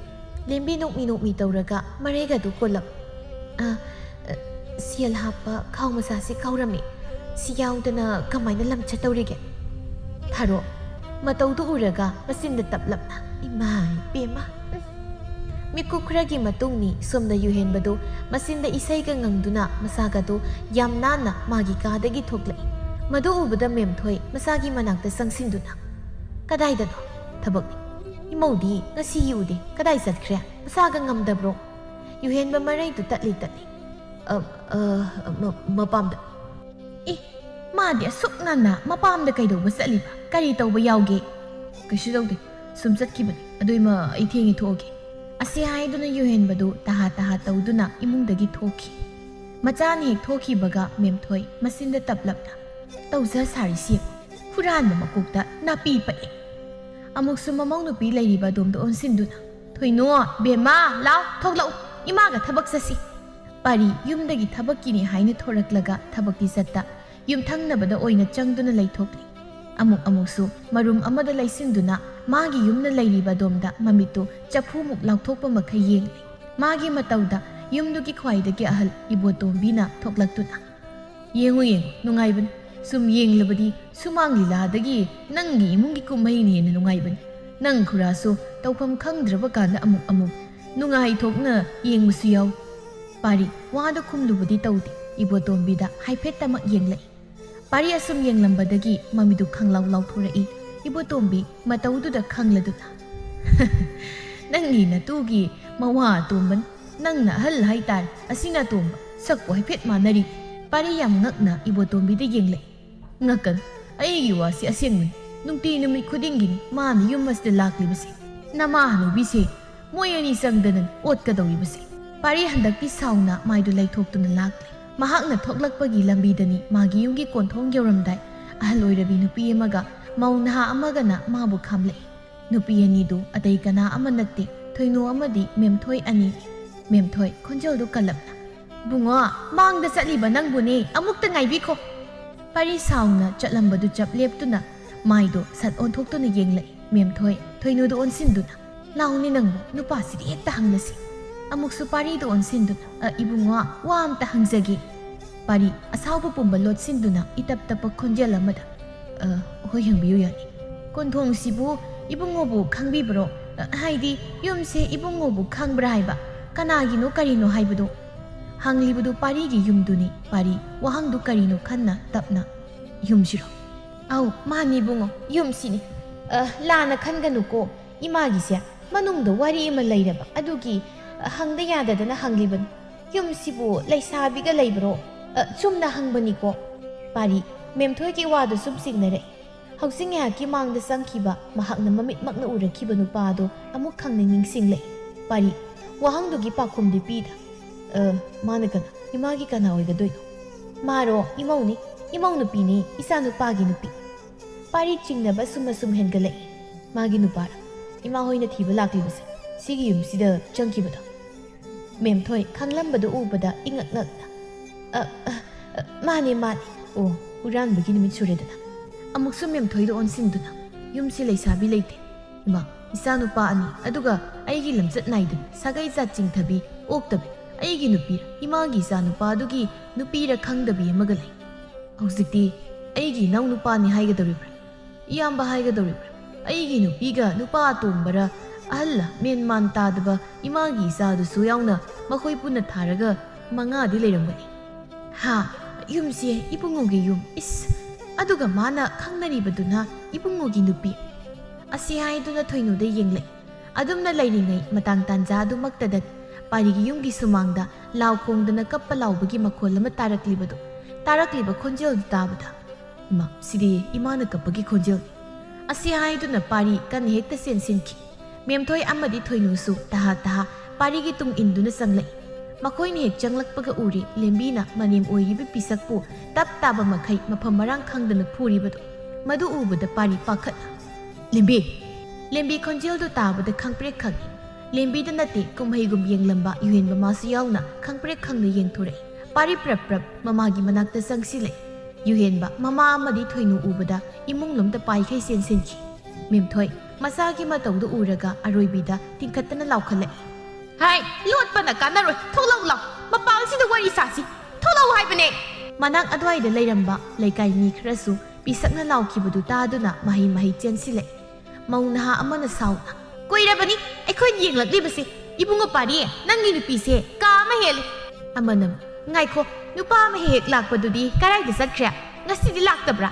ꯂꯦꯝꯕꯤ ꯅꯣꯛꯃꯤ ꯅꯣꯛꯃꯤ ꯇꯧꯔꯒ ꯃꯔꯩꯒꯗꯨ ꯀꯣꯜꯂꯛ꯫ "ꯑ, ꯑ, ꯁꯦꯜ ꯍꯥꯞꯄ ꯈꯥꯎ ꯃꯆꯥꯁꯤ ꯀꯥꯎꯔꯝꯃꯤ꯫ ꯁꯤ ꯌꯥꯎꯗꯅ ꯀꯃꯥꯏꯅ ꯂꯝ ꯆꯠꯇꯧꯔꯤꯒꯦ?" ꯊꯥꯔꯣ ꯃꯇꯧꯗꯨ ꯎꯔꯒ ꯃꯆꯤꯟꯗ ꯇꯞꯂꯞꯅ, "ꯏꯃꯥ ꯏꯕꯦꯝꯃ!" ꯎꯝ꯫ ꯃꯤꯀꯨꯞ ꯈꯔꯒꯤ ꯃꯇꯨꯡꯅꯤ ꯁꯣꯝꯗ ꯌꯨꯍꯦꯟꯕꯗꯨ ꯃꯆꯤꯟꯗ ꯏꯁꯩꯒ ꯉꯪꯗꯨꯅ ꯃꯁꯥꯒꯗꯨ ꯌꯥꯝ ꯅꯥꯟꯅ ꯃꯥꯒꯤ ꯀꯥꯗꯒꯤ ꯊꯣꯛꯂꯛꯏ꯫ ꯃꯗꯨ ꯎꯕꯗ ꯃꯦꯝꯊꯣꯏ ꯃꯁꯥꯒꯤ ꯃꯅꯥꯛꯇ ꯆꯪꯁꯤꯟꯗꯨꯅ, "ꯀꯗꯥꯏꯗꯅꯣ? ꯊꯕꯛꯅꯤ꯫ ꯏꯃꯧꯗꯤ ꯉꯁꯤꯒꯤ ꯎꯗꯦ꯫ ꯀꯗꯥꯏ ꯆꯠꯈ꯭ꯔꯦ? ꯃꯁꯥꯒ ꯉꯝꯗꯕ꯭ꯔꯣ?" ꯌꯨꯍꯦꯟꯕ ꯃꯔꯩꯗꯨ ꯇꯠꯂꯤ ꯇꯠꯂꯤ꯫ "ꯑ, ꯑ, ꯃ-, ꯃꯄꯥꯝꯗ꯫" "ꯑꯦ, ꯃꯥꯗꯤ ꯑꯁꯨꯛ ꯉꯟꯅ ꯃꯄꯥꯝꯗ ꯀꯩꯗꯧꯕ ꯆꯠꯂꯤꯕ? ꯀꯔꯤ ꯇꯧꯕ ꯌꯥꯎꯒꯦ?" "ꯀꯩꯁꯨ ꯇꯧꯗꯦ, ꯁꯨꯝ ꯆꯠꯈꯤꯕꯅꯤ꯫ ꯑꯗꯨꯏꯃ ꯑꯩ ꯊꯦꯡꯉꯦ, ꯊꯣꯛꯑꯒꯦ꯫" ꯑꯁꯤ ꯍꯥꯏꯗꯨꯅ ꯌꯨꯍꯦꯟꯕꯗꯨ ꯇꯍꯥ ꯇꯍꯥ ꯇꯧꯗꯨꯅ ꯏꯃꯨꯡꯗꯒꯤ ꯊꯣꯛꯈꯤ꯫ ꯃꯆꯥꯅ ꯍꯦꯛ ꯊꯣꯛꯈꯤꯕꯒ ꯃꯦꯝꯊꯣꯏ ꯃꯆꯤꯟꯗ ꯇꯞꯂꯞꯅ, "ꯇꯧꯖ ꯁꯥꯔꯤꯁꯤ ꯌꯦꯡꯉꯨ, ꯍꯨꯔꯥꯟꯕ ꯃꯀꯣꯛꯇ ꯅꯥꯄꯤ ꯄꯛꯑꯦ꯫" ꯑꯃꯨꯛꯁꯨ ꯃꯃꯧ ꯅꯨꯄꯤ ꯂꯩꯔꯤꯕ ꯑꯗꯣꯝꯗ ꯑꯣꯟꯁꯤꯟꯗꯨꯅ, "ꯊꯣꯏꯅꯣ, ꯕꯦꯝꯃ, ꯂꯥꯎ, ꯊꯣꯛꯂꯛꯎ, ꯏꯃꯥꯒ ꯊꯕꯛ ꯆꯠꯁꯤ꯫" ꯄꯥꯔꯤ ꯌꯨꯝꯗꯒꯤ ꯊꯕꯛꯀꯤꯅꯤ ꯍꯥꯏꯅ ꯊꯣꯔꯛꯂꯒ ꯊꯕꯛꯇꯤ ꯆꯠꯇ, ꯌꯨꯝꯊꯪꯅꯕꯗ ꯑꯣꯏꯅ ꯆꯪꯗꯨꯅ ꯂꯩꯊꯣꯛꯂꯤ꯫ ꯑꯃꯨꯛ ꯑꯃꯨꯛꯁꯨ ꯃꯔꯨꯝ ꯑꯃꯗ ꯂꯩꯁꯤꯟꯗꯨꯅ ꯃꯥꯒꯤ ꯌꯨꯝꯅ ꯂꯩꯔꯤꯕ ꯑꯗꯣꯝꯗ ꯃꯃꯤꯠꯇꯨ ꯆꯐꯨꯃꯨꯛ ꯂꯥꯎꯊꯣꯛꯄ ꯃꯈꯩ ꯌꯦꯡꯂꯤ꯫ ꯃꯥꯒꯤ ꯃꯇꯧꯗ ꯌꯨꯝꯗꯨꯒꯤ ꯈ꯭ꯋꯥꯏꯗꯒꯤ ꯑꯍꯜ ꯏꯕꯣꯇꯣꯝꯕꯤꯅ ꯊꯣꯛꯂꯛꯇꯨꯅ, "ꯌꯦꯡꯉꯨ, ꯌꯦꯡꯉꯨ, ꯅꯨꯡꯉꯥꯏꯕꯅꯤ꯫ ꯁꯨꯝ ꯌꯦꯡꯂꯕꯗꯤ ꯁꯨꯃꯥꯡ ꯂꯤꯂꯥꯗꯒꯤ ꯅꯪꯒꯤ ꯏꯃꯨꯡꯒꯤ ꯀꯨꯝꯍꯩꯅ ꯍꯦꯟꯅ ꯅꯨꯡꯉꯥꯏꯕꯅꯤ꯫ ꯅꯪ ꯈꯨꯔꯥꯁꯨ ꯇꯧꯐꯝ ꯈꯪꯗ꯭ꯔꯕ ꯀꯥꯟꯗ ꯑꯃꯨꯛ ꯑꯃꯨꯛ ꯅꯨꯡꯉꯥꯏꯊꯣꯛꯅ ꯌꯦꯡꯕꯁꯨ ꯌꯥꯎꯏ꯫" ꯄꯥꯔꯤ ꯋꯥꯗ ꯈꯨꯝꯂꯨꯕꯗꯤ ꯇꯧꯗꯦ, ꯏꯕꯣꯇꯣꯝꯕꯤꯗ ꯍꯥꯏꯐꯦꯠꯇꯃꯛ ꯌꯦꯡꯂꯛꯏ꯫ ꯄꯥꯔꯤ ꯑꯁꯨꯝ ꯌꯦꯡꯂꯝꯕꯗꯒꯤ ꯃꯃꯤꯗꯨ ꯈꯪꯂꯥꯎ ꯂꯥꯎꯊꯣꯔꯛꯏ꯫ ꯏꯕꯣꯇꯣꯝꯕꯤ ꯃꯇꯧꯗꯨꯗ ꯈꯪꯂꯗꯨꯅ, "ꯅꯪꯒꯤ ꯅꯇꯨꯒꯤ ꯃꯋꯥ ꯑꯇꯣꯝꯕꯅꯤ꯫ ꯅꯪꯅ ꯑꯍꯜ ꯍꯥꯏꯇꯥꯔꯦ꯫ ꯑꯁꯤꯅ ꯑꯇꯣꯝꯕ꯫ ꯁꯛꯄꯨ ꯍꯥꯏꯐꯦꯠ ꯃꯥꯟꯅꯔꯤ꯫" ꯄꯥꯔꯤ ꯌꯥꯝ ꯉꯛꯅ ꯏꯕꯣꯇꯣꯝꯕꯤꯗ ꯌꯦꯡꯂꯛꯏ꯫ "ꯉꯛꯀꯅꯨ꯫ ꯑꯩꯒꯤ ꯋꯥꯁꯤ ꯑꯁꯦꯡꯕꯅꯤ꯫ ꯅꯨꯡꯇꯤ ꯅꯨꯃꯤꯠ ꯈꯨꯗꯤꯡꯒꯤꯅꯤ ꯃꯥꯅ ꯌꯨꯝ ꯑꯁꯤꯗ ꯂꯥꯛꯂꯤꯕꯁꯦ꯫ ꯅꯃꯥ ꯍꯅꯨꯕꯤꯁꯦ ꯃꯣꯏ ꯑꯅꯤ ꯆꯪꯗꯅ ꯑꯣꯠꯀꯗꯧꯔꯤꯕꯁꯦ꯫ ꯄꯥꯔꯤ ꯍꯟꯗꯛꯇꯤ ꯁꯥꯎꯅ ꯃꯥꯏꯗꯨ ꯂꯩꯊꯣꯛꯇꯨꯅ ꯂꯥꯛꯂꯦ꯫ ꯃꯍꯥꯛꯅ ꯊꯣꯛꯂꯛꯄꯒꯤ ꯂꯝꯕꯤꯗꯅꯤ ꯃꯥꯒꯤ ꯌꯨꯝꯒꯤ ꯀꯣꯟꯊꯣꯡ ꯌꯧꯔꯝꯗꯥꯏ ꯑꯍꯜ ꯑꯣꯏꯔꯕꯤ ꯅꯨꯄꯤ ꯑꯃꯒ ꯃꯧ ꯅꯍꯥ ꯑꯃꯒꯅ ꯃꯥꯕꯨ ꯈꯥꯝꯂꯛꯏ꯫ ꯅꯨꯄꯤ ꯑꯅꯤꯗꯨ ꯑꯇꯩ ꯀꯅꯥ ꯑꯃ ꯅꯠꯇꯦ, ꯊꯣꯏꯅꯨ ꯑꯃꯗꯤ ꯃꯦꯝꯊꯣꯏ ꯑꯅꯤꯅꯤ꯫ ꯃꯦꯝꯊꯣꯏ, ꯈꯣꯟꯖꯦꯜꯗꯨ ꯀꯜꯂꯞꯅ, "ꯏꯕꯨꯡꯉꯣ, ꯃꯥꯡꯗ ꯆꯠꯂꯤꯕ ꯅꯪꯕꯨꯅꯦ, ꯑꯃꯨꯛꯇ ꯉꯥꯏꯕꯤꯈꯣ!" ꯄꯥꯔꯤ ꯁꯥꯎꯅ ꯆꯠꯂꯝꯕꯗꯨ ꯆꯞ ꯂꯦꯞꯇꯨꯅ ꯃꯥꯏꯗꯣ ꯁꯠ ꯑꯣꯟꯊꯣꯛꯇꯨꯅ ꯌꯦꯡꯂꯛꯏ꯫ ꯃꯦꯝꯊꯣꯏ, ꯊꯣꯏꯅꯨꯗ ꯑꯣꯟꯁꯤꯟꯗꯨꯅ, "ꯂꯥꯎꯅꯤ ꯅꯪꯕꯨ, ꯅꯨꯄꯥꯁꯤꯗ ꯍꯦꯛꯇ ꯍꯪꯂꯁꯤ꯫ ꯑꯃꯨꯛꯁꯨ ꯄꯥꯔꯤꯗ ꯑꯣꯟꯁꯤꯟꯗꯨꯅ, "ꯑ, ꯏꯕꯨꯡꯉꯣ, ꯋꯥ ꯑꯝꯇ ꯍꯪꯖꯒꯦ꯫" ꯄꯥꯔꯤ, ꯑꯁꯥꯎꯕ ꯄꯨꯝꯕ ꯂꯣꯠꯁꯤꯟꯗꯨꯅ ꯏꯇꯞ ꯇꯞꯄ ꯈꯣꯟꯖꯦꯜ ꯑꯃꯗ, "ꯑ, ꯍꯣꯏ, ꯍꯪꯕꯤꯌꯨ ꯌꯥꯅꯤ꯫ ꯀꯣꯟꯊꯣꯡꯁꯤꯕꯨ ꯏꯕꯨꯡꯉꯣꯕꯨ ꯈꯪꯕꯤꯕ꯭ꯔꯣ? ꯑ, ꯍꯥꯏꯗꯤ ꯌꯨꯝꯁꯦ ꯏꯕꯨꯡꯉꯣꯕꯨ ꯈꯪꯕ꯭ꯔꯥ ꯍꯥꯏꯕ? ꯀꯅꯥꯒꯤꯅꯣ ꯀꯔꯤꯅꯣ ꯍꯥꯏꯕꯗꯣ?" ꯍꯪꯂꯤꯕꯗꯨ ꯄꯥꯔꯤꯒꯤ ꯌꯨꯝꯗꯨꯅꯤ꯫ ꯄꯥꯔꯤ, ꯋꯥꯍꯪꯗꯨ ꯀꯔꯤꯅꯣ ꯈꯟꯅ ꯇꯞꯅ, "ꯌꯨꯝꯁꯤꯔꯣ?" "ꯑꯧ, ꯃꯥꯅꯤ ꯏꯕꯨꯡꯉꯣ, ꯌꯨꯝꯁꯤꯅꯤ꯫ ꯑ, ꯂꯥꯟꯅ ꯈꯟꯒꯅꯨꯀꯣ, ꯏꯃꯥꯒꯤꯁꯦ ꯃꯅꯨꯡꯗ ꯋꯥꯔꯤ ꯑꯃ ꯂꯩꯔꯕ, ꯑꯗꯨꯒꯤ, ꯑ, ꯍꯪꯗ ꯌꯥꯗꯗꯅ ꯍꯪꯂꯤꯕꯅꯤ꯫ ꯌꯨꯝꯁꯤꯕꯨ ꯂꯩꯁꯥꯕꯤꯒ ꯂꯩꯕ꯭ꯔꯣ? ꯑ, ꯆꯨꯝꯅ ꯍꯪꯕꯅꯤꯀꯣ꯫" ꯄꯥꯔꯤ, ꯃꯦꯝꯊꯣꯏꯒꯤ ꯋꯥꯗꯨ ꯁꯨꯝ ꯆꯤꯡꯅꯔꯛꯏ꯫ ꯍꯧꯖꯤꯛ ꯉꯥꯏꯍꯥꯛꯀꯤ ꯃꯥꯡꯗ ꯆꯪꯈꯤꯕ ꯃꯍꯥꯛꯅ ꯃꯃꯤꯠꯃꯛꯅ ꯎꯔꯛꯈꯤꯕ ꯅꯨꯄꯥꯗꯣ ꯑꯃꯨꯛ ꯈꯪꯅ ꯅꯤꯡꯁꯤꯡꯂꯛꯏ꯫ ꯄꯥꯔꯤ, ꯋꯥꯍꯪꯗꯨꯒꯤ ꯄꯥꯎꯈꯨꯝꯗꯤ ꯄꯤꯗ꯫ "ꯑ, ꯃꯥꯅ ꯀꯅꯥ? ꯏꯃꯥꯒꯤ ꯀꯅꯥ ꯑꯣꯏꯒꯗꯣꯏꯅꯣ?" "ꯃꯥꯔꯣ, ꯏꯃꯧꯅꯤ, ꯏꯃꯧ ꯅꯨꯄꯤꯅꯤ, ꯏꯆꯥ ꯅꯨꯄꯥꯒꯤ ꯅꯨꯄꯤ꯫" ꯄꯥꯔꯤ ꯆꯤꯡꯅꯕ ꯁꯨꯝ ꯑꯁꯨꯝ ꯍꯦꯟꯒꯠꯂꯛꯏ꯫ "ꯃꯥꯒꯤ ꯅꯨꯄꯥꯔ ꯏꯃꯥ ꯍꯣꯏꯅ ꯊꯤꯕ ꯂꯥꯛꯂꯤꯕꯁꯦ, ꯁꯤꯒꯤ ꯌꯨꯝꯁꯤꯗ ꯆꯪꯈꯤꯕꯗꯣ?" ꯃꯦꯝꯊꯣꯏ ꯈꯪꯂꯝꯕꯗꯨ ꯎꯕꯗ ꯏꯉꯛ ꯉꯛꯅ, "ꯑ, ꯑ, ꯑ, ꯃꯥꯅꯦ, ꯃꯥꯅꯦ꯫ ꯑꯣ, ꯍꯨꯔꯥꯟꯕꯒꯤ ꯅꯨꯃꯤꯠ ꯁꯨꯔꯦꯗꯅ꯫" ꯑꯃꯨꯛꯁꯨ ꯃꯦꯝꯊꯣꯏꯗ ꯑꯣꯟꯁꯤꯟꯗꯨꯅ, "ꯌꯨꯝꯁꯤ ꯂꯩꯁꯥꯕꯤ ꯂꯩꯇꯦ꯫ ꯏꯃꯥ, ꯏꯆꯥꯅꯨꯄꯥ ꯑꯅꯤ, ꯑꯗꯨꯒ ꯑꯩꯒꯤ ꯂꯝꯆꯠ ꯅꯥꯏꯗꯕꯤ, ꯁꯥꯒꯩ ꯖꯥꯠ ꯆꯤꯡꯊꯕꯤ, ꯑꯣꯛꯇꯕꯤ, ꯑꯩꯒꯤ ꯅꯨꯄꯤꯔ, ꯏꯃꯥꯒꯤ ꯏꯆꯥꯅꯨꯄꯥꯗꯨꯒꯤ ꯅꯨꯄꯤꯔ ꯈꯪꯗꯕꯤ ꯑꯃꯒ ꯂꯩ꯫ ꯍꯧꯖꯤꯛꯇꯤ ꯑꯩꯒꯤ ꯏꯅꯥꯎꯅꯨꯄꯥꯅꯤ ꯍꯥꯏꯒꯗꯧꯔꯤꯕ꯭ꯔꯥ, ꯏꯌꯥꯝꯕ ꯍꯥꯏꯒꯗꯧꯔꯤꯕ꯭ꯔꯥ, ꯑꯩꯒꯤ ꯅꯨꯄꯤꯒ ꯅꯨꯄꯥ ꯑꯇꯣꯝꯕꯔ, ꯑꯍꯜꯂ, ꯃꯦꯟ ꯃꯥꯟ ꯇꯥꯗꯕ ꯏꯃꯥꯒꯤ ꯏꯆꯥꯗꯨꯁꯨ ꯌꯥꯎꯅ ꯃꯈꯣꯏ ꯄꯨꯟꯅ ꯊꯥꯔꯒ ꯃꯉꯥꯗꯤ ꯂꯩꯔꯝꯒꯅꯤ꯫ ꯍꯥ, ꯌꯨꯝꯁꯦ ꯏꯕꯨꯡꯉꯣꯒꯤ ꯌꯨꯝ꯫ ꯏꯁ, ꯑꯗꯨꯒ ꯃꯥꯅ ꯈꯪꯅꯔꯤꯕꯗꯨꯅ ꯏꯕꯨꯡꯉꯣꯒꯤ ꯅꯨꯄꯤ꯫" ꯑꯁꯤ ꯍꯥꯏꯗꯨꯅ ꯊꯣꯏꯅꯨꯗ ꯌꯦꯡꯂꯛꯏ꯫ ꯑꯗꯨꯝꯅ ꯂꯩꯔꯤꯉꯩ ꯃꯇꯥꯡ ꯇꯥꯟꯖꯥ ꯑꯗꯨꯃꯛꯇꯗ ꯄꯥꯔꯤꯒꯤ ꯌꯨꯝꯒꯤ ꯁꯨꯃꯥꯡꯗ ꯂꯥꯎ ꯈꯣꯡꯗꯅ ꯀꯞꯄ ꯂꯥꯎꯕꯒꯤ ꯃꯈꯣꯜ ꯑꯃ ꯇꯥꯔꯛꯂꯤꯕꯗꯨ, ꯇꯥꯔꯛꯂꯤꯕ ꯈꯣꯟꯖꯦꯜꯗꯨ ꯇꯥꯕꯗ, "ꯏꯃꯥ, ꯁꯤꯗꯤ ꯏꯃꯥꯅ ꯀꯞꯄꯒꯤ ꯈꯣꯟꯖꯦꯜꯅꯤ꯫" ꯑꯁꯤ ꯍꯥꯏꯗꯨꯅ ꯄꯥꯔꯤ ꯀꯟꯅ ꯍꯦꯛꯇ ꯆꯦꯟꯁꯤꯟꯈꯤ꯫ ꯃꯦꯝꯊꯣꯏ ꯑꯃꯗꯤ ꯊꯣꯏꯅꯨꯁꯨ ꯇꯍꯥ ꯇꯍꯥ ꯄꯥꯔꯤꯒꯤ ꯇꯨꯡ ꯏꯟꯗꯨꯅ ꯆꯪꯂꯛꯏ꯫ ꯃꯈꯣꯏꯅ ꯍꯦꯛ ꯆꯪꯂꯛꯄꯒ ꯎꯔꯦ ꯂꯦꯝꯕꯤꯅ ꯃꯅꯦꯝ ꯑꯣꯏꯔꯤꯕ ꯄꯤꯁꯛꯄꯨ ꯇꯞ ꯇꯥꯕ ꯃꯈꯩ ꯃꯐꯝ ꯃꯔꯥꯡ ꯈꯪꯗꯅ ꯐꯨꯔꯤꯕꯗꯨ꯫ ꯃꯗꯨ ꯎꯕꯗ ꯄꯥꯔꯤ ꯄꯥꯈꯠ꯫ "ꯂꯦꯝꯕꯤ!" ꯂꯦꯝꯕꯤ ꯈꯣꯟꯖꯦꯜꯗꯨ ꯇꯥꯕꯗ ꯈꯪꯄ꯭ꯔꯦꯛ ꯈꯪꯏ꯫ ꯂꯦꯝꯕꯤꯗ ꯅꯠꯇꯦ, ꯀꯨꯝꯍꯩꯒꯨꯝ ꯌꯦꯡꯂꯝꯕ ꯌꯨꯍꯦꯟꯕ ꯃꯥꯁꯨ ꯌꯥꯎꯅ ꯈꯪꯄ꯭ꯔꯦꯛ ꯈꯪꯅ ꯌꯦꯡꯊꯣꯔꯛꯏ꯫ ꯄꯥꯔꯤ ꯄ꯭ꯔꯞ ꯄ꯭ꯔꯞ ꯃꯃꯥꯒꯤ ꯃꯅꯥꯛꯇ ꯆꯪꯁꯤꯜꯂꯛꯏ꯫ ꯌꯨꯍꯦꯟꯕ ꯃꯃꯥ ꯑꯃꯗꯤ ꯊꯣꯏꯅꯨ ꯎꯕꯗ ꯏꯃꯨꯡ ꯂꯣꯝꯗ ꯄꯥꯏꯈꯩ ꯆꯦꯟꯁꯤꯟꯈꯤ꯫ ꯃꯦꯝꯊꯣꯏ ꯃꯆꯥꯒꯤ ꯃꯇꯧꯗꯨ ꯎꯔꯒ ꯑꯔꯣꯏꯕꯤꯗ ꯇꯤꯡꯈꯠꯇꯅ ꯂꯥꯎꯈꯠꯂꯛꯏ꯫ "ꯍꯥꯏ, ꯂꯣꯠꯄꯅ ꯀꯥꯟꯅꯔꯣꯏ, ꯊꯣꯛꯂꯛꯎ ꯂꯥꯎ, ꯃꯄꯥꯜꯁꯤꯗ ꯋꯥꯔꯤ ꯁꯥꯁꯤ, ꯊꯣꯛꯂꯛꯎ ꯍꯥꯏꯕꯅꯦ!" ꯃꯅꯥꯛ ꯑꯗꯨꯋꯥꯏꯗ ꯂꯩꯔꯝꯕ ꯂꯩꯀꯥꯏ ꯃꯤ ꯈꯔꯁꯨ ꯄꯤꯁꯛꯅ ꯂꯥꯎꯈꯤꯕꯗꯨ ꯇꯥꯗꯨꯅ ꯃꯍꯩ ꯃꯍꯩ ꯆꯦꯟꯁꯤꯜꯂꯛꯏ꯫ ꯃꯧ ꯅꯍꯥ ꯑꯃꯅ ꯁꯥꯎꯅ, "ꯀꯨꯏꯔꯕꯅꯤ ꯑꯩꯈꯣꯏꯅ ꯌꯦꯡꯂꯛꯂꯤꯕꯁꯦ꯫ ꯏꯕꯨꯡꯉꯣ ꯄꯥꯔꯤ, ꯅꯪꯒꯤ ꯅꯨꯄꯤꯁꯦ ꯀꯥ ꯑꯃ ꯍꯦꯜꯂꯤ!" ꯑꯃꯅ, "ꯉꯥꯏꯈꯣ, ꯅꯨꯄꯥ ꯑꯃ ꯍꯦꯛ ꯍꯦꯛ ꯂꯥꯛꯄꯗꯨꯗꯤ ꯀꯔꯥꯏꯗ ꯆꯠꯈ꯭ꯔꯦ? ꯉꯁꯤꯗꯤ ꯂꯥꯛꯇꯕ꯭ꯔꯥ?"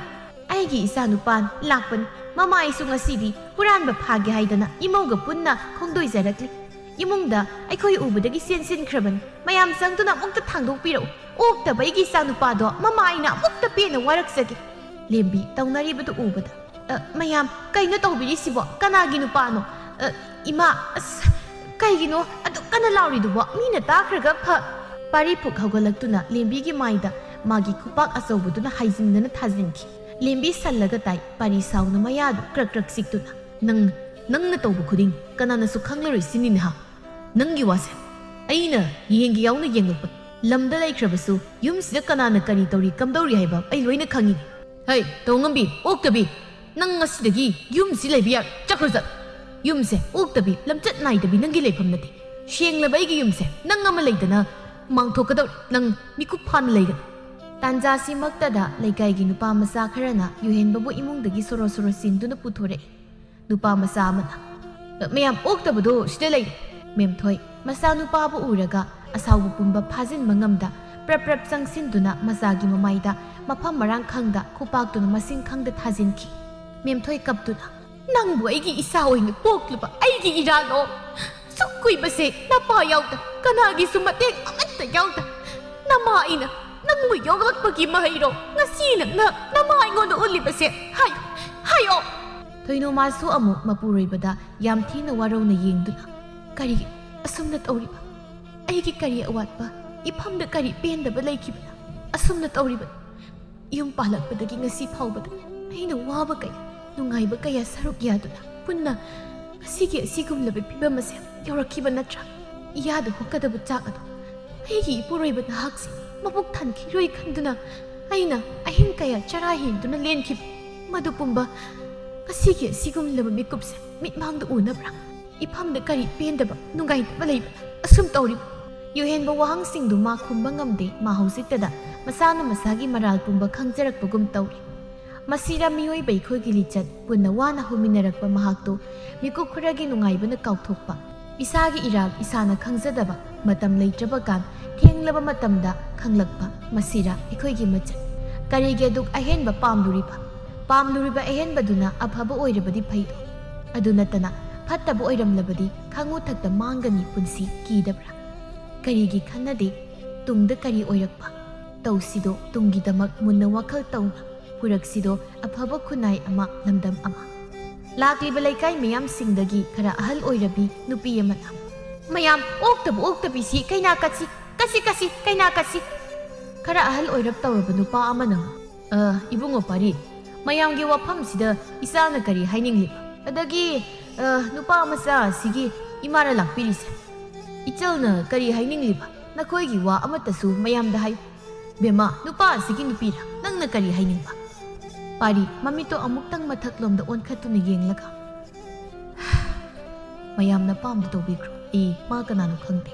"ꯑꯩꯒꯤ ꯏꯆꯥ ꯅꯨꯄꯥꯅ ꯂꯥꯛꯄꯅꯤ꯫ ꯃꯃꯥꯏꯁꯨ ꯉꯁꯤꯗꯤ ꯍꯨꯔꯥꯟꯕ ꯐꯥꯒꯦ ꯍꯥꯏꯗꯅ ꯏꯃꯧꯒ ꯄꯨꯟꯅ ꯈꯣꯡꯗꯣꯏꯖꯔꯛꯂꯤ꯫ ꯏꯃꯨꯡꯗ ꯑꯩꯈꯣꯏ ꯎꯕꯗꯒꯤ ꯆꯦꯟꯁꯤꯟꯈ꯭ꯔꯕꯅꯤ꯫ ꯃꯌꯥꯝ ꯆꯪꯗꯨꯅ ꯑꯃꯨꯛꯇ ꯊꯥꯡꯗꯣꯛꯄꯤꯔꯛꯎ꯫ ꯑꯣꯛꯇꯕ ꯑꯩꯒꯤ ꯏꯆꯥ ꯅꯨꯄꯥꯗꯣ ꯃꯃꯥ ꯑꯩꯅ ꯑꯃꯨꯛꯇ ꯄꯦꯟꯅ ꯋꯥꯔꯛꯆꯒꯦ!" ꯂꯦꯝꯕꯤ ꯇꯧꯅꯔꯤꯕꯗꯨ ꯎꯕꯗ, "ꯑ, ꯃꯌꯥꯝ, ꯀꯩꯅꯣ ꯇꯧꯕꯤꯔꯤꯁꯤꯕꯣ? ꯀꯅꯥꯒꯤ ꯅꯨꯄꯥꯅꯣ? ꯑ, ꯏꯃꯥ, ꯑꯁ, ꯀꯩꯒꯤꯅꯣ ꯑꯗꯨꯛ ꯀꯟꯅ ꯂꯥꯎꯔꯤꯗꯨꯕꯣ? ꯃꯤꯅ ꯇꯥꯈ꯭ꯔꯒ ꯐ-" ꯄꯥꯔꯤ ꯐꯨꯛ ꯍꯧꯒꯠꯂꯛꯇꯨꯅ ꯂꯦꯝꯕꯤꯒꯤ ꯃꯥꯏꯗ ꯃꯥꯒꯤ ꯈꯨꯄꯥꯛ ꯑꯆꯧꯕꯗꯨꯅ ꯍꯥꯏꯖꯤꯟꯗꯅ ꯊꯥꯖꯤꯟꯈꯤ꯫ ꯂꯦꯝꯕꯤ ꯁꯜꯂꯒ ꯇꯥꯏ, ꯄꯥꯔꯤ ꯁꯥꯎꯅ ꯃꯌꯥꯗꯨ ꯀ꯭ꯔꯛ ꯀ꯭ꯔꯛ ꯆꯤꯛꯇꯨꯅ꯫ "ꯅꯪ, ꯅꯪꯅ ꯇꯧꯕ ꯈꯨꯗꯤꯡ ꯀꯅꯥꯅꯁꯨ ꯈꯪꯂꯔꯣꯏ ꯁꯤꯅꯤꯅꯦ ꯍꯥ? ꯅꯪꯒꯤ ꯋꯥꯁꯦ ꯑꯩꯅ ꯌꯦꯡꯒꯦ ꯌꯥꯎꯅ ꯌꯦꯡꯂꯛꯄ꯫ ꯂꯝꯗ ꯂꯩꯈ꯭ꯔꯕꯁꯨ ꯌꯨꯝꯁꯤꯗ ꯀꯅꯥꯅ ꯀꯔꯤ ꯇꯧꯔꯤ ꯀꯝꯗꯧꯔꯤ ꯍꯥꯏꯕ ꯑꯩ ꯂꯣꯏꯅ ꯈꯪꯉꯤꯅꯦ꯫ ꯍꯩ, ꯇꯧꯉꯝꯕꯤ, ꯑꯣꯛꯇꯕꯤ, ꯅꯪ ꯉꯁꯤꯗꯒꯤ ꯌꯨꯝꯁꯤ ꯂꯩꯕ ꯌꯥꯔꯣꯏ꯫ ꯆꯠꯈ꯭ꯔꯣ ꯆꯠ꯫ ꯌꯨꯝꯁꯦ ꯑꯣꯛꯇꯕꯤ, ꯂꯝꯆꯠ ꯅꯥꯏꯗꯕꯤ ꯅꯪꯒꯤ ꯂꯩꯐꯝ ꯅꯠꯇꯦ꯫ ꯁꯦꯡꯂꯕ ꯑꯩꯒꯤ ꯌꯨꯝꯁꯦ ꯅꯪ ꯑꯃ ꯂꯩꯗꯅ ꯃꯥꯡꯊꯣꯛꯀꯗꯧꯔꯦ꯫ ꯅꯪ ꯃꯤꯀꯨꯞ ꯐꯥꯅ ꯂꯩꯒꯅꯨ꯫" ꯇꯥꯟꯖꯥꯁꯤꯃꯛꯇꯗ ꯂꯩꯀꯥꯏꯒꯤ ꯅꯨꯄꯥ ꯃꯆꯥ ꯈꯔꯅ ꯌꯨꯍꯦꯟꯕꯕꯨ ꯏꯃꯨꯡꯗꯒꯤ ꯁꯣꯔꯣ ꯁꯣꯔꯣ ꯆꯤꯡꯗꯨꯅ ꯄꯨꯊꯣꯔꯛꯏ꯫ ꯅꯨꯄꯥ ꯃꯆꯥ ꯑꯃꯅ, "ꯃꯌꯥꯝ ꯑꯣꯛꯇꯕꯗꯣ ꯁꯤꯗ ꯂꯩꯔꯦ꯫" ꯃꯦꯝꯊꯣꯏ ꯃꯆꯥꯅꯨꯄꯥꯕꯨ ꯎꯔꯒ ꯑꯁꯥꯎꯕ ꯄꯨꯝꯕ ꯐꯥꯖꯤꯟꯕ ꯉꯝꯗ ꯄ꯭ꯔꯞ ꯄ꯭ꯔꯞ ꯆꯪꯁꯤꯟꯗꯨꯅ ꯃꯆꯥꯒꯤ ꯃꯃꯥꯏꯗ ꯃꯐꯝ ꯃꯔꯥꯡ ꯈꯪꯗ ꯈꯨꯄꯥꯛꯇꯨꯅ ꯃꯁꯤꯡ ꯈꯪꯗ ꯊꯥꯖꯤꯟꯈꯤ꯫ ꯃꯦꯝꯊꯣꯏ ꯀꯞꯇꯨꯅ, "ꯅꯪꯕꯨ ꯑꯩꯒꯤ ꯏꯆꯥ ꯑꯣꯏꯅ ꯄꯣꯛꯂꯨꯕ ꯑꯩꯒꯤ ꯏꯔꯥꯜꯂꯣ꯫ ꯁꯨꯛ ꯀꯨꯏꯕꯁꯦ ꯅꯄꯥ ꯌꯥꯎꯗ, ꯀꯅꯥꯒꯤꯁꯨ ꯃꯇꯦꯡ ꯑꯃꯠꯇ ꯌꯥꯎꯗ, ꯅꯃꯥ ꯑꯩꯅ ꯅꯪꯕꯨ ꯌꯣꯛꯂꯛꯄꯒꯤ ꯃꯍꯩꯔꯣ ꯉꯁꯤ ꯅꯪꯅ ꯅꯃꯥ ꯑꯩꯉꯣꯟꯗ ꯎꯠꯂꯤꯕꯁꯦ? ꯍꯥꯏꯌꯨ, ꯍꯥꯏꯌꯣ!" ꯊꯣꯏꯅꯨ ꯃꯥꯁꯨ ꯑꯃꯨꯛ ꯃꯄꯨꯔꯣꯏꯕꯗ ꯌꯥꯝ ꯊꯤꯅ ꯋꯥꯔꯧꯅ ꯌꯦꯡꯗꯨꯅ, "ꯀꯔꯤ, ꯑꯁꯨꯝꯅ ꯇꯧꯔꯤꯕ ꯑꯩꯒꯤ ꯀꯔꯤ ꯑꯋꯥꯠꯄ, ꯏꯐꯝꯗ ꯀꯔꯤ ꯄꯦꯟꯗꯕ ꯂꯩꯈꯤꯕꯅ? ꯑꯁꯨꯝꯅ ꯇꯧꯔꯤꯕ ꯌꯨꯝ ꯄꯥꯜꯂꯛꯄꯗꯒꯤ ꯉꯁꯤ ꯐꯥꯎꯕꯗ ꯑꯩꯅ ꯋꯥꯕ ꯀꯌꯥ, ꯅꯨꯡꯉꯥꯏꯕ ꯀꯌꯥ ꯁꯔꯨꯛ ꯌꯥꯗꯨꯅ ꯄꯨꯟꯅ ꯉꯁꯤꯒꯤ ꯑꯁꯤꯒꯨꯝꯂꯕ ꯐꯤꯕꯝ ꯑꯁꯦ ꯌꯧꯔꯛꯈꯤꯕ ꯅꯠꯇ꯭ꯔꯥ? ꯏꯌꯥꯗ ꯍꯨꯛꯀꯗꯕ ꯆꯥꯛ ꯑꯗꯣ ꯑꯩꯒꯤ ꯏꯄꯨꯔꯣꯏꯕ ꯅꯍꯥꯛꯁꯦ ꯃꯕꯨꯛ ꯊꯟꯈꯤꯔꯣꯏ ꯈꯟꯗꯨꯅ ꯑꯩꯅ ꯑꯍꯤꯡ ꯀꯌꯥ ꯆꯔꯥ ꯍꯦꯟꯗꯨꯅ ꯂꯦꯟꯈꯤꯕ, ꯃꯗꯨ ꯄꯨꯝꯕ ꯉꯁꯤꯒꯤ ꯑꯁꯤꯒꯨꯝꯂꯕ ꯃꯤꯀꯨꯞꯁꯦ ꯃꯤꯠꯃꯥꯡꯗ ꯎꯅꯕ꯭ꯔꯥ? ꯏꯐꯝꯗ ꯀꯔꯤ ꯄꯦꯟꯗꯕ, ꯅꯨꯡꯉꯥꯏꯇꯕ ꯂꯩꯕ? ꯑꯁꯨꯝ ꯇꯧꯔꯤꯕ ꯌꯨꯍꯦꯟꯕ ꯋꯥꯍꯪꯁꯤꯡꯗꯨ ꯃꯥ ꯈꯨꯝꯕ ꯉꯝꯗꯦ꯫ ꯃꯥ ꯍꯧꯖꯤꯛꯇꯗ ꯃꯁꯥꯅ ꯃꯁꯥꯒꯤ ꯃꯔꯥꯜ ꯄꯨꯝꯕ ꯈꯪꯖꯔꯛꯄꯒꯨꯝ ꯇꯧꯔꯤ꯫ ꯃꯁꯤꯔ ꯃꯤꯑꯣꯏꯕ ꯑꯩꯈꯣꯏꯒꯤ ꯂꯤꯆꯠ? ꯄꯨꯟꯅ ꯋꯥꯅ ꯍꯧꯃꯤꯟꯅꯔꯛꯄ ꯃꯍꯥꯛꯇꯨ ꯃꯤꯀꯨꯞ ꯈꯔꯒꯤ ꯅꯨꯡꯉꯥꯏꯕꯅ ꯀꯥꯎꯊꯣꯛꯄ, ꯏꯁꯥꯒꯤ ꯏꯔꯥꯜ ꯏꯁꯥꯅ ꯈꯪꯖꯗꯕ, ꯃꯇꯝ ꯂꯩꯇ꯭ꯔꯕ ꯀꯥꯟ ꯊꯦꯡꯂꯕ ꯃꯇꯝꯗ ꯈꯪꯂꯛꯄ, ꯃꯁꯤꯔ ꯑꯩꯈꯣꯏꯒꯤ ꯃꯆꯠ? ꯀꯔꯤꯒꯤ ꯑꯗꯨꯛ ꯑꯍꯦꯟꯕ ꯄꯥꯝꯂꯨꯔꯤꯕ? ꯄꯥꯝꯂꯨꯔꯤꯕ ꯑꯍꯦꯟꯕꯗꯨꯅ ꯑꯐꯕ ꯑꯣꯏꯔꯕꯗꯤ ꯐꯩꯗꯣ, ꯑꯗꯨ ꯅꯠꯇꯅ ꯐꯠꯇꯕ ꯑꯣꯏꯔꯝꯂꯕꯗꯤ ꯈꯪꯉꯨꯊꯛꯇ ꯃꯥꯡꯒꯅꯤ ꯄꯨꯟꯁꯤ ꯀꯤꯗꯕ꯭ꯔꯥ? ꯀꯔꯤꯒꯤ ꯈꯟꯅꯗꯦ ꯇꯨꯡꯗ ꯀꯔꯤ ꯑꯣꯏꯔꯛꯄ? ꯇꯧꯁꯤꯗꯣ ꯇꯨꯡꯒꯤꯗꯃꯛ ꯃꯨꯟꯅ ꯋꯥꯈꯜ ꯇꯧꯅ, ꯄꯨꯔꯛꯁꯤꯗꯣ ꯑꯐꯕ ꯈꯨꯟꯅꯥꯏ ꯑꯃ, ꯂꯝꯗꯝ ꯑꯃ꯫ ꯂꯥꯛꯂꯤꯕ ꯂꯩꯀꯥꯏ ꯃꯌꯥꯝꯁꯤꯡꯗꯒꯤ ꯈꯔ ꯑꯍꯜ ꯑꯣꯏꯔꯕꯤ ꯅꯨꯄꯤ ꯑꯃꯅ, "ꯃꯌꯥꯝ ꯑꯣꯛꯇꯕ ꯑꯣꯛꯇꯕꯤꯁꯤ ꯀꯩꯅꯥ ꯀꯠꯁꯤ, ꯀꯠꯁꯤ, ꯀꯠꯁꯤ, ꯀꯩꯅꯥ ꯀꯠꯁꯤ!" ꯈꯔ ꯑꯍꯜ ꯑꯣꯏꯔꯞ ꯇꯧꯔꯕ ꯅꯨꯄꯥ ꯑꯃꯅ, "ꯑ, ꯏꯕꯨꯡꯉꯣ ꯄꯥꯔꯤ, ꯃꯌꯥꯝꯒꯤ ꯋꯥꯐꯝꯁꯤꯗ ꯏꯆꯥꯅ ꯀꯔꯤ ꯍꯥꯏꯅꯤꯡꯂꯤꯕ? ꯑꯗꯒꯤ, ꯑ, ꯅꯨꯄꯥ ꯃꯆꯥ ꯑꯁꯤꯒꯤ ꯏꯃꯥꯅ ꯂꯥꯛꯄꯤꯔꯤꯁꯦ? ꯏꯆꯜꯅ ꯀꯔꯤ ꯍꯥꯏꯅꯤꯡꯂꯤꯕ? ꯅꯈꯣꯏꯒꯤ ꯋꯥ ꯑꯃꯠꯇꯁꯨ ꯃꯌꯥꯝꯗ ꯍꯥꯏꯌꯨ꯫ ꯕꯦꯝꯃ, ꯅꯨꯄꯥ ꯑꯁꯤꯒꯤ ꯅꯨꯄꯤꯔ? ꯅꯪꯅ ꯀꯔꯤ ꯍꯥꯏꯅꯤꯡꯕ?" ꯄꯥꯔꯤ, ꯃꯃꯤꯠꯇꯣ ꯑꯃꯨꯛꯇꯪ ꯃꯊꯛꯂꯣꯝꯗ ꯑꯣꯟꯈꯠꯇꯨꯅ ꯌꯦꯡꯂꯒ, "ꯃꯌꯥꯝꯅ ꯑꯄꯥꯝꯕ ꯇꯧꯕꯤꯈ꯭ꯔꯣ꯫ ꯑꯦ, ꯃꯥ ꯀꯅꯥꯅꯣ ꯈꯪꯗꯦ꯫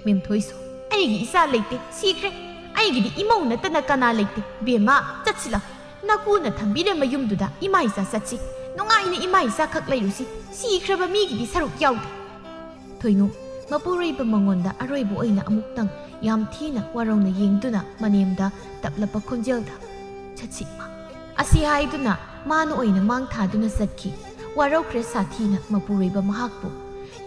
ꯃꯦꯝꯊꯣꯏꯁꯨ, ꯑꯩꯒꯤ ꯏꯆꯥ ꯂꯩꯇꯦ, ꯁꯤꯈ꯭ꯔꯦ꯫ ꯑꯩꯒꯤꯗꯤ ꯏꯃꯧ ꯅꯠꯇꯅ ꯀꯅꯥ ꯂꯩꯇꯦ꯫ ꯕꯦꯝꯃ, ꯆꯠꯁꯤ ꯂꯥꯎ꯫ ꯅꯀꯨꯅ ꯊꯝꯕꯤꯔꯝꯕ ꯌꯨꯝꯗꯨꯗ ꯏꯃꯥ ꯏꯆꯥ ꯆꯠꯁꯤ꯫ ꯅꯨꯡꯉꯥꯏꯅ ꯏꯃꯥ ꯏꯆꯥ ꯈꯛ ꯂꯩꯔꯨꯁꯤ꯫ ꯁꯤꯈ꯭ꯔꯕ ꯃꯤꯒꯤꯗꯤ ꯁꯔꯨꯛ ꯌꯥꯎꯗꯦ꯫" ꯊꯣꯏꯅꯨ, ꯃꯄꯨꯔꯣꯏꯕ ꯃꯉꯣꯟꯗ ꯑꯔꯣꯏꯕ ꯑꯣꯏꯅ ꯑꯃꯨꯛꯇꯪ ꯌꯥꯝ ꯊꯤꯅ ꯋꯥꯔꯧꯅ ꯌꯦꯡꯗꯨꯅ ꯃꯅꯦꯝꯗ ꯇꯞꯂꯕ ꯈꯣꯟꯖꯦꯜꯗ, "ꯆꯠꯁꯤ, ꯏꯃꯥ꯫" ꯑꯁꯤ ꯍꯥꯏꯗꯨꯅ ꯃꯥꯅ ꯑꯣꯏꯅ ꯃꯥꯡ ꯊꯥꯗꯨꯅ ꯆꯠꯈꯤ꯫ ꯋꯥꯔꯧꯈ꯭ꯔꯦ ꯁꯥꯊꯤꯅ ꯃꯄꯨꯔꯣꯏꯕ ꯃꯍꯥꯛꯄꯨ꯫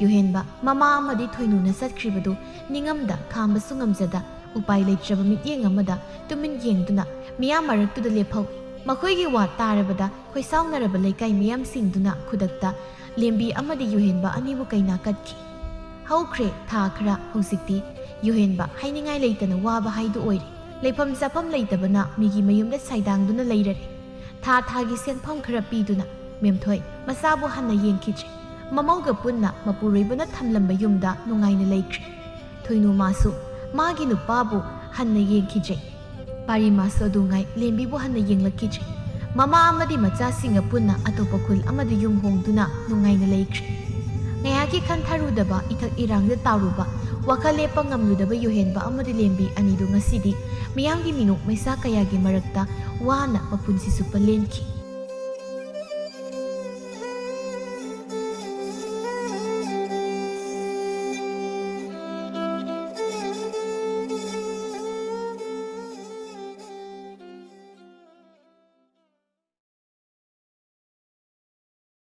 ꯌꯨꯍꯦꯟꯕ ꯃꯃꯥ ꯑꯃꯗꯤ ꯊꯣꯏꯅꯨꯅ ꯆꯠꯈ꯭ꯔꯤꯕꯗꯨ ꯅꯤꯡꯉꯝꯗ ꯈꯥꯝꯕꯁꯨ ꯉꯝꯖꯗ, ꯎꯄꯥꯏ ꯂꯩꯇ꯭ꯔꯕ ꯃꯤꯠꯌꯦꯡ ꯑꯃꯗ ꯇꯨꯃꯤꯟ ꯌꯦꯡꯗꯨꯅ ꯃꯤꯌꯥꯝ ꯃꯔꯛꯇꯨꯗ ꯂꯦꯞꯍꯧꯏ꯫ ꯃꯈꯣꯏꯒꯤ ꯋꯥ ꯇꯥꯔꯕꯗ ꯈꯣꯏꯁꯥꯎꯅꯔꯕ ꯂꯩꯀꯥꯏ ꯃꯤꯌꯥꯝꯁꯤꯡꯗꯨꯅ ꯈꯨꯗꯛꯇ ꯂꯦꯝꯕꯤ ꯑꯃꯗꯤ ꯌꯨꯍꯦꯟꯕ ꯑꯅꯤꯕꯨ ꯀꯩꯅꯥ ꯀꯠꯈꯤ꯫ ꯍꯧꯈ꯭ꯔꯦ ꯊꯥ ꯈꯔ꯫ ꯍꯧꯖꯤꯛꯇꯤ ꯌꯨꯍꯦꯟꯕ ꯍꯥꯏꯅꯤꯡꯉꯥꯏ ꯂꯩꯇꯅ ꯋꯥꯕ ꯍꯥꯏꯗꯨ ꯑꯣꯏꯔꯦ꯫ ꯂꯩꯐꯝ ꯆꯥꯐꯝ ꯂꯩꯇꯕꯅ ꯃꯤꯒꯤ ꯃꯌꯨꯝꯗ ꯁꯥꯏꯗꯥꯡꯗꯨꯅ ꯂꯩꯔꯔꯦ꯫ ꯊꯥ ꯊꯥꯒꯤ ꯁꯦꯟꯐꯝ ꯈꯔ ꯄꯤꯗꯨꯅ ꯃꯦꯝꯊꯣꯏ ꯃꯆꯥꯕꯨ ꯍꯟꯅ ꯌꯦꯡꯈꯤꯗ꯭ꯔꯦ꯫ ꯃꯃꯧꯒ ꯄꯨꯟꯅ ꯃꯄꯨꯔꯣꯏꯕꯅ ꯊꯝꯂꯝꯕ ꯌꯨꯝꯗ ꯅꯨꯡꯉꯥꯏꯅ ꯂꯩꯈ꯭ꯔꯦ꯫ ꯊꯣꯏꯅꯨ ꯃꯥꯁꯨ ꯃꯥꯒꯤ ꯅꯨꯄꯥꯕꯨ ꯍꯟꯅ ꯌꯦꯡꯈꯤꯗ꯭ꯔꯦ꯫ ꯄꯥꯔꯤꯃꯥꯁꯨ ꯑꯗꯨꯉꯥꯏ ꯂꯦꯝꯕꯤꯕꯨ ꯍꯟꯅ ꯌꯦꯡꯂꯛꯈꯤꯗ꯭ꯔꯦ꯫ ꯃꯃꯥ ꯑꯃꯗꯤ ꯃꯆꯥꯁꯤꯡꯒ ꯄꯨꯟꯅ ꯑꯇꯣꯞꯄ ꯈꯨꯜ ꯑꯃꯗ ꯌꯨꯝ ꯍꯣꯡꯗꯨꯅ ꯅꯨꯡꯉꯥꯏꯅ ꯂꯩꯈ꯭ꯔꯦ꯫ ꯉꯥꯏꯍꯥꯛꯀꯤ ꯈꯟꯊꯔꯨꯗꯕ, ꯏꯊꯛ ꯏꯔꯥꯡꯗ ꯇꯥꯎꯔꯨꯕ, ꯋꯥꯈꯜ ꯂꯦꯞꯄ ꯉꯝꯂꯨꯗꯕ ꯌꯨꯍꯦꯟꯕ ꯑꯃꯗꯤ ꯂꯦꯝꯕꯤ ꯑꯅꯤꯗꯨ ꯉꯁꯤꯗꯤ ꯃꯤꯌꯥꯝꯒꯤ ꯃꯤꯅꯣꯛ ꯃꯩꯁꯥ ꯀꯌꯥꯒꯤ ꯃꯔꯛꯇ ꯋꯥꯅ ꯃꯄꯨꯟꯁꯤ ꯆꯨꯞꯄ ꯂꯦꯟꯈꯤ꯫